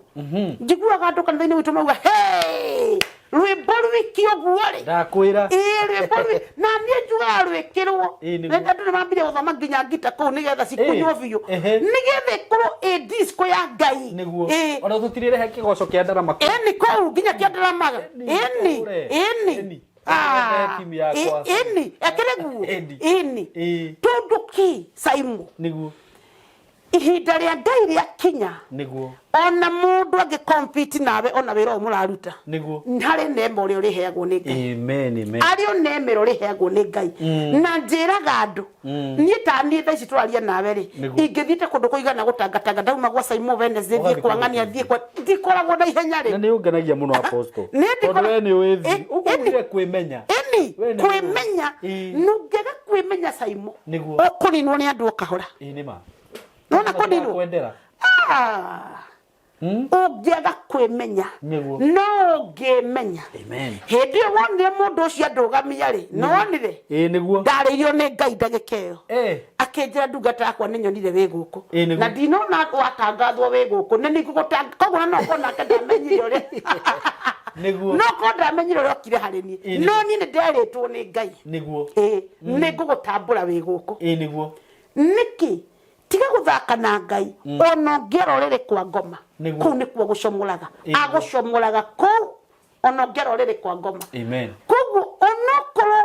Njiguaga andũ kanitha-inĩ witũ mauga, hey, rwĩmbo rwiki ũguo rĩ. Ndakwĩra. Ĩ, rwĩmbo rwi, na niĩ njugaga rwĩkĩrwo. Ĩ, nĩguo. Andũ nĩ mambirie gũthoma nginya ngita kũu nĩgetha cikunywo Ĩ, biũ. ehe. Nĩgetha ĩkorwo ĩ disco ya Ngai. Nĩguo. Ĩ. Ona tũtirĩrehe kĩgoco kĩa ndarama kũu. Ĩni kũu nginya kĩa ndarama. Ĩni, Ĩni, tũhũre. ĩni. Ĩni. Ah, Timu yakwa. ĩni, ekĩrĩ guo. Ĩni. Ĩni. Ĩ. Tondũ kĩ, Simon? Nĩguo. Ihinda rĩa Ngai rĩakinya. Nĩguo. Ona mũndũ angĩ compete nawe ona wĩra ũyũ mũraruta. Nĩguo. Harĩ neema ũrĩa ũrĩheagwo nĩ Ngai. Amen, amen. Arĩ o neema ĩrĩa ũrĩheagwo nĩ Ngai. Na njĩraga andũ, niĩ ta niĩ thaa ici tũraria nawe rĩ, Nĩguo. ingĩthiĩte kũndũ kũigana gũtangatanga ndauma gwa Simon Wednesday thiĩ Ũgathiĩ kwa kũndũ Ng'ania kũngĩ. thiĩ kwa ndikoragwo na ihenya rĩ. Na nĩ ũngenagia mũno apostle. Nĩ Tondũ ndikora- we nĩ ũĩ Ĩ, thi. Ũguo ĩni. ugire kwĩmenya. Ĩni, We nĩ ũĩ. kwĩmenya. Ĩ. Nũngĩaga kwĩmenya Simon, Nĩguo. ũkũninwo nĩ andũ o kahora. Ĩ, nĩ ma. Nona kũninwo? Kwendera. Ah. Ũngĩaga kwĩmenya Nĩguo. no ũngĩmenya. Amen. Hĩndĩ ĩyo wonire mũndũ ũcio andũgamia rĩ, nĩwonire? Ĩ, nĩguo. Ndarĩirio nĩ Ngai ndagĩka ĩyo. Eh. Akĩnjĩra ndungata yakwa nĩ nyonire wĩ gũkũ. Ĩ, nĩguo. Na ndinona watangathwo wĩ gũkũ. Nĩ nĩngũgũtanga. Koguo na no korwo nake ndamenyire ũrĩa. Nĩguo. No korwo ndamenyire ũrĩa okire harĩ niĩ. Ĩ, nĩguo. No niĩ nĩ nderĩtwo nĩ Ngai. Nĩguo. Ĩ, nĩ ngũgũtambũra wĩ gũkũ. Ĩ, nĩguo. Nĩkĩ? Tiga gũthaka na Ngai. Ona ũngĩera ũrĩrĩ kwa ngoma. Nĩguo. Kũu nĩkuo gũcomoraga. Ĩ, nĩguo. Agũcomoraga kũu ona ũngĩera ũrĩrĩ kwa ngoma. Amen. Koguo onokorwo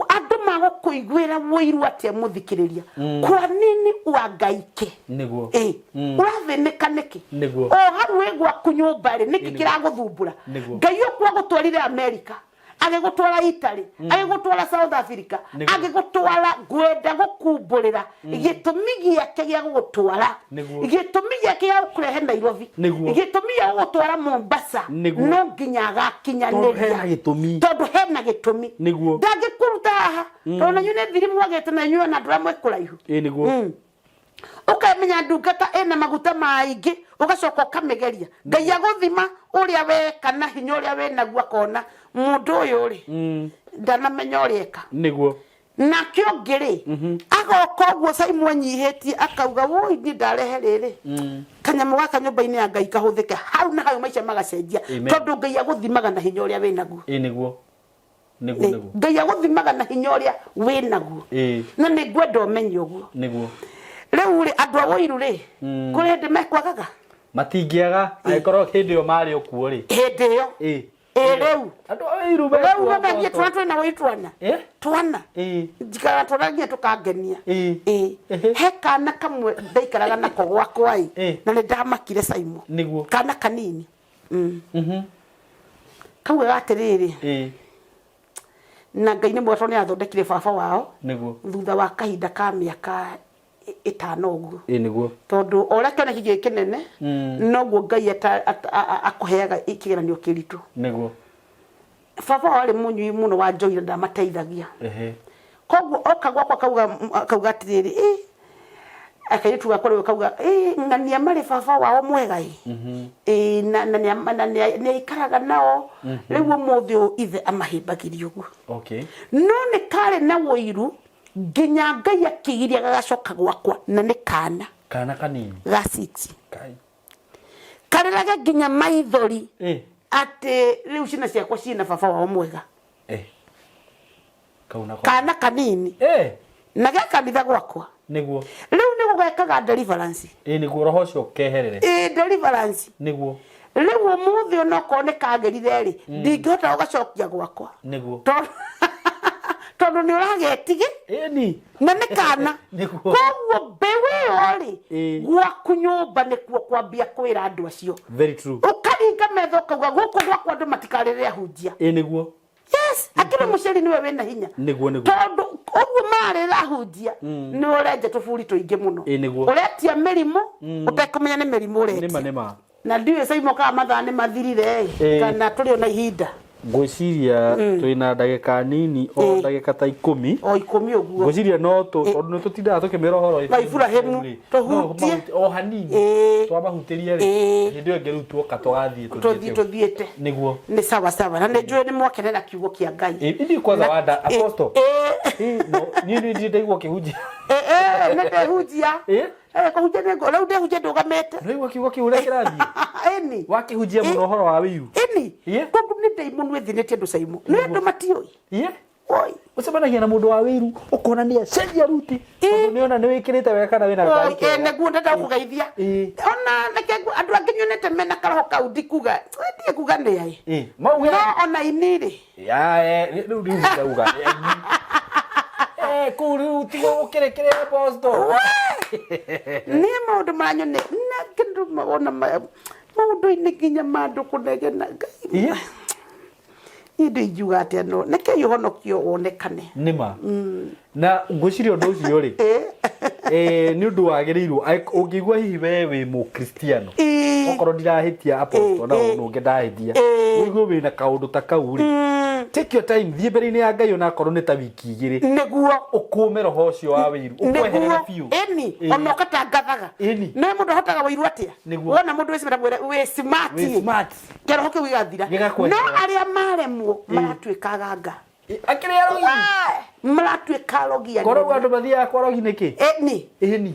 andũ magũkũiguĩra ũiru atĩa mũthikĩrĩria, kwa nini uangaike? Nĩguo. Ĩ, ũrathĩnĩka nĩkĩ? Nĩguo. O hau wĩ gwaku nyũmba rĩ, nĩkĩ Nĩguo. kĩragũthumbũra? Nĩguo. Ngai ũkwa agũtwarire America, agĩgũtwara Italy, agĩgũtwara South Africa, Nĩguo. agĩgũtwara ngwenda gũkumbũrĩra gĩtũmi gĩake gĩa gũgũtwara, Nĩguo. gĩtũmi gĩake gĩa gũkũrehe Nairobi, Nĩguo. gĩtũmi gĩa gũgũtwara Mombasa, Nĩguo. no nginya agakinyanĩria. Tondũ hena gĩtũmi. Tondũ hena gĩtũmi. Nĩguo. Ndangĩkũruta haha, tondũ na inyuĩ nĩ thiri mwagĩte na inyuĩ ona andũ arĩa mwĩ kũraihu. Ĩ, nĩguo. Ũkamenya ndungata ĩna maguta maingĩ, ũgacoka ũkamĩgeria. Ngai agũthima ũrĩa weka na hinya ũrĩa wĩnaguo, akona mũndũ ũyũ rĩ, ndanamenya ũrĩa eka. Nake ũngĩ rĩ, agoka ũguo Simon anyihĩtie, akauga, woi, niĩ ndarehe rĩrĩ kanyamũ gaka nyũmba-inĩ ya Ngai kahũthĩke. Hau na hau maica magacenjia. Amen. Tondũ Ngai agũthimaga na hinya ũrĩa wĩnaguo. Ĩ nĩguo, nĩguo, nĩguo. Ngai agũthimaga na hinya ũrĩa wĩnaguo. Na nĩ ngwenda ũmenye ũguo. Rĩu rĩ, andũ a ũiru rĩ, kũrĩ hĩndĩ mekwagaga? Matingĩaga angĩkorwo hĩndĩ ĩyo marĩ o kuo rĩ. Hĩndĩ ĩyo. Ĩ rĩu. Andũ a ũiru Rĩu mekuo. ũgathiĩ twana twĩna ũiru twana. Twana. Njikaraga twana nginya tũkangenia. Ĩ. He kana kamwe ndaikaraga nako gwakwa ĩ, na nĩ ndamakire Simon. Kana kanini. Kaugaga atĩrĩrĩ, na Ngai nĩ mwega tondũ nĩ athondekire baba wao thutha wa kahinda ka mĩaka 5 ũguo. Ĩ nĩguo. Tondũ o ũrĩa kĩoneki gĩ kĩnene, noguo Ngai akũheaga kĩgeranio kĩritũ. Baba wao arĩ mũnyui mũno wa njohi na ndamateithagia. Koguo oka gwakwa akauga atĩrĩrĩ, ĩ akairĩtu gakwa rĩu akauga, ĩ ng'ania marĩ baba wao mwega ĩ. Ĩ na nĩ aikaraga nao. Rĩu ũmũthĩ ũyũ ithe amahĩmbagĩria ũguo. No nĩ karĩ na ũiru nginya Ngai akĩgiria gagacoka gwakwa, na nĩ kana. Kana kanini. Ga 6. Kai. Karĩrage nginya maithori atĩ rĩu ciana ciakwa ciĩna baba wao mwega. Kau nako. Kana kanini. Na ge kanitha gwakwa. Rĩu nĩ gũgekaga deliverance. Ĩ nĩguo roho ũcio keherere. Ĩ deliverance. Rĩu ũmũthĩ onokorwo nĩ kagĩrire rĩ, ndingĩhota gũgacokia gwakwa. Tondũ nĩ ũragetige. Ĩni. Na nĩ kana. Koguo mbeũ ĩyo rĩ, gwaku nyũmba nĩkuo kwambia kwĩra andũ acio. Very true. Ũkaringa metha ũkauga gũkũ gwakwa andũ matikarĩrĩre ahunjia. Ĩ nĩguo. Yes, akĩrĩ mũciari nĩwe wĩna hinya. Nĩguo, nĩguo. Tondũ ũguo mararĩrĩra ahunjia, nĩ ũrenja tũburi tũingĩ mũno. Ĩ nĩguo. Ũretia mĩrimũ, ũtekũmenya nĩ mĩrimũ ũretia. Nĩma, nĩma. Na ndiũĩ Simon kana mathaa nĩ mathirire ĩ, kana tũrĩ o na ihinda. Ngwĩciria twĩna ndagĩka nini, o ndagĩka ta 10. O 10 ũguo. Ngwĩciria no tondũ nĩ tũtindaga tũkĩmĩra ũhoro Wa Iburahĩmu, rĩ, tũhutie. no o hanini. Twamahutĩrie rĩ, hĩndĩ ĩyo ĩngĩ rĩu tuoka tũgathiĩ Tũthiĩ tũthiĩte. tũthiĩte. Nĩguo. Nĩ sawa sawa. Na nĩ njũĩ nĩ mwakenera kiugo kĩa Ngai. Ithuĩ kwanza wanda, Apostle. No, niĩ nĩ ndirĩ ndaigua ũkĩhunjia. Nĩ ndĩhunjia. Kũhunjia nĩ rĩu ndĩhunjia ndũgamĩte. Nĩwaigua kiugo kĩu ũrĩa kĩrathiĩ? Ĩni. Wakĩhunjia mũno ũhoro wa wĩiru. Ĩni. Tondũ nĩ ndaimono ĩthĩnĩtie andũ Simon. Nĩ andũ matiũĩ. Oi. Ũcemanagia na mũndũ wa wĩiru ũkona nĩ acenjia ruti. Tondũ nĩ ona nĩ wĩkĩrĩte wega kana wĩna gakari Oi, kega. nĩguo ndenda gũkũgeithia. Ona reke andũ angĩ nyonete mena karoho kau ndikuga, ndikuga nĩ ai. Mauge. No ona ini rĩ. Ya, rĩu rĩu ndauga. Kũu rĩu tigo gũkĩrĩkĩrĩ apostle. Nĩ maũndũ maranyone na kĩndũ ona maũndũ-inĩ nginya ma andũ kũnegena Ngai. Niĩ ndingiuga atĩa no nĩkĩĩ ũhonokio wonekane. Nĩma. Na ngwĩciria ũndũ ũcio rĩ, nĩ ũndũ wagĩrĩirwo ũngĩigua hihi we wĩ mũkristiano, okorwo ndirahĩtia apostle, na ũndũ ũngĩ ndahĩtia, ũigue wĩna kaũndũ ta kau rĩ, take your time, thiĩ mbere-inĩ ya Ngai onakorwo nĩ ta wiki 2. Nĩguo. Ũkũme roho ũcio wa wĩiru, ũkweherere biũ. Ĩni, ona ũkatangathaga. Ĩni. Nĩ mũndũ ahotaga wĩiru atĩa? Nĩguo. Wona mũndũ wĩ smart, mwĩre wĩ smart. Wĩ smart. Kĩroho kĩu gĩgathira. Gĩgakweherera. No arĩa maremwo maratuĩka aganga. Akĩrĩ arogi. Maratuĩka arogi anene. Korwo andũ mathiaga kwa arogi nĩkĩ? Ĩni. Ĩni.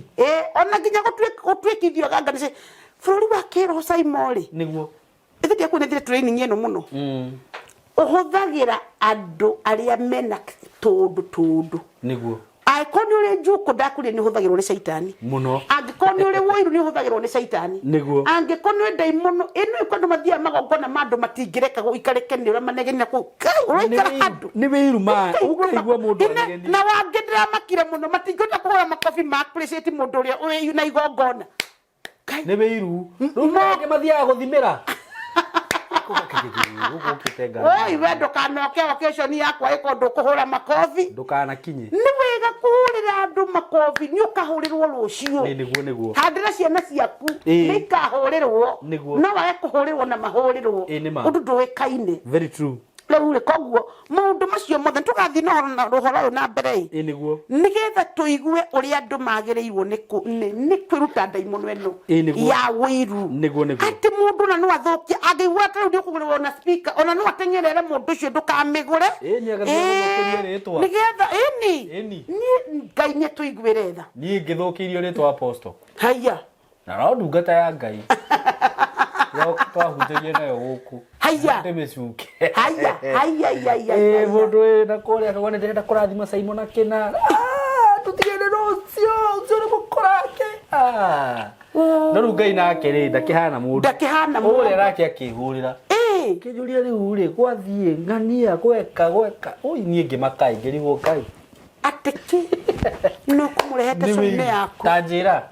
Ona nginya gũtuĩkithio aganga nĩ bũrũri wa kĩroho Simon rĩ. Nĩguo. Ithe ndiakuonethire training ĩno mũno. Ũhũthagĩra andũ arĩa mena tũndũ tũndũ. Nĩguo. Angĩkorwo nĩ ũrĩ njukũ ndakũria nĩ ũhũthagĩrwo nĩ caitani. Mũno. Angĩkorwo nĩ ũrĩ wũiru nĩ ũhũthagĩrwo nĩ caitani. Nĩguo. Angĩkorwo nĩ ũrĩ ndaimono, ĩno ĩko andũ mathiaga magongona ma andũ matingĩreka gũikarĩke nĩ ũrĩa manegenia kũu. Ngai, ũraikara handũ. Nĩ wĩiru ma, Ũkaigua ũkaigua mũndũ Ine, anegenia. na wangĩ ndĩramakire mũno, matingĩhota kũhũra makobi ma appreciate mũndũ ũrĩa ũrĩ na igongona. Ngai. Nĩ wĩiru. Rĩu angĩ mathiaga gũthimĩra. Gũkĩte ngari. Oi, we ndũkanoke occasion yakwa ĩko ndũkũhũra makobi. Ndũkanakinye. Nĩ wega kũhũrĩra andũ makobi, nĩ ũkahũrĩrwo rũciũ. Nĩ nĩguo, nĩguo. Handĩra ciana ciaku, nĩ ikahũrĩrwo. Nĩguo. No wage kũhũrĩrwo na mahũrĩrwo. Ĩĩ, nĩ ma. Ũndũ ndũĩkaine. Very true. Rĩu rĩ, koguo maũndũ macio mothe tũgathiĩ na ũhoro ũhoro ũyũ na mbere ĩ, Ĩ nĩguo. Nĩgetha tũigue ũrĩa andũ magĩrĩirwo nĩ kwĩruta ndaimono ĩno Ĩ nĩguo. ya ũiru. Nĩguo, nĩguo. Atĩ mũndũ ona no athũkie angĩigua atĩ rĩu nĩũkũgũrĩrwo na speaker, ona no ateng'erere mũndũ ũcio, ndũkamĩgũre. Ĩ nĩ agathiĩ agũthũkĩrie rĩtwa. Nĩgetha ĩni. Ĩni. Niĩ Ngai nĩ atũiguĩre tha. Niĩ ngĩthũkĩirio rĩtwa apostle. Haiya. Na no ndungata ya Ngai. No twahunjagia nayo gũkũ. Haiya. Ndĩmĩcuke. Haiya, haiya, haiya, haiya. Ĩ mũndũ wĩ na kũrĩa akauga nĩ ndĩrenda kũrathima Simon akĩna. Ah, tũtigane na ũcio, ũcio nĩ mũkorake. Ah. No rĩu Ngai nake rĩ ndakĩhana mũndũ. Ndakĩhana mũndũ. Ũrĩa nake akĩhũrĩra. Ĩ. Kĩnjũria rĩu rĩ gwathiĩ ng'ania gweka gweka. Oi niĩ ngĩmaka ngĩrigwo Ngai. Atĩ kĩ? No kũmũrehete cũinĩ yaku. Ta njĩra.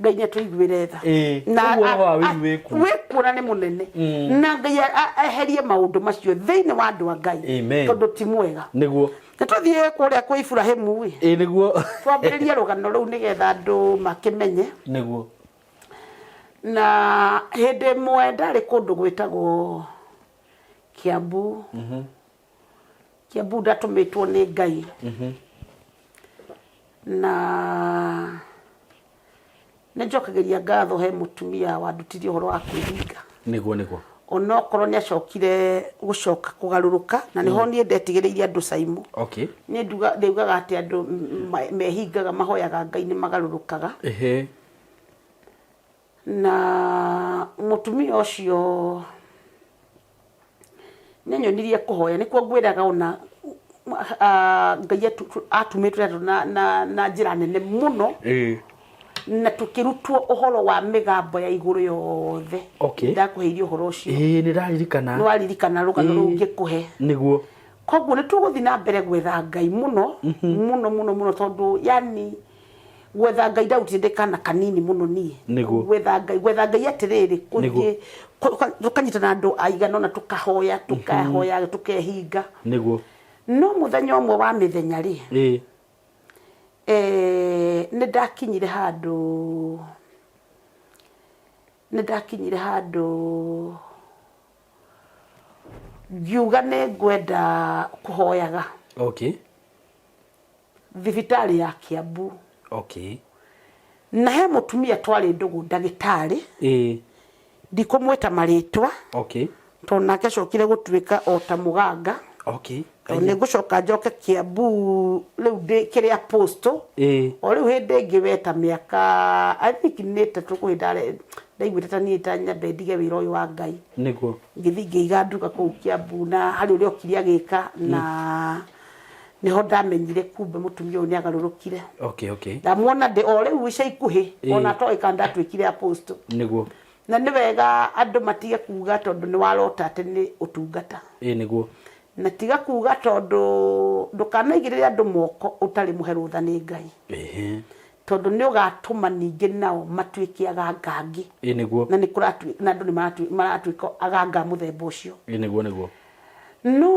Ngai nĩ atũiguĩre tha. Ĩĩ, Na ũguo ũhoro wa ũiru wĩ kuo. Wĩ kuo na nĩ mũnene. Na Ngai eherie maũndũ macio thĩinĩ wa andũ a Ngai. Amen. Tondũ ti mwega. Nĩguo. Na tũthiĩ kũrĩa kwĩ Iburahĩmu ĩ. Ĩĩ nĩguo. Twambĩrĩrie rũgano rũu nĩgetha andũ makĩmenye. Nĩguo. Na hĩndĩ ĩmwe ndarĩ kũndũ gwĩtagwo Kiambu. Kiambu ndatũmĩtwo nĩ Ngai. Na nĩ njokagĩria ngatho he mũtumia wandutirie ũhoro wa kwĩhinga. Nĩguo nĩguo. Onokorwo nĩ acokire gũcoka kũgarũrũka, na nĩho niĩ ndetigĩrĩirie andũ Caimũ. Niĩ ndaugaga atĩ andũ mehingaga mahoyaga Ngai nĩ magarũrũkaga. Na mũtumia ũcio nĩ anyonirie kũhoya, nĩkuo ngwĩraga ona Ngai atumĩtwo andũ na njĩra nene mũno. Na tũkĩrutwo ũhoro wa mĩgambo ya igũrũ yothe. Ndakũheire ũhoro ũcio. Ĩĩ, nĩ ndaririkana. Nĩ waririkana rũgano rũu ngĩkũhe. Nĩguo. Koguo nĩ tũgũthiĩ na mbere gwetha Ngai mũno, mũno mũno mũno, tondũ yani gwetha Ngai ndautire ndĩ kana kanini mũno niĩ. Nĩguo. Gwetha Ngai, gwetha Ngai atĩrĩrĩ, Nĩguo. Tũkanyitana andũ aigana ũna, tũkahoya, tũkahoya, tũkehinga. Nĩguo. No mũthenya ũmwe wa mĩthenya rĩ, nĩ ndakinyire handũ, nĩ ndakinyire handũ ngiuga nĩ ngwenda kũhoyaga. Thibitarĩ ya Kiambu. Na he mũtumia twarĩ ndũgũ ndagĩtarĩ. Ndikũmwĩta marĩtwa. Tondũ nake acokire gũtuĩka o ta mũganga. Tondũ nĩ ngũcoka njoke Kiambu rĩu ndĩ kĩrĩa apostle. O rĩu hĩndĩ ĩngĩ weta mĩaka I think nĩ ĩtatũ kwĩ ndaiguĩte ta niĩ ta nyambe ndige wĩra ũyũ wa Ngai. Nĩguo. Ngĩthiĩ ngĩiga nduka kũu Kiambu na harĩ ũrĩa okire agĩka na nĩho ndamenyire kumbe mũtumia ũyũ nĩ agarũrũkire. Ndamuona ndĩ o rĩu ica ikuhĩ ona atoĩ kana ndatuĩkire apostle. Nĩguo. Na nĩ wega andũ matige kuga tondũ nĩ warota atĩ nĩ ũtungata. Ĩĩ nĩguo. Na tiga kuga tondũ ndũkanaigĩrĩre andũ moko ũtarĩ mũhe rũtha nĩ Ngai. Tondũ nĩ ũgatũma ningĩ nao matuĩke aganga angĩ. Ĩĩ nĩguo. Na nĩ kũratuĩka na andũ nĩ maratuĩka aganga a mũthemba ũcio. Ĩĩ nĩguo nĩguo. No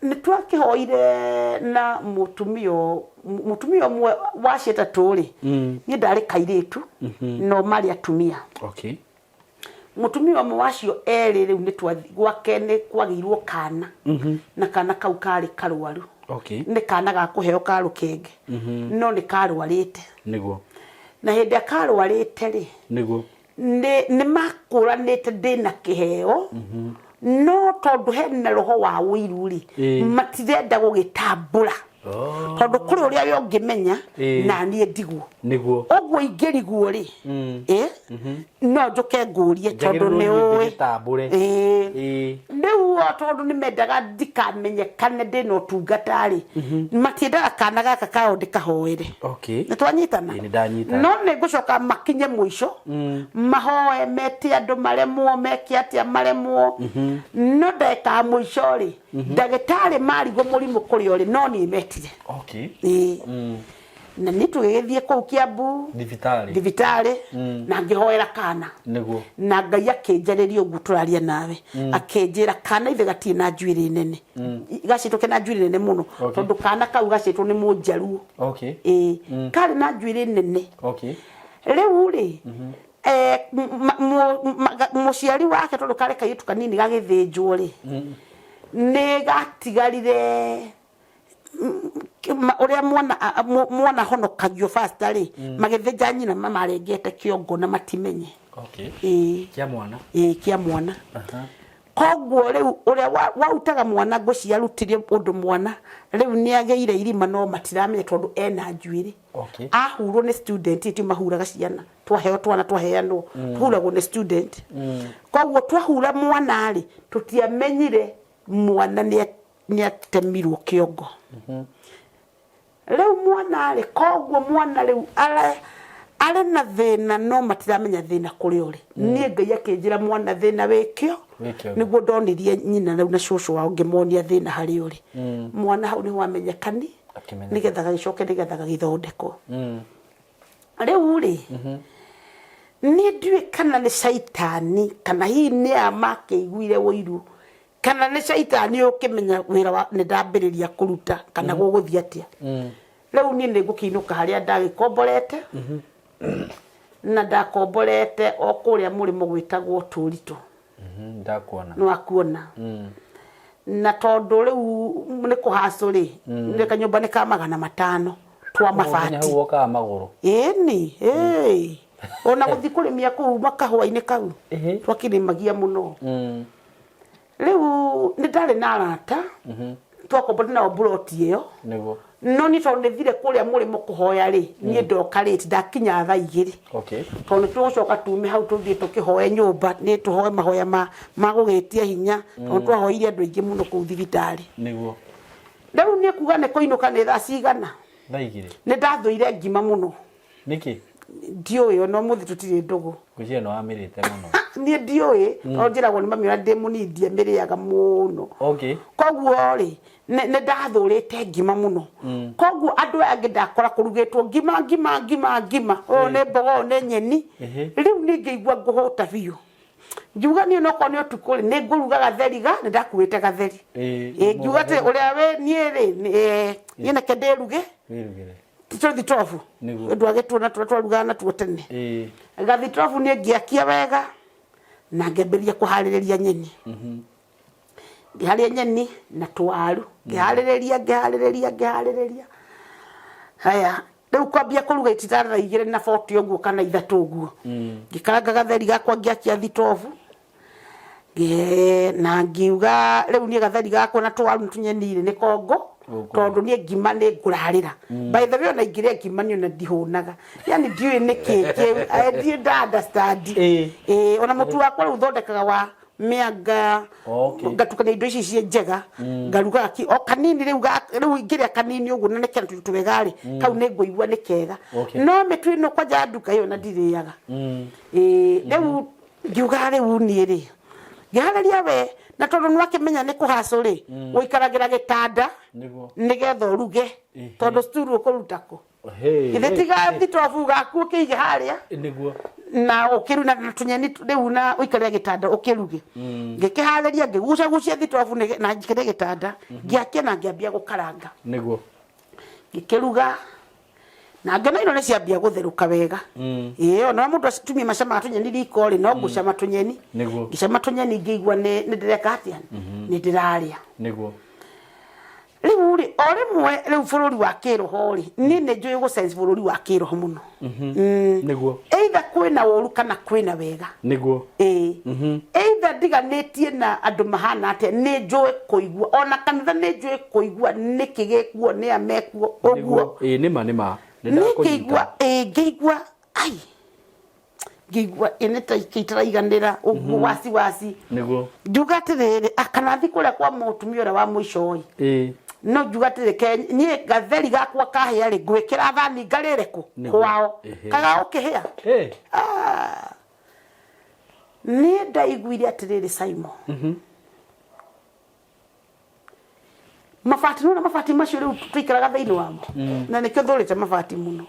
nĩ twakĩhoire na mũtumia mũtumia ũmwe wa acio atatũ rĩ, niĩ ndarĩ kairĩtu, no marĩ atumia. Mũtumia ũmwe wa acio erĩ rĩu nĩ gwake nĩ kwagĩirwo kana, na kana kau karĩ karwaru. Nĩ kana ga kũheo ka rũkenge, no nĩ karwarĩte. Nĩguo. Na hĩndĩ ĩrĩa karwarĩte rĩ, Nĩguo. Nĩ makũranĩte ndĩna kĩheo, no tondũ hena roho wa ũiru rĩ, matirenda gũgĩtambũra. Tondũ kũrĩ ũrĩa we ũngĩmenya, na niĩ ndigwo. Nĩguo. Ũguo ingĩrigwo rĩ, no njũke ngũrie tondũ Njagĩrĩirwo nĩ niĩ ũĩ. ndĩgĩtambũre. Rĩu o tondũ nĩ mendaga ndikamenyekane ndĩna ũtungata rĩ, matiendaga kana gaka kao ndĩkahoere. Nĩ twanyitana? Ĩĩ, nĩ ndanyita. No nĩ ngũcoka makinye mũico, mahoe, mete andũ maremwo, meke atĩa maremwo. No ndagĩka ya mũico rĩ, ndagĩtarĩ marigwo mũrimũ kũrĩa ũrĩ, no niĩ metire. Ĩĩ. Na niĩ tũgĩgĩthiĩ kũu Kiambu Thibitarĩ. Thibitarĩ, na ngĩhoera kana. Nĩguo. Na Ngai akĩnjarĩria ũguo tũraria nawe. Akĩnjĩra kana ithe gatirĩ na njuĩrĩ nene. Gacĩtwo kena njuĩrĩ nene mũno. Tondũ kana kau gacĩtwo nĩ mũnjaruo. Ĩĩ. Karĩ na njuĩrĩ nene. Rĩu rĩ, mũciari wake tondũ karĩ kairĩtu kanini gagĩthĩnjwo rĩ, Nĩ gatigarire ũrĩa mwana mwana honokagio fast rĩ, magĩthĩnja nyina mamarengete kĩongo na matimenye. Okay. Ĩĩ. Kĩa mwana. Ĩĩ, kĩa mwana. Koguo rĩu ũrĩa warutaga mwana ngwĩciria arutire ũndũ mwana rĩu nĩ agĩire irima no matiramenya tondũ ena njuĩrĩ. Okay. Ahurwo nĩ student, ti mahuraga ciana, twaheo twana twaheanwo tuhuragwo nĩ student. Koguo twahura mwana rĩ, tũtiamenyire mwana nĩ atemirwo kĩongo. Rĩu mwana rĩ, koguo mwana rĩu arĩ na thĩna no matiramenya thĩna kũrĩa ũrĩ. Niĩ Ngai akĩnjĩra mwana thĩna wĩkĩo, Wĩkĩo. Nĩguo ndonirie nyina rĩu na cũcũ wao ngĩmonia thĩna harĩa ũrĩ. Mwana hau nĩho amenyekani, Akĩmenyeka. Nĩgetha gagĩcoke nĩgetha gagĩthondekwo. Rĩu rĩ, niĩ ndiũĩ kana nĩ caitani kana hihi nĩ aya makĩiguire ũiru kana nĩ caitani ũkĩmenya wĩra wa nĩ ndambĩrĩria kũruta kana gũgũthiĩ atĩa. Rĩu niĩ nĩ ngũkĩinũka harĩa ndagĩkomborete, na ndakomborete o kũrĩa mũrĩmo gwĩtagwo Tũritũ. Ndakuona. Nĩ wakuona. Na tondũ rĩu nĩ kũhacũ rĩ, nĩ kanyũmba nĩ ka 500 twa Nginya mabati. Hau wokaga magũrũ. Ĩni, ĩĩ. Ona gũthiĩ kũrĩmia kũu makahũa-inĩ kau, twakĩrĩmagia mũno. Rĩu nĩ ndarĩ na arata, twakomborete nao mburoti ĩyo. Nĩguo. No niĩ tondũ nĩ thire kũrĩa mũrĩmo kũhoya rĩ, niĩ ndoka late, ndakinya thaa 2. Okay. Tondũ nĩ tũgũcoka tume hau tũthiĩ tũkĩhoe nyũmba, nĩ tũhoe mahoya ma gũgĩtia hinya, tondũ twahoeire andũ aingĩ mũno kũu thibitarĩ. Nĩguo. Rĩu niĩ kuga nĩ kũinũka nĩ thaa cigana? Thaa 2. Nĩ ndathũire ngima mũno. Nĩkĩ? Ndiũĩ, ona ũmũthĩ tũtirĩ ndũgũ. Ngwĩciria nĩ wamĩrĩte mũno. Niĩ ndiũĩ, tondũ njĩragwo nĩ mami ũrĩa ndĩ mũnini ndiamĩrĩaga mũno. Okay. Koguo rĩ, nĩ ndathũrĩte ngima mũno. Koguo andũ aya angĩ ndakora kũrugĩtwo ngima ngima ngima ngima, ũyũ nĩ mboga, ũyũ nĩ nyeni. Rĩu niĩ ngĩigua ngũhũta biũ. Ngiuga niĩ onokorwo nĩ ũtukũ rĩ, nĩ ngũruga gatheri ga, nĩ ndakuĩte gatheri. Ĩĩ, ngiuga atĩ ũrĩa wĩ niĩ rĩ, niĩ reke ndĩruge. Wĩrugĩre. Tũtũ thitobu. Nĩguo. Ũndũ agĩtuo na tũrĩa twarugaga natuo tene. Ĩĩ. Gathitobu niĩ ngĩakia wega na ngĩambĩrĩria kũharĩrĩria nyeni. Ngĩharĩria nyeni na tũwaru. Ngĩharĩrĩria, ngĩharĩrĩria, ngĩharĩrĩria. Haya, rĩu kwambia kũruga ititara thaa 2:40 ũguo kana 3 ũguo. Ngĩkaranga gatheri gakwa ngĩakia thitobu. Na ngiuga rĩu niĩ gatheri gakwa na tũwaru na tũnyeni rĩ nĩ kongo, tondũ niĩ ngima nĩ ngũrarĩra. By the way, ona ingĩrĩa ngima niĩ ona ndihũnaga, yani ndiũĩ nĩkĩ kĩu, ndiũĩ nda understand. Ĩĩ, ona mũtu wakwa rĩu thondekaga wa mĩanga, ngatukania indo ici ciĩ njega, ngaruga o kanini rĩu, rĩu ingĩrĩa kanini ũguo na nĩkĩra tũindo twega rĩ, kau nĩ ngũigua nĩ kega. No mĩtu ĩno kwanja ya nduka ĩyo na ndirĩaga. Ĩĩ, rĩu ngiuga rĩu niĩ rĩ, ngĩharĩria we, na tondũ nĩ wakĩmenya nĩ kũhacũ rĩ, gũikaragĩra gĩtanda nĩgetha ũruge, tondũ sturu ũkũruta kũ? Githĩ tiga thitobu gaku ũkĩige harĩa? Nĩguo. Na ũkĩru na tũnyeni rĩu na ũikarĩre gĩtanda ũkĩruge. Ngĩkĩharĩria, ngĩgucagucia thitobu na njikĩre gĩtanda, ngĩakia na ngĩambia gũkaranga. Nĩguo. Ngĩkĩruga na ngĩona irio nĩ ciambia gũtherũka wega. Ĩĩ, ona mũndũ atumia macamaga tũnyeni riko rĩ, no ngũcama tũnyeni. Nĩguo. Ngĩcama tũnyeni ngĩigua nĩ ndĩreka atĩa? Nĩ ndĩrarĩa. Nĩguo. Rĩu rĩ, o rĩmwe rĩu bũrũri wa kĩroho rĩ, niĩ nĩ njũĩ gũ sense bũrũri wa kĩroho mũno. Nĩguo. Either kwĩna ũru kana kwĩna wega. Nĩguo. Ĩĩ. Either ndiganĩtie na andũ mahana atĩa, nĩ njũĩ kũigua. Ona kanitha nĩ njũĩ kũigua nĩkĩ gĩkuo, nĩa mekuo, ũguo. Nĩguo. Ĩĩ, nĩma nĩma. Nĩ Niĩ ndakũnyita. ngĩigua, ĩĩ, ngĩigua, ai, ngĩigua ĩ nĩ ta itaraiganĩra ũguo, waci waci. Nĩguo. Ngiuga atĩrĩrĩ, kana thiĩ kũrĩa kwa mũtumia ũrĩa wa mũico ĩ. No ngiuga atĩrĩ, ke niĩ gatheri gakwa kahĩa rĩ, ngwĩkĩra thani ngarĩre kũ? Nĩguo. Kwao. Kaga gũkĩhĩa. Niĩ ndaiguire atĩrĩrĩ, Simon. Mabati, nona mabati macio rĩu tũikaraga thĩinĩ wamo, na nĩkĩo thũrĩte mabati mũno.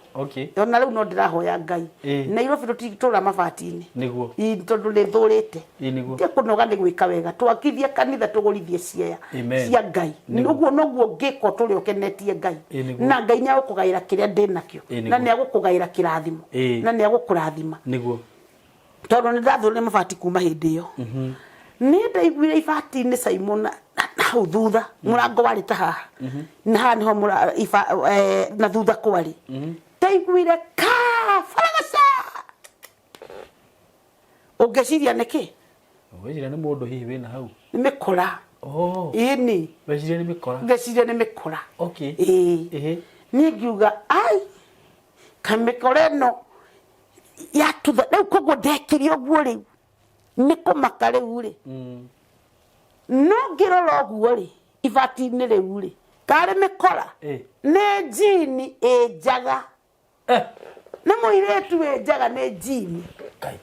Ona rĩu no ndĩrahoya Ngai. Nairobi tũtitũra mabati-inĩ. Nĩguo. Ĩ, tondũ nĩ thũrĩte. Ĩ, nĩguo. Ndige kũnoga nĩ gwĩka wega. Twakithie kanitha tũgũrithie ciea Amen. cia Ngai. Nĩguo. Ũguo noguo ngĩka ũtũre ũkenetie Ngai. Ĩ, nĩguo. Na Ngai nĩ agũkũgaĩra kĩrĩa ndĩ nakĩo. Ĩ, nĩguo. Na nĩ agũkũgaĩra kĩrathimo. Ĩ. Na nĩ agũkũrathima. Nĩguo. Tondũ nĩ ndathũrire mabati kuma hĩndĩ ĩyo. Niĩ ndaiguire ibati-inĩ Simon na hau thutha mũrango warĩ ta haha na haha nĩho na thutha kwarĩ ndaiguire ka faragaca ũngĩciria nĩkĩ Weciria nĩ mũndũ hihi wĩna hau. Nĩ mĩkora. Oh. Ĩni. Weciria nĩ mĩkora. Ngeciria nĩ mĩkora. Okay. Ĩĩ. Ĩhĩ. Niĩ ngiuga ai kamĩkora ĩno yatutha rĩu koguo ndekire ũguo rĩu nĩ kũmaka rĩu rĩ. No ngĩrora ũguo rĩ ibati-inĩ rĩu rĩ karĩ mĩkora. Nĩ njini ĩ njaga. Nĩ mũirĩtu wĩ njaga nĩ njini. Ngai.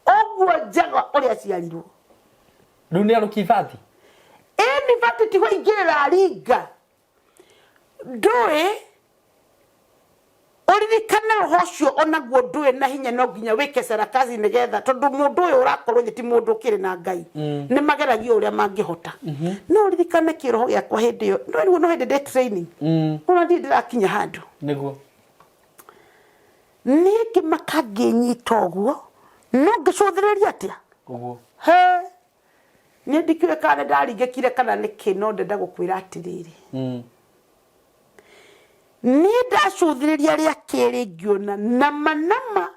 Ũguo njaga ũrĩa aciarirwo. Rĩu nĩ arũkia ibati? Ĩni ibati ti kũingĩrĩra aringa. Ndũĩ ũririkane roho ũcio onaguo ndũĩ na hinya no nginya wĩke sarakazi nĩgetha tondũ mũndũ ũyũ ũrakorwo thĩ ti mũndũ ũkĩrĩ na Ngai. Nĩ mageragia ũrĩa mangĩhota. No ũririkane kĩroho gĩakwa hĩndĩ ĩyo no rĩu no hĩndĩ ndĩ training. Ona ndirĩ ndĩrakinya handũ. Nĩguo. Niĩ ngĩmaka ngĩnyita ũguo no ngĩcũthĩrĩria atĩa? Ũguo. He niĩ ndikĩũĩ kana nĩ ndaringĩkire kana nĩkĩ no ndenda gũkwĩra atĩrĩrĩ. Niĩ ndacũthĩrĩria rĩa kerĩ ngĩona nama nama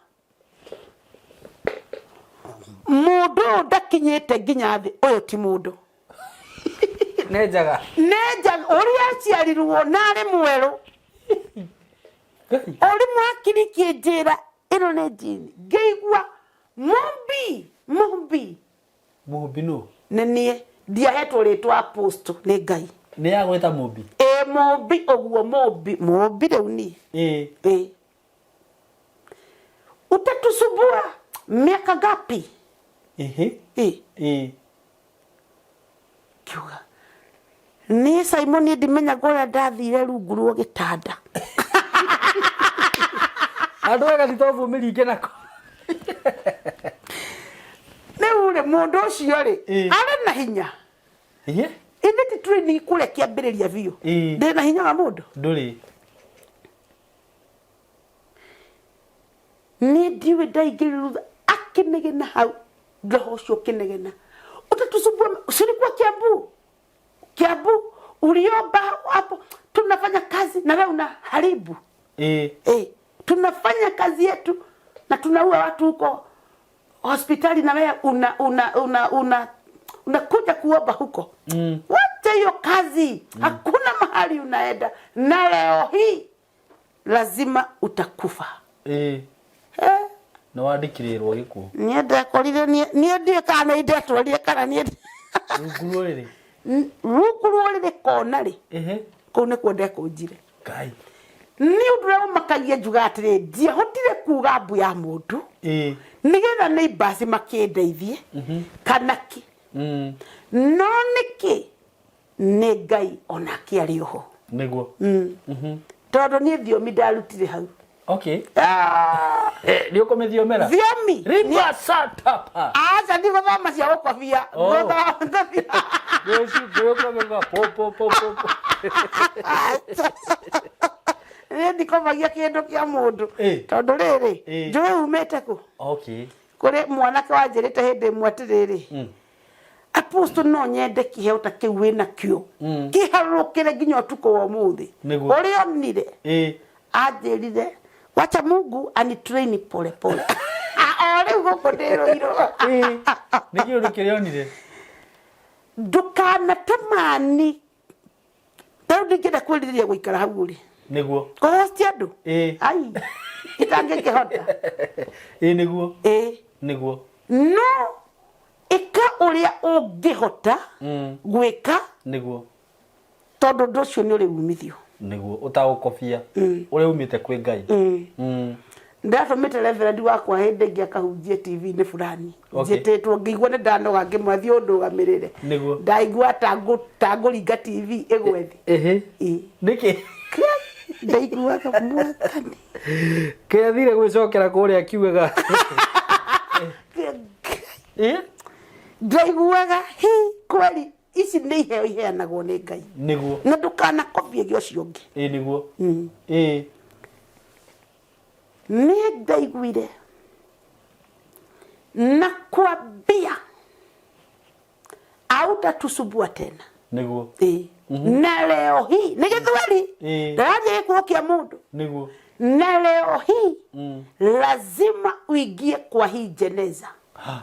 mũndũ ũyũ ndakinyĩte nginya thĩ ũyũ ti mũndũ. Nĩ njaga. Nĩ njaga ũrĩa aciarirwo na arĩ mwerũ. Ũrimũ hakiri kĩnjĩra ĩno nĩ njini ngĩigua Mumbi Mumbi. Mumbi nũ? Nĩ niĩ ndiahetwo rĩtwa apostle nĩ Ngai. Nĩ yagwĩta Mumbi? Ĩ Mumbi ũguo Mumbi Mumbi rĩu niĩ. Ĩ. Ĩ. Utatusumbua miaka ngapi? Ĩhĩ. Ĩ. Ĩ. Kiuga niĩ Simon niĩ ndimenyaga ũrĩa ndathire rungu rwa gĩtanda. Andũ ega thitobu mĩringe nako. Rĩu rĩ mũndũ ũcio rĩ Ĩ. arĩ na hinya. Ĩhĩ. Ithe ti training kũrĩa kĩambĩrĩria biũ. Ĩ. Ndĩ na hinya wa mũndũ. Ndũrĩ. Niĩ ndiũĩ ndaingĩrire rutha akĩnegena hau roho ũcio ũkĩnegena utatusumbua silikuwa Kiambu Kiambu uliomba hapo tunafanya kazi na wewe unaharibu. Tunafanya kazi yetu na tunaua watu huko hospitali na wewe unakuja kuomba huko. Wacha hiyo kazi. Hakuna mahali unaenda na leo hii lazima utakufa. Nĩ wandĩkĩrĩrwo gĩkuũ. Niĩ ndekorire niĩ ndiũĩ kana nĩ ndetwarire kana niĩ Rungu rwa rũrĩrĩ. Rungu rwa rũrĩrĩ kona rĩ. Kũu nĩkuo ndekũnjire. Ngai. Nĩ ũndũ ũrĩa ũmakagia njugaga atĩrĩ, ndiahotire kuga mbu ya mũndũ. Nĩgetha nĩ ibasi makĩndeithie, kana kĩ. No nĩkĩ nĩ Ngai onake arĩ oho. Nĩguo. Tondũ niĩ thiomi ndarutire hau. Okay. Nĩ ũkũmĩthiomera? Thiomi? Riba satapa. Aca, ndigũthoma cia gũkobia. Ngũthoma Ngũthoma po po po po po. Niĩ ndikobagia kĩndũ kĩa mũndũ. Tondũ rĩrĩ, njũĩ umĩte kũ? Kũrĩ mwanake wanjĩrĩte hĩndĩ ĩmwe atĩrĩrĩ, Apostle no nyende kĩheo ta kĩu wĩnakĩo. Kĩharũrũkĩre nginya ũtukũ wa ũmũthĩ. Ũrĩa onire, anjĩrire, wacha Mungu anitrain pole pole. O rĩu gũkũ ndĩrũirwo. Nĩ kĩũndũ kĩrĩa onire? Ndũkanatamani. Ta rĩu ndingĩenda kwĩrirĩria gũikara hau ũrĩ. Nĩguo. Kũhocia andũ? Ai, itangĩkĩhota. Nĩguo. Nĩguo. No ĩka ũrĩa ũngĩhota gwĩka. Nĩguo. Tondũ ũndũ ũcio nĩ ũrĩ umithio. Nĩguo, ũtagũkobia. Ũrĩa umĩte kwĩ Ngai. Ndatũmĩte reverend wakwa hĩndĩ ĩngĩ akahunjie TV-inĩ fulani. Njĩtĩtwo ngĩigua nĩ ndanoga ngĩmwĩra thiĩ ũndũgamĩrĩre. Nĩguo. Ndaigua ta ngũringa TV ĩgwe thĩ. Nĩkĩ? Ndaiguaga mwathani. Kĩathire gwĩcokera kũrĩa akiugaga. Ndaiguaga hi kweli ici nĩ iheo iheanagwo nĩ Ngai. Nĩguo. Na ndũkanakobie gĩa ũcio ũngĩ. Nĩguo. Niĩ ndaiguire na kwambia Hautatusumbua tena. Nĩguo. Ĩĩ. Na leo hii nĩ gĩthweri. Ndararia gĩkuũ kĩa mũndũ. Nĩguo. Na leo hii lazima uingie kwa hii jeneza. Ha.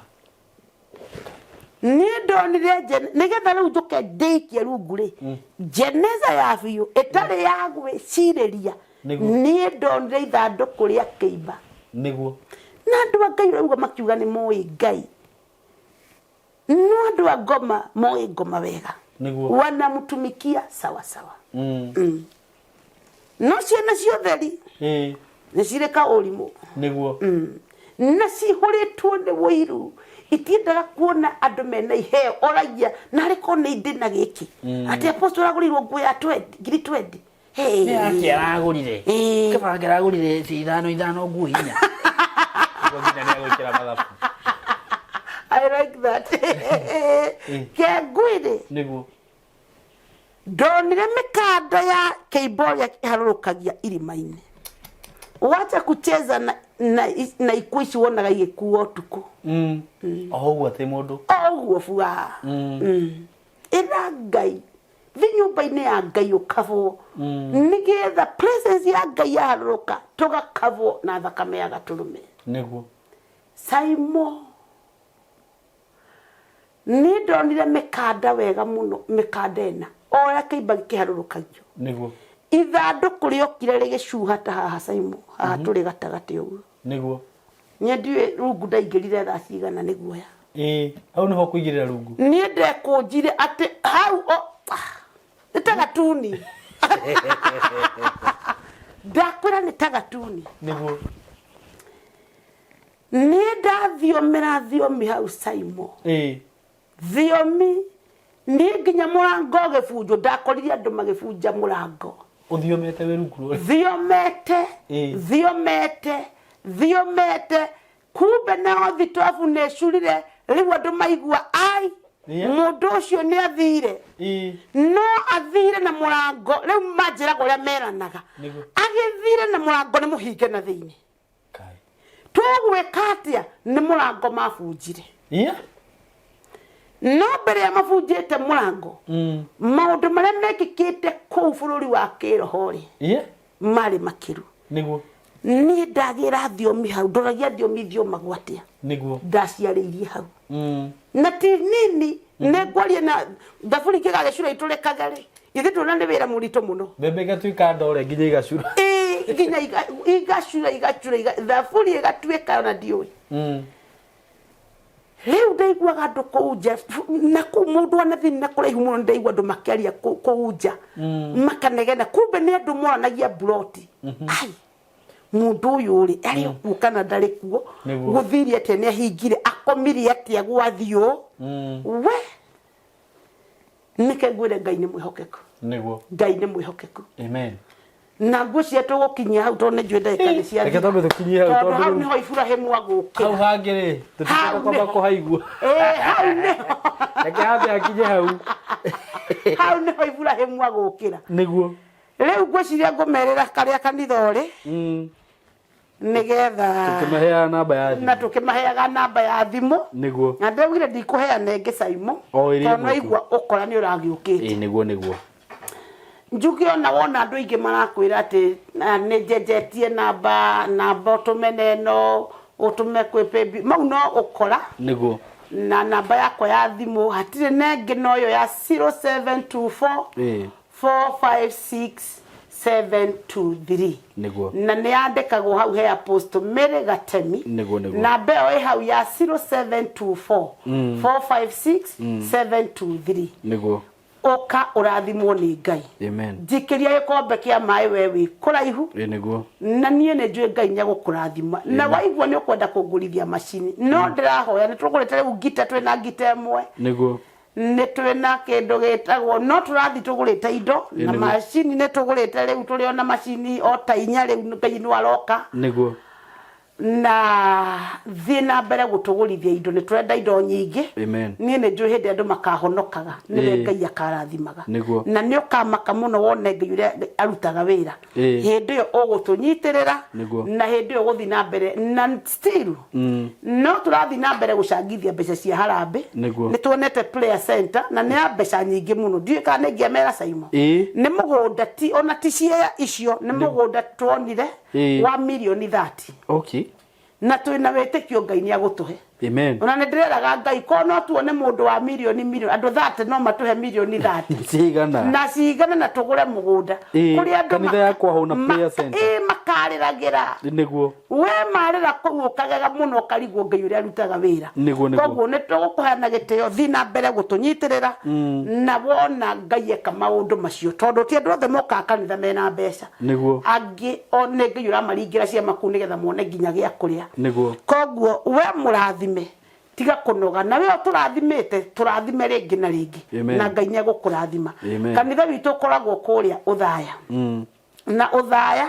Niĩ ndonire nĩgetha rĩu njũke ndĩikie rungu rĩ, jeneza ya biũ ĩtarĩ ya gwĩcirĩria. Nĩguo. Niĩ ndonire ithandũkũ rĩa kĩimba. Nĩguo. Na andũ a Ngai ũrauga makiuga nĩ moĩ Ngai, no andũ a ngoma moĩ ngoma wega. Nĩguo. Wanamtumikia sawa sawa. No ciana cia ũtheri nĩ cirĩ kaũrimũ. Nĩguo. Na cihũrĩtwo nĩ wũiru, itiendaga kuona andũ mena iheo. Oragia narĩ korwo nĩ ndĩ na gĩkĩ, atĩ apostle agũrĩirwo nguo ya 20 ngiri 20. Hey. Nĩ yake aragũrire. Kĩbanga aragũrire ci ithano ithano nguo inya. Nĩguo nginya nĩ agwĩkĩra mathabu. I like that. Kengwĩrĩ. Nĩguo. Ndonire mĩkanda ya kĩimba ũrĩa ĩharũrũkagia irima-inĩ. Wacha kucheza na ikuũ ici wonaga igĩkuo ũtukũ. O ũguo atĩ mũndũ. O ũguo bua. Ĩra Ngai, thi nyũmba-inĩ ya Ngai ũkabwo. Nĩgetha presence ya Ngai yaharũrũka, tũgakabwo na thakame ya gatũrũme. Nĩguo. Saimo, nĩ ndonire mĩkanda wega mũno, mĩkanda ĩna o ũrĩa kĩimba gĩkĩharũrũkagio. Nĩguo. Ithandũkũ rĩokire rĩgĩcuha ta haha Saimo, haha tũrĩ gatagatĩ ũguo. Nĩguo. Niĩ ndiũĩ rungu ndaingĩrire thaa cigana nĩ guoya. Ĩĩ, hau nĩho kũigĩrĩra rungu. Niĩ ndekũnjire atĩ hau o nĩ ta gatuni. Ndakwĩra nĩ ta gatuni. Nĩguo. Niĩ ndathiomera thiomi hau Saimo. Thiomi niĩ nginya mũrango ũgĩbunjwo, ndakorire andũ magĩbunja mũrango. Ũthiomete wĩ rungu rwa. Thiomete, thiomete, thiomete, kumbe nao thitobu nĩ ĩcurire, rĩu andũ maigua ai mũndũ ũcio nĩ athire. No athire na mũrango, rĩu manjĩraga ũrĩa meranaga. Nĩguo. Agĩthire na mũrango nĩ mũhinge na thĩinĩ. Kai. Tũgwĩka atĩa? Nĩ mũrango mabunjire. No mbere ya mabunjĩte mũrango, maũndũ marĩa mekĩkĩte kũu bũrũri wa kĩroho rĩ, marĩ makĩru. Nĩguo. Niĩ ndagĩra thiomi hau, ndoragia thiomi ithiomagwo atĩa. Nĩguo. Ndaciarĩirie hau. Na ti nini, nĩ ngwaria na thaburi kĩgagĩcura itũrĩkage rĩ, ithuĩ tuona nĩ wĩra mũritũ mũno. Mbembe igatuĩka ndore nginya igacura. Ĩĩ, nginya igacura, igacura, thaburi ĩgatuĩka ona ndiũĩ. Rĩu ndaiguaga andũ kũu nja, na kũu mũndũ anathiĩ na kũraihu mũno, ndaigua andũ makĩaria kũu nja. Makanegena, kumbe nĩ andũ moranagia mburoti. Ai, mũndũ ũyũ rĩ, arĩ o kuo kana ndarĩ kuo? Nĩguo. Gũthire atĩa, nĩ ahingire, akomire atĩa gwathiĩ? We, nĩke ngwĩre Ngai nĩ mwĩhokeku. Nĩguo. Ngai nĩ mwĩhokeku. Amen. Na nguo cia tũgũkinyia hau tondũ nĩ njũĩ ndagĩka nĩ ciathira. Reke twambe tũkinyie hau, Tondũ tondũ hau rĩu nĩho Iburahĩmu agũkĩra. Hau hangĩ rĩ, tũtingĩenda Hau kwamba nĩho. kũhaigua. Ĩĩ, hau nĩho. Reke hambe hakinye hau. Hau nĩho Iburahĩmu agũkĩra. Nĩguo. Rĩu ngwĩciria ngũmerĩra karĩa kanitha ũrĩ. Nĩgetha Tũkĩmaheaga namba ya thimũ. Na tũkĩmaheaga namba ya thimũ. Nĩguo. Na ndaugire ndikũheana ĩngĩ Saimo. O ĩrĩ Tondũ ĩmwe tu. naigua ũkora nĩ ũragĩũkĩte. Ĩĩ, nĩguo, nĩguo. Njuge ona wona andũ aingĩ marakwĩra atĩ, nĩ njenjetie namba, namba ũtũme na ĩno, ũtũme kwĩ paybill. Mau no ũkora. Nĩguo. Na namba yakwa ya thimũ hatirĩ na ĩngĩ no ĩyo ya zero seven two four four five six seven two three. Nĩguo. Na nĩ yandĩkagwo hau he Apostle Mary Gatemi. Nĩguo, nĩguo. Namba ĩyo ĩ hau ya zero seven two four four five six seven two three. Nĩguo. Ũka ũrathimwo nĩ Ngai. Amen. Njikĩria gĩkombe kĩa maĩ we wĩ kũraihu. Ĩ, nĩguo. Na niĩ nĩ njũĩ Ngai nĩ egũkũrathima. Na Amen. waigua nĩ ũkwenda kũngũrithia macini. No ndĩrahoya nĩ tũgũrĩte rĩu ngita, twĩna ngita ĩmwe. Nĩguo. Nĩ twĩna kĩndũ gĩtagwo, no tũrathiĩ tũgũrĩte indo, Ĩ, na nĩguo. macini nĩ tũgũrĩte rĩu, tũrĩ ona macini o ta inya rĩu, Ngai nĩ aroka. Nĩguo. Na thiĩ na mbere gũtũgũrithia indo, nĩ tũrenda indo nyingĩ. Amen. Niĩ nĩ njũĩ hĩndĩ andũ makahonokaga nĩwe Ngai akarathimaga. Na nĩ ũkamaka mũno wone Ngai ũrĩa arutaga wĩra. Hĩndĩ ĩyo ũgũtũnyitĩrĩra. Na hĩndĩ ĩyo ũgũthiĩ na mbere na still no tũrathiĩ na mbere gũcangithia mbeca cia harambĩ. Nĩ tuonete prayer center na nĩ ya mbeca nyingĩ mũno, ndiũĩ kana nĩ ingĩamera Saimo. Nĩ mũgũnda ti ona ti cia icio, nĩ mũgũnda tuonire wa mirioni 30. Na twĩna wĩtĩkio Ngai nĩ agũtũhe. Amen. Ona nĩ ndĩreraga Ngai ko no tuone mũndũ wa mirioni mirioni andũ 30 no matũhe mirioni 30. Cigana. Na cigana na tũgũre mũgũnda. Kũrĩa andũ Kanitha ya Kwahũna Prayer Center. Makarĩragĩra. Nĩguo. We marĩra kũu ũkagega mũno ũkarigwo Ngai ũrĩa arutaga wĩra. Nĩguo, nĩguo. Koguo nĩ tũgũkũheana gĩtĩo, thiĩ na mbere gũtũnyitĩrĩra na wona Ngai eka maũndũ macio, tondũ ti andũ othe mokaga kanitha mena mbeca. Angĩ o nĩ Ngai ũramaringĩra ciama kũu nĩgetha mone nginya gĩa kũrĩa. Koguo we mũrathime, tiga kũnoga, na we ũtũrathimĩte tũrathime rĩngĩ na rĩngĩ. Amen. Na Ngai nĩ egũkũrathima. Amen. Kanitha witũ ũkoragwo kũrĩa Ũthaya. Na Ũthaya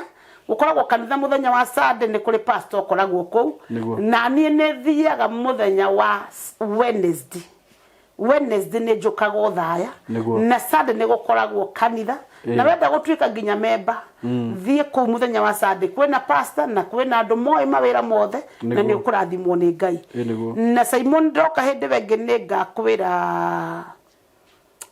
gũkoragwo kanitha mũthenya wa Sunday, nĩ kũrĩ pastor ũkoragwo kũu. Na niĩ nĩ thiaga mũthenya wa Wednesday. Wednesday nĩ njũkaga Ũthaya. Na Sunday nĩ gũkoragwo kanitha. Na wenda gũtuĩka nginya memba, thiĩ kũu mũthenya wa Sunday, kwĩna pastor na kwĩna andũ moĩ mawĩra mothe, na nĩ ũkũrathimwo nĩ Ngai. Na Simon ndoka hĩndĩ ĩyo ĩngĩ nĩ ngakwĩra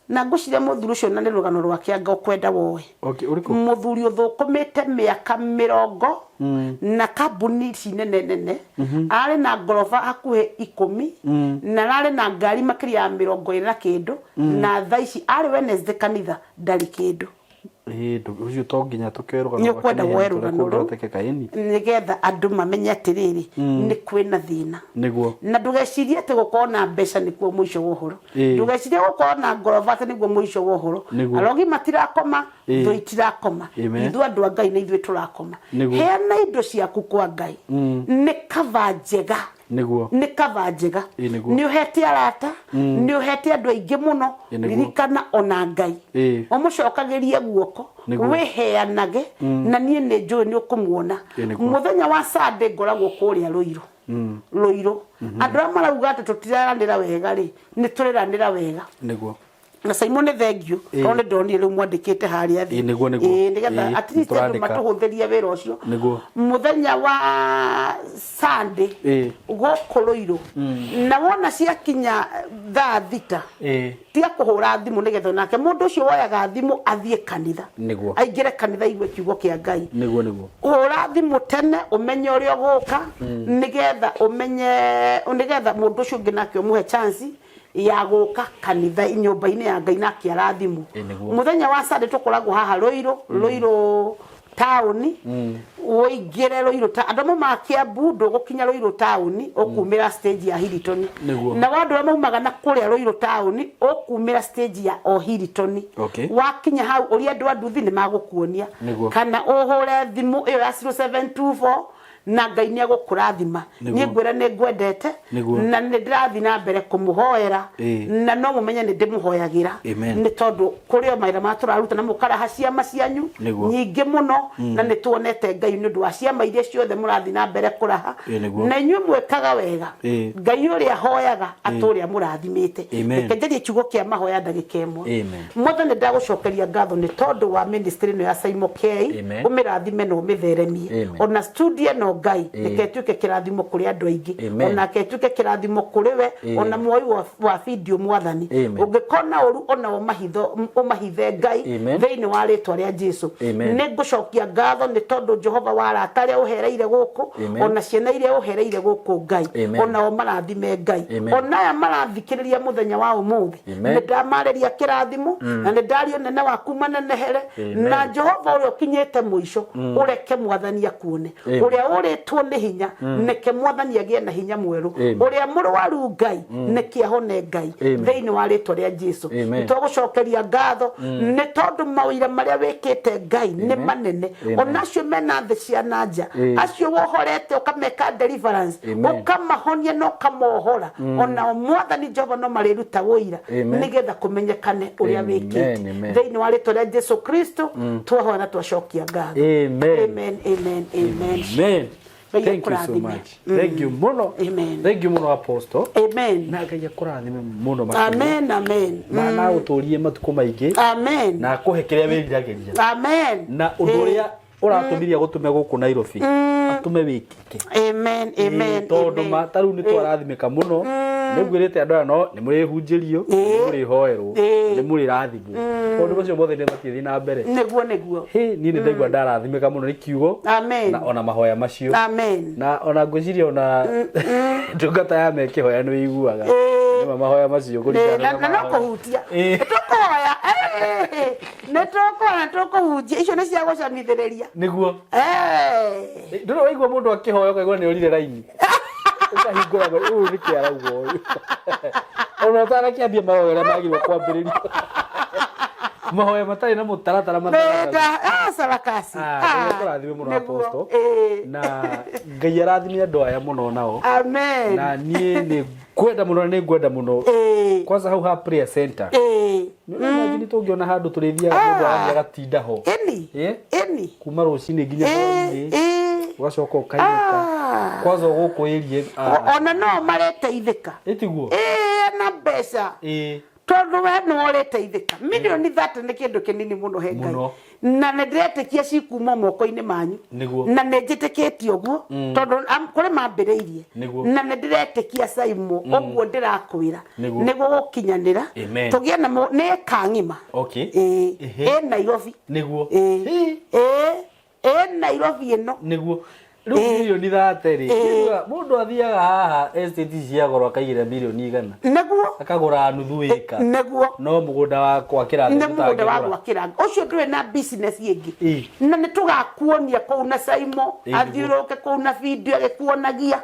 na ngwĩciria mũthuri ũcio na nĩ rũgano rwake anga ũkwenda woe. Okay, ũrĩkũ? Mũthuri ũthũkũmĩte mĩaka mĩrongo na kambuni ici nene nene, ararĩ na ngoroba hakuhĩ 10, na ararĩ na ngari makĩria ya 20 na kĩndũ, na thaa ici arĩ Wednesday kanitha ndarĩ kĩndũ. Ũcio to nginya tũkĩoe rũgano Nĩ rwake ũkwenda na ihenya woe ta ũrĩa rũgano rũu kũngĩhotekeka, ĩni. Nĩgetha andũ mamenye atĩrĩrĩ, nĩ kwĩna thĩna. Na ndũgecirie atĩ gũkorwo na mbeca nĩkuo mũico wa ũhoro. Ndũgecirie gũkorwo na ngoroba atĩ nĩguo mũico wa ũhoro. Arogi matirakoma, thũ itirakoma. Amen. Ithuĩ andũ a Ngai nĩ ithuĩ tũrakoma. Heana indo ciaku kwa Ngai. Nĩ kaba njega. Nĩ kaba njega. Nĩguo. Nĩ ũhete arata, nĩ ũhete andũ aingĩ mũno. Nĩguo. Ririkana ona Ngai. Ũmũcokagĩrie guoko, wĩheanage, na niĩ nĩ njũĩ nĩ ũkũmuona. Nĩguo. Mũthenya wa Sunday ngoragwo kũrĩa Rũirũ. Rũirũ. Andũ arĩa marauga atĩ tũtiraranĩra wega rĩ, nĩ tũreranĩra wega. Na Simon nĩ thengiũ, tondũ nĩ ndonire rĩu mwandĩkĩte harĩa thĩ. Nĩguo, nĩguo. Nĩgetha at least andũ Nĩtũrandĩka. matũhũthĩrie wĩra ũcio. Nĩguo. Mũthenya wa Sunday, gũkũ Rũirũ. Na wona ciakinya thaa 6, tiga kũhũra thimũ nĩgetha onake mũndũ ũcio woyaga thimũ athiĩ kanitha. Nĩguo. Aingĩre kanitha aigue kiugo kĩa Ngai. Nĩguo, nĩguo. Hũra thimũ tene ũmenye ũrĩa ũgũka, nĩgetha ũmenye, nĩgetha mũndũ ũcio ũngĩ nake ũmũhe chance ya gũka kanitha nyũmba-inĩ ya Ngai nake arathimwo. Nĩguo. Mũthenya wa Sunday tũkoragwo haha Rũirũ, Rũirũ taũni, ũingĩre Rũirũ ta andũ amwe ma Kiambu ndũgũkinya Rũirũ taũni, ũkumĩra stage ya Hilton. Nĩguo. Na andũ arĩa maumaga na kũrĩa Rũirũ taũni, ũkumĩra stage ya o Hilton. Okay. Wakinya hau ũria andũ a nduthi nĩ magũkuonia. Nĩguo. Kana ũhũre thimũ ĩyo ya 0724 na Ngai nĩ egũkũrathima. Nĩguo. Niĩ ngwĩra nĩ ngwendete, Nĩguo. na nĩ ndĩrathiĩ na mbere kũmũhoera, na no mũmenye nĩ ndĩmũhoyagĩra. Amen. Nĩ tondũ kũrĩ o mawĩra marĩa tũraruta na mũkaraha ciama cianyu Nĩguo. nyingĩ mũno, na nĩ tuonete Ngai nĩ ũndũ wa ciama iria ciothe mũrathiĩ na mbere kũraha. Nĩguo. Na inyuĩ mwĩkaga wega. Ngai ũrĩa hoyaga atũrĩa mũrathimĩte. Amen. Reke njarie kiugo kĩa mahoya ndagĩka ĩmwe. Amen. Mwathani, ndagũcokeria ngatho nĩ tondũ wa ministry ĩno ya Saimo K. Amen. Ũmĩrathime na ũmĩtheremie. Amen. Ona studio ĩno Ngai, reke ĩtuĩke kĩrathimo kũrĩ andũ aingĩ. Amen. Ona ke ĩtuĩke kĩrathimo kũrĩ we, ona muoyi wa video Mwathani. Amen. Ũngĩkona ũru ona ũmahithe Ngai Amen. thĩinĩ wa rĩtwa rĩa Jesu. Amen. Nĩ ngũcokia ngatho nĩ tondũ Jehova wa arata arĩa ũhereire gũkũ, Amen. ona ciana iria ũhereire gũkũ Ngai, Amen. ona o marathime Ngai. Amen. Ona aya marathikĩrĩria mũthenya wa ũmũthĩ, Amen. nĩ ndamarĩria kĩrathimo, na nĩ ndaria ũnene waku manenehere, Amen. na Jehova ũrĩa ũkinyĩte mũico, ũreke Mwathani akuone. Amen. Ũrĩa ũrĩtwo nĩ hinya, neke Mwathani agĩe na hinya mwerũ. Amen. Ũrĩa mũrwaru Ngai, neke ahone Ngai, Amen. thĩinĩ wa rĩtwa rĩa Jesu. Amen. Nĩtwagũcokeria ngatho nĩ tondũ mawĩra marĩa wĩkĩte Ngai nĩ Amen. manene. Amen. Ona acio mena thĩ cia na nja, acio wohorete ũkameka deliverance, Amen. ũkamahonia na ũkamohora, onao Mwathani Jehova no marĩruta ũira Amen. nĩgetha kũmenyekane ũrĩa Amen, wĩkĩte. amen. Thĩinĩ wa rĩtwa rĩa Jesu Kristo twahoya na twacokia ngatho. Amen. Amen, amen, amen. Amen. Ngai Thank you so akũrathime. much. Thank you mũno. Amen. Thank you mũno, Apostle. Amen. Na Ngai akũrathime mũno makĩria. Amen, amen. Na agũtũrie matukũ maingĩ. Amen. Na akũhe kĩrĩa wĩriragĩria. Amen. Na ũndũ ũrĩa ũratũmirie gũtũme gũkũ Nairobi atũme wĩkĩke. Amen, amen. Tondũ amen. ma ta rĩu nĩ twarathimĩka mũno. Nĩ ngwĩrĩte andũ aya no nĩ mũrĩhunjĩrio, nĩ mũrĩhoerwo, nĩ mũrĩrathimwo. Maũndũ macio mothe nĩ matiĩthiĩ na mbere. Nĩguo, nĩguo. Hĩ, niĩ nĩ ndaigua ndarathimĩka mũno nĩ kiugo Amen. na ona mahoya macio. Amen. Na ona ngwĩciria ona ndungata ya mekĩhoya nĩ wĩiguaga nĩma mahoya macio kũringana na na na no mahoya. kũhutia. Ĩĩ. Nĩ tũkũhoya. Nĩ tũkũhoya, nĩ tũkũhunjia. Icio nĩ cia gũcamithĩrĩria. Nĩguo. Eh. Ndũrĩ waigua mũndũ akĩhoya ũkaigua nĩ orire raini, ũkahingũra ngo ũyũ nĩkĩ arauga ũyũ, ona ũtanakĩambia mahoya ũrĩa magĩrĩirwo kwambĩrĩrio, mahoya matarĩ na mũtaratara mataratara. Nenda, ah, sarakasi. Ah, Ah, Ngai akũrathime mũno, nĩguo. Apostle. Ĩĩ. Na Ngai arathime andũ aya mũno nao. Amen. Na niĩ nĩ ngwenda mũno, nĩ ngwenda mũno. Kwanza hau ha prayer center. Nĩ imagine tũngĩona handũ tũrĩthiaga mũndũ arathiĩ agatinda ho. Ĩni. Ĩ? Ĩni. Kuma rũcinĩ nginya hwainĩ. Ũgacoka ũkainũka. Ah. Kwanza gũkũ area. Ona no mareteithĩka. Ĩtiguo? Ĩĩ, na mbeca. Tondũ we nĩwe ũreteithĩka. Milioni 30 nĩ kĩndũ kĩnini mũno he Ngai. Mũno. Na nĩ ndĩretĩkia cikuma moko-inĩ manyu. Nĩguo. Na nĩ njĩtĩkĩtie ũguo tondũ kũrĩ mambĩrĩirie. Nĩguo. Na nĩ ndĩretĩkia Saimo ũguo ndĩrakwĩra. Nĩguo. Nĩguo gũkinyanĩra. Amen. Tũgĩe na nĩ ĩka ng'ima. Okay. Ĩĩ. Ehe. Ĩ Nairobi. Nĩguo. Ĩĩ. Ĩ. Ĩĩ. Ĩ Nairobi ĩno. Nĩguo. Rĩu milioni 30 rĩ, mũndũ athiaga haha estate cia goro akaigĩrĩra milioni 100. Nĩguo. Akagũra nuthu ĩka. Nĩguo. No mũgũnda wa gwakĩra nĩ mũgũnda wa ũtangĩgũra. gwakĩra ũcio ndũrĩ na business ĩngĩ. Ĩ. Na nĩ tũgakuonia kũu na Saimo Ĩ, nĩguo. athiũrũrũke kũu na video agĩkuonagia,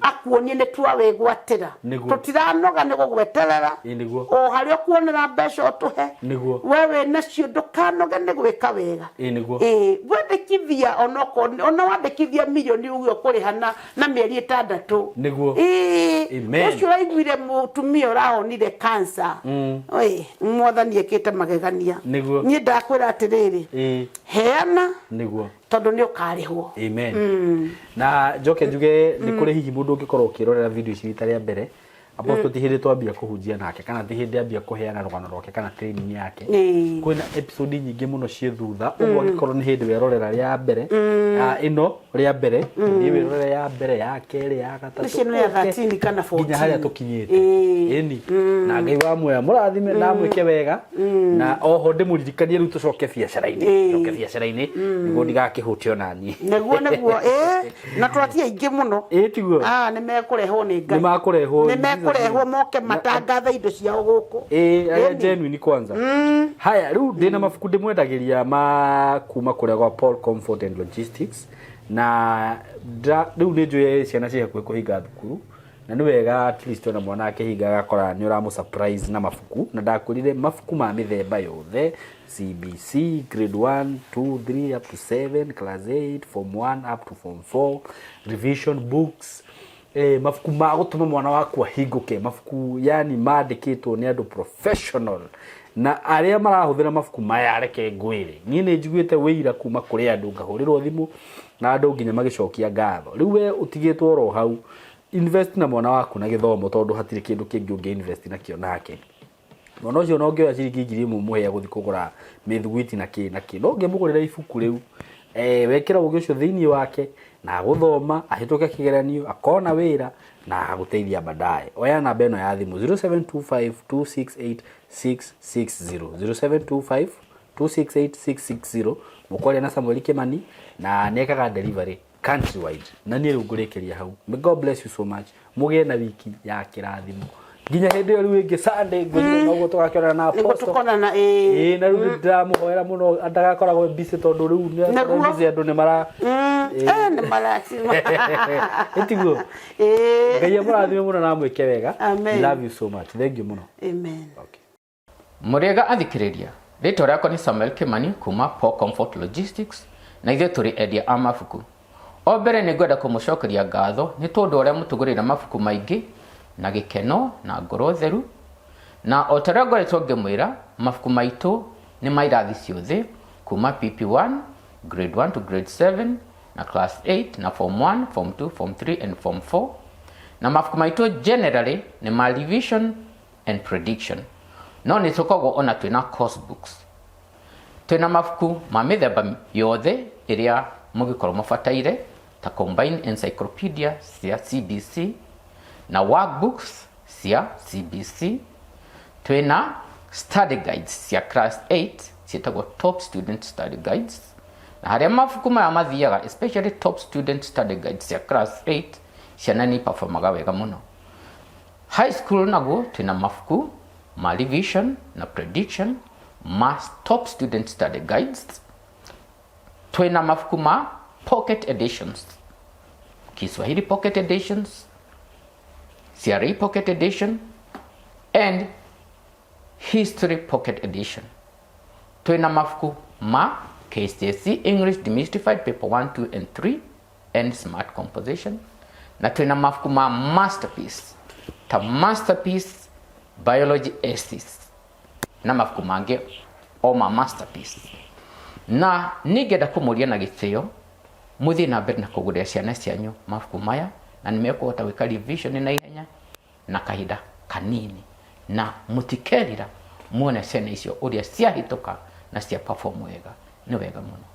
akuonie nĩ twawĩgwatĩra. Nĩguo. Tũtiranoga nĩ gũgweterera. Ĩ, nĩguo. O harĩa ũkuonera mbeca ũtũhe. Nĩguo. We wĩ nacio ndũkanoge nĩ gwĩka wega. Ĩ, nĩguo. Ĩ, wandĩkithia onokorwo ona wandĩkithia milioni uge ũkũrĩha na mĩeri 6. Nĩguo. Ĩ, Amen. ũcio ũraiguire mũtumia ũrahonire cancer. Ĩ, Mwathani ekĩte magegania. Nĩguo. Niĩ ndakwĩra atĩrĩrĩ, heana Nĩguo. tondũ nĩ ũkarĩhwo. Amen. Na njoke njuge nĩ kũrĩ hihi mũndũ ũngĩkorwo ũkĩrorera video ici rita rĩa mbere. Apostle ti hĩndĩ twambia kũhunjia nake kana ti hĩndĩ ambia kũheana rũgano rwake kana training yake. Kwĩna episode nyingĩ mũno ciĩ thutha, ũguo angĩkorwo nĩ hĩndĩ werorera rĩa mbere, ĩno rĩa mbere, thiĩ wĩrorere ya mbere, ya kerĩ, ya gatatũ, Icio nĩ ya ũke 13 kana 14. nginya harĩa tũkinyĩte. Ĩni. Na Ngai wa muoyo mũrathime na amwĩke wega. Na oho ndĩmũririkanie rĩu tũcoke biacara-inĩ, tũcoke biacara-inĩ nĩguo ndigakĩhũte ona niĩ. Nĩguo, nĩguo. Ĩ, na twatie aingĩ mũno. Ĩ, tiguo? Ah, nĩ mekũrehwo nĩ Ngai. Nĩ makũrehwo. Nĩ mekũrehwo moke matangathe indo ciao gũkũ. Ĩ, arĩa Ĩni. genuine kwanza. Haya, rĩu ndĩna mabuku ndĩmwendagĩria ma kuma kũrĩa gwa Paul Comfort and Logistics, na rĩu nĩ njũĩ ciana ciĩ hakuhĩ kũhinga thukuru, na nĩ wega at least ona mwana akĩhinga agakora nĩ ũramũ surprise na mabuku, na ndakwĩrire mabuku ma mĩthemba yothe, CBC grade 1 2 3 up to 7, class 8, form 1 up to form 4, revision books, mabuku ma gũtũma mwana waku ahingũke, mabuku yani mandĩkĩtwo nĩ andũ professional, na arĩa marahũthĩra mabuku maya reke ngwĩre niĩ nĩ njiguĩte wĩira kuma kũrĩ andũ, ngahũrĩrwo thimũ na andũ nginya magĩcokia ngatho. Rĩu we ũtigĩtwo oro hau, invest na mwana waku na gĩthomo, tondũ hatirĩ kĩndũ kĩngĩ ũngĩ invest nakĩo nake. Mwana ũcio no ũngĩoya ciringi 1000 ũmũhe agũthiĩ kũgũra mĩthugwiti na kĩ na kĩ, no ũngĩmũgũrĩra ibuku rĩu, wekĩra ũgĩ ũcio thĩinĩ wake na agũthoma ahĩtũke kĩgeranio akona wĩra na agũteithia baadaye. Oya namba ĩno ya thimũ 0725268660, 0725268660, mũkwaria na Samuel Kimani, na nĩekaga delivery countrywide. Na niĩ rĩu ngũrĩkĩria hau. May God bless you so much. Mũgĩe na wiki ya kĩrathimo nginya hĩndĩ ĩyo rĩu ĩngĩ Sunday ngwĩciria noguo tũgakĩonana na Nĩguo Apostle. tũkonana, ĩĩ. Ĩĩ, na rĩu ndĩramũhoera mũno ndagakoragwo busy, tondũ rĩu nĩ Nĩguo. busy, andũ nĩ mara Nĩ maratima. Ĩtiguo? Ĩĩ. Ngai amũrathime mũno na amwĩke wega. Amen. Love you so much. Thank you mũno. Amen. Okay. Mũrĩega athikĩrĩria, rĩtwa rĩakwa nĩ Samuel Kimani kuma Paul Comfort Logistics, na ithuĩ tũrĩ endia a mabuku. O mbere nĩ ngwenda kũmũcokeria ngatho nĩ tondũ ũrĩa mũtũgũrĩire mabuku maingĩ na gĩkeno na ngoro theru. Na o ta ũrĩa ngoretwo ngĩmwĩra, mabuku maitũ nĩ ma irathi ciothe kuma PP1, grade 1 to grade 7, Na class 8 na form 1, form 2, form 3 and form 4. Na mabuku maitũ generally nĩ ma revision and prediction, no nĩ tũkoragwo ona twĩna course books. Twĩna mabuku ma mĩthemba yothe ĩrĩa mũngĩkorwo mũbataire, ta combined encyclopedia cia CBC na workbooks cia CBC. Twĩna study guides cia class 8 ciĩtagwo Top Student Study Guides, na harĩa mabuku maya mathiaga, especially Top Student Study Guides cia class 8, ciana nĩ iperformaga wega mũno. High school naguo twĩna mabuku ma revision na prediction ma Top Student Study Guides. Twĩna mabuku ma pocket editions, Kiswahili pocket editions, CRE pocket edition and history pocket edition. Twĩna mabuku ma KCSE English Demystified paper 1, 2 and 3 and smart composition, na twĩna mabuku ma Masterpiece, ta Masterpiece Biology Essays na mabuku mangĩ o ma Masterpiece. Na ningĩenda kũmũria na gĩtĩo mũthiĩ na mbere na kũgũrĩra ciana cianyu mabuku maya, na nĩ mekũhota gwĩka revision na ihenya na kahinda kanini, na mũtikerira muone ciana icio ũrĩa ciahĩtũka na cia perform wega. Nĩ wega mũno.